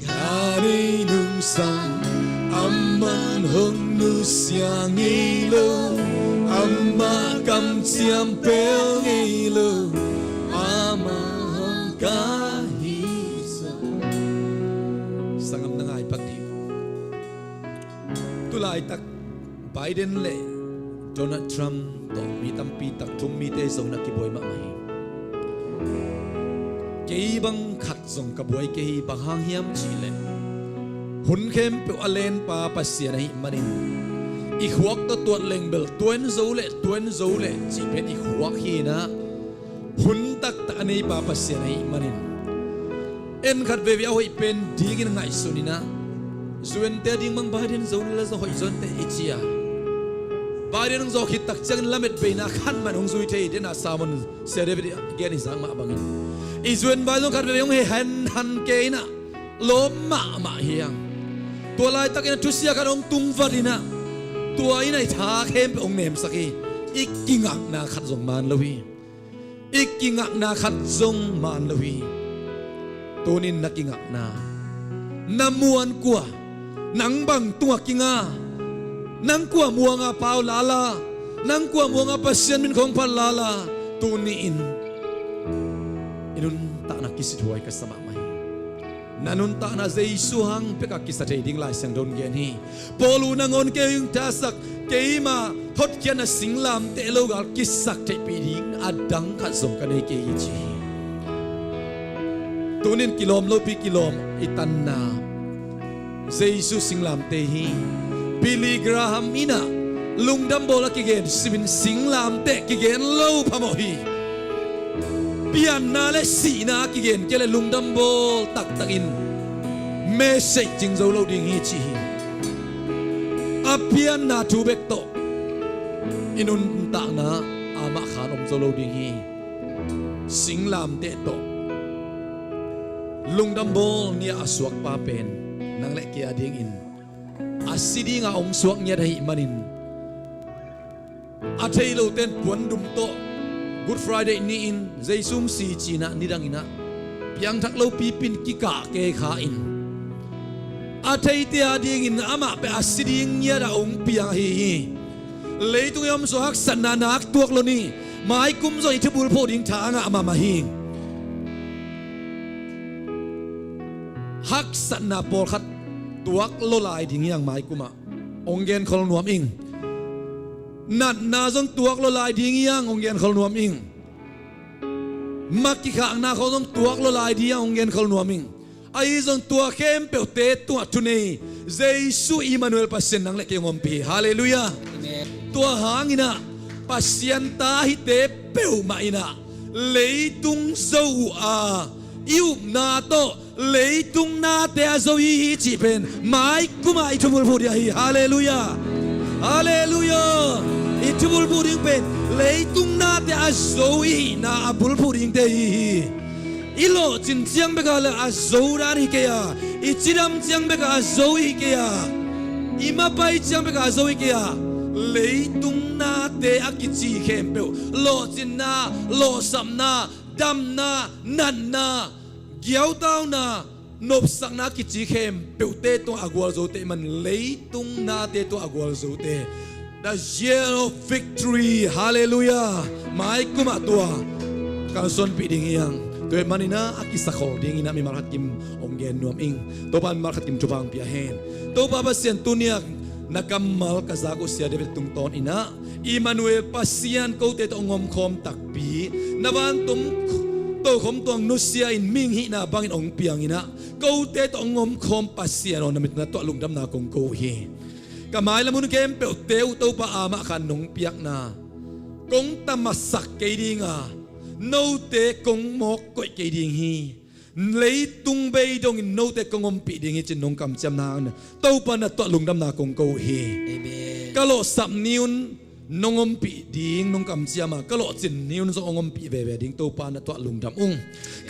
Ka nei nungsang, amah hong nusia ngei lo, amah kamciam pia ngei lo, amah hang ka hi zaw. Sanggam, na ngai pak dih. Tu laitak Biden le Donald Trump tawh mi tampi tak thum mite zong na kibuai mahmah hi. Kei bang khat zong ka buai kei hi, bang hang hiam cihleh, hun khempeuh a lenpa Pasian ahih manin, i khuak tawh tuat leng bel tua in zo leh, tua in zo leh cih pen i khuak hi inah, hun taktak a neipa Pasian ahih manin, en khat veivei a hoih pen dingin ngaihsun inah, U N te ding bang Biden zo ni la zong hoih zaw inteh i ci a, Biden hong zawh khit tak ciangin lamet beina khat mah hong zui thei dena sermon Sia David in a gen hi zak mah bangin, i U N vai zong khat veivei hong hei henhan kei inah, lawp mahmah hi hang. Tua laitakin a thusia khat hong tungvat inah, tua inah i tha khempeuh hong nemsak hi. I kingakna khat zong man lo hi. I kingakna khat zong man lo hi. Tunin na kingakna, na muan kua, Nang bang tungah kinga? Nang kua muanga pau lala? Nang kua muanga Pasian min khong phat lala? Tuni-in i nuntakna kisithuai ka sa mahmah hi. Na nuntakna Jesu hang bekah kisa thei ding Lai Siangtho in gen hi. Paul uh nangawn kei hong thasak, keima hotkhiatna singlamteh lo gal kisak theihpih ding a dang khat zong ka nei kei hi ci hi. Tunin kilawm lopi kilawm i tanna Jesu singlamteh hi. Billy Graham in ah lungdam bawl a kigen sipin singlamteh kigen lo phamawh hi. Pianna le sihna a kigen kei le lungdam bawl taktakin message cing zo lo ding hi ci hi. A pianna thu bek tawh i nuntakna amah khan om zo lo ding hi. Singlamteh tawh lungdam bawl ni-a a suakpa pen nang le kei a dingin a si dinga hong suak ngiat ahih manin, a thei lote in puandum tawh Good Friday ni-in Jesu hong si cinah nidanginah piangthak lopipi in kikah kei kha in, a theite a dingin amah pen a si ding ngiatah hong piang ahi hi. Leitung i omso haksatna nak tuak lo ni. Maikum zong i thubulphuh ding tha a ngah mahmah hi. Haksatna pawlkhat tuak lo lai ding hiang maikumah hong genkhol nuam ing. Natna zong tuak lo lai ding hiang hong genkhol nuam ing. Makikhakna khawng zong tuak lo lai ding hiang hong genkhol nuam ing. Ahi zong tua khempeuhte tungah thunei Jesu Emmanuel Pasian nang le kei hong ompih hi. Halleluiah. Amen. Tua hanginah Pasian ta hite peuhmah inah leitung zo uh a i upna tawh leitung nate a zo i hi cih pen maikumah i thubulphuh ding ahi hi. Halleluiah. Halleluiah. I thubulphuh ding pen leitung nate a zo i hihna a bulphuh dingte i hi hi. I lawhcin ciang bekah le a zo dan hi kei a, i cidam ciang bekah a zo hi kei a, i mapai ciang bekah a zo hi kei a, leitung nate a kici khempeuh, lawhcinna, lawhsapna, damna, natna, giautauna, nopsakna kici khempeuhte tungah a gualzote man leitung nate tungah a gualzote. The year of victory. Halleluiah. Maikumah tua kalsuanpih ding hiang. Tua ahih maninah a kisakhol dinginah mimal khat kim hong gen nuam ing. Topa mimal khat kim thupha hong pia hen. Topa Pasian tuniak na kammal ka zak uh sia David tungtawn inah Emmanuel Pasian kote tawh hong omkhawm takpi, na vantung tokhom tuang nusia in mihing hihna bangin hong pianginah kote tawh hong omkhawm Pasian aw, na mit na tuah lungdamna kong ko uh hi. Ka mailam hun khempeuhte uh Topa amah khan nong piakna kong tamasak kei dinga, note kong mawk koih kei ding hi. Leitung bei dongin note kong ompih ding hi cin nong kamciamna hangin Topa na tuah lungdamna kong ko uh hi. Amen. Ka lawhsap ni-un nong ompih ding nong kamciam a, ka lawhcin ni-un zong hong ompih veve ding Topa na tuah lungdam ung.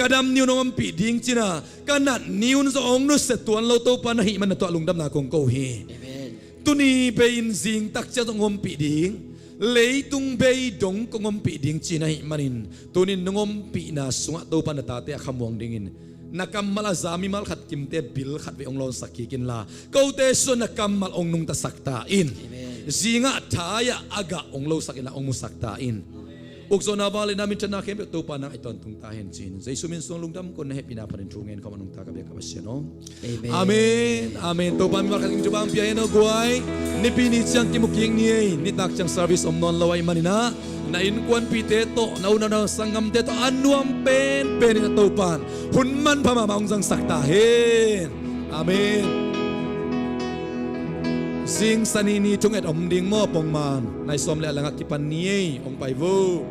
Ka dam ni-un hong ompih ding cina, ka nat ni-un zong hong nusia tuan lo Topa na hih man na tuah lungdamna kong ko uh hi. Amen. Tuni bei-in zingtak ciang zong hong ompih ding, leitung bei dong kong ompih ding cina hih manin tunin nong ompihna sungah Topa na tate a khamuang dingin na kammal a za mimal khat kimte bil khat vei hong lawnsak kik inla, kote sungah na kammal hong nungtasak ta in. Amen. Zingah thai-ah a gah hong losak inla hong musak ta in. Ukzawhna vangliatna minthanna khempeuh Topa nang a i tawntung ta hen cin Jesu min suang lungdam kong na hehpihna phatin thu ngen khawm a nungta ka biak ka Pasian aw. Amen. Amen. Amen. Topa mimal khat kim thupha hong pia hen aw guai. Nipi ni ciang kimu kik ni ei. Nitak ciang service om nawn lo ahih maninah na innkuanpihte tawh, na unau na sanggamte tawh a nuam penpen inah Topan hun manpha mahmah hong zangsak ta hen. Amen. Zingsang ni ni thunget om ding maw pongman? Nai sawm le a langah kipan ni ei. Hong pai vo.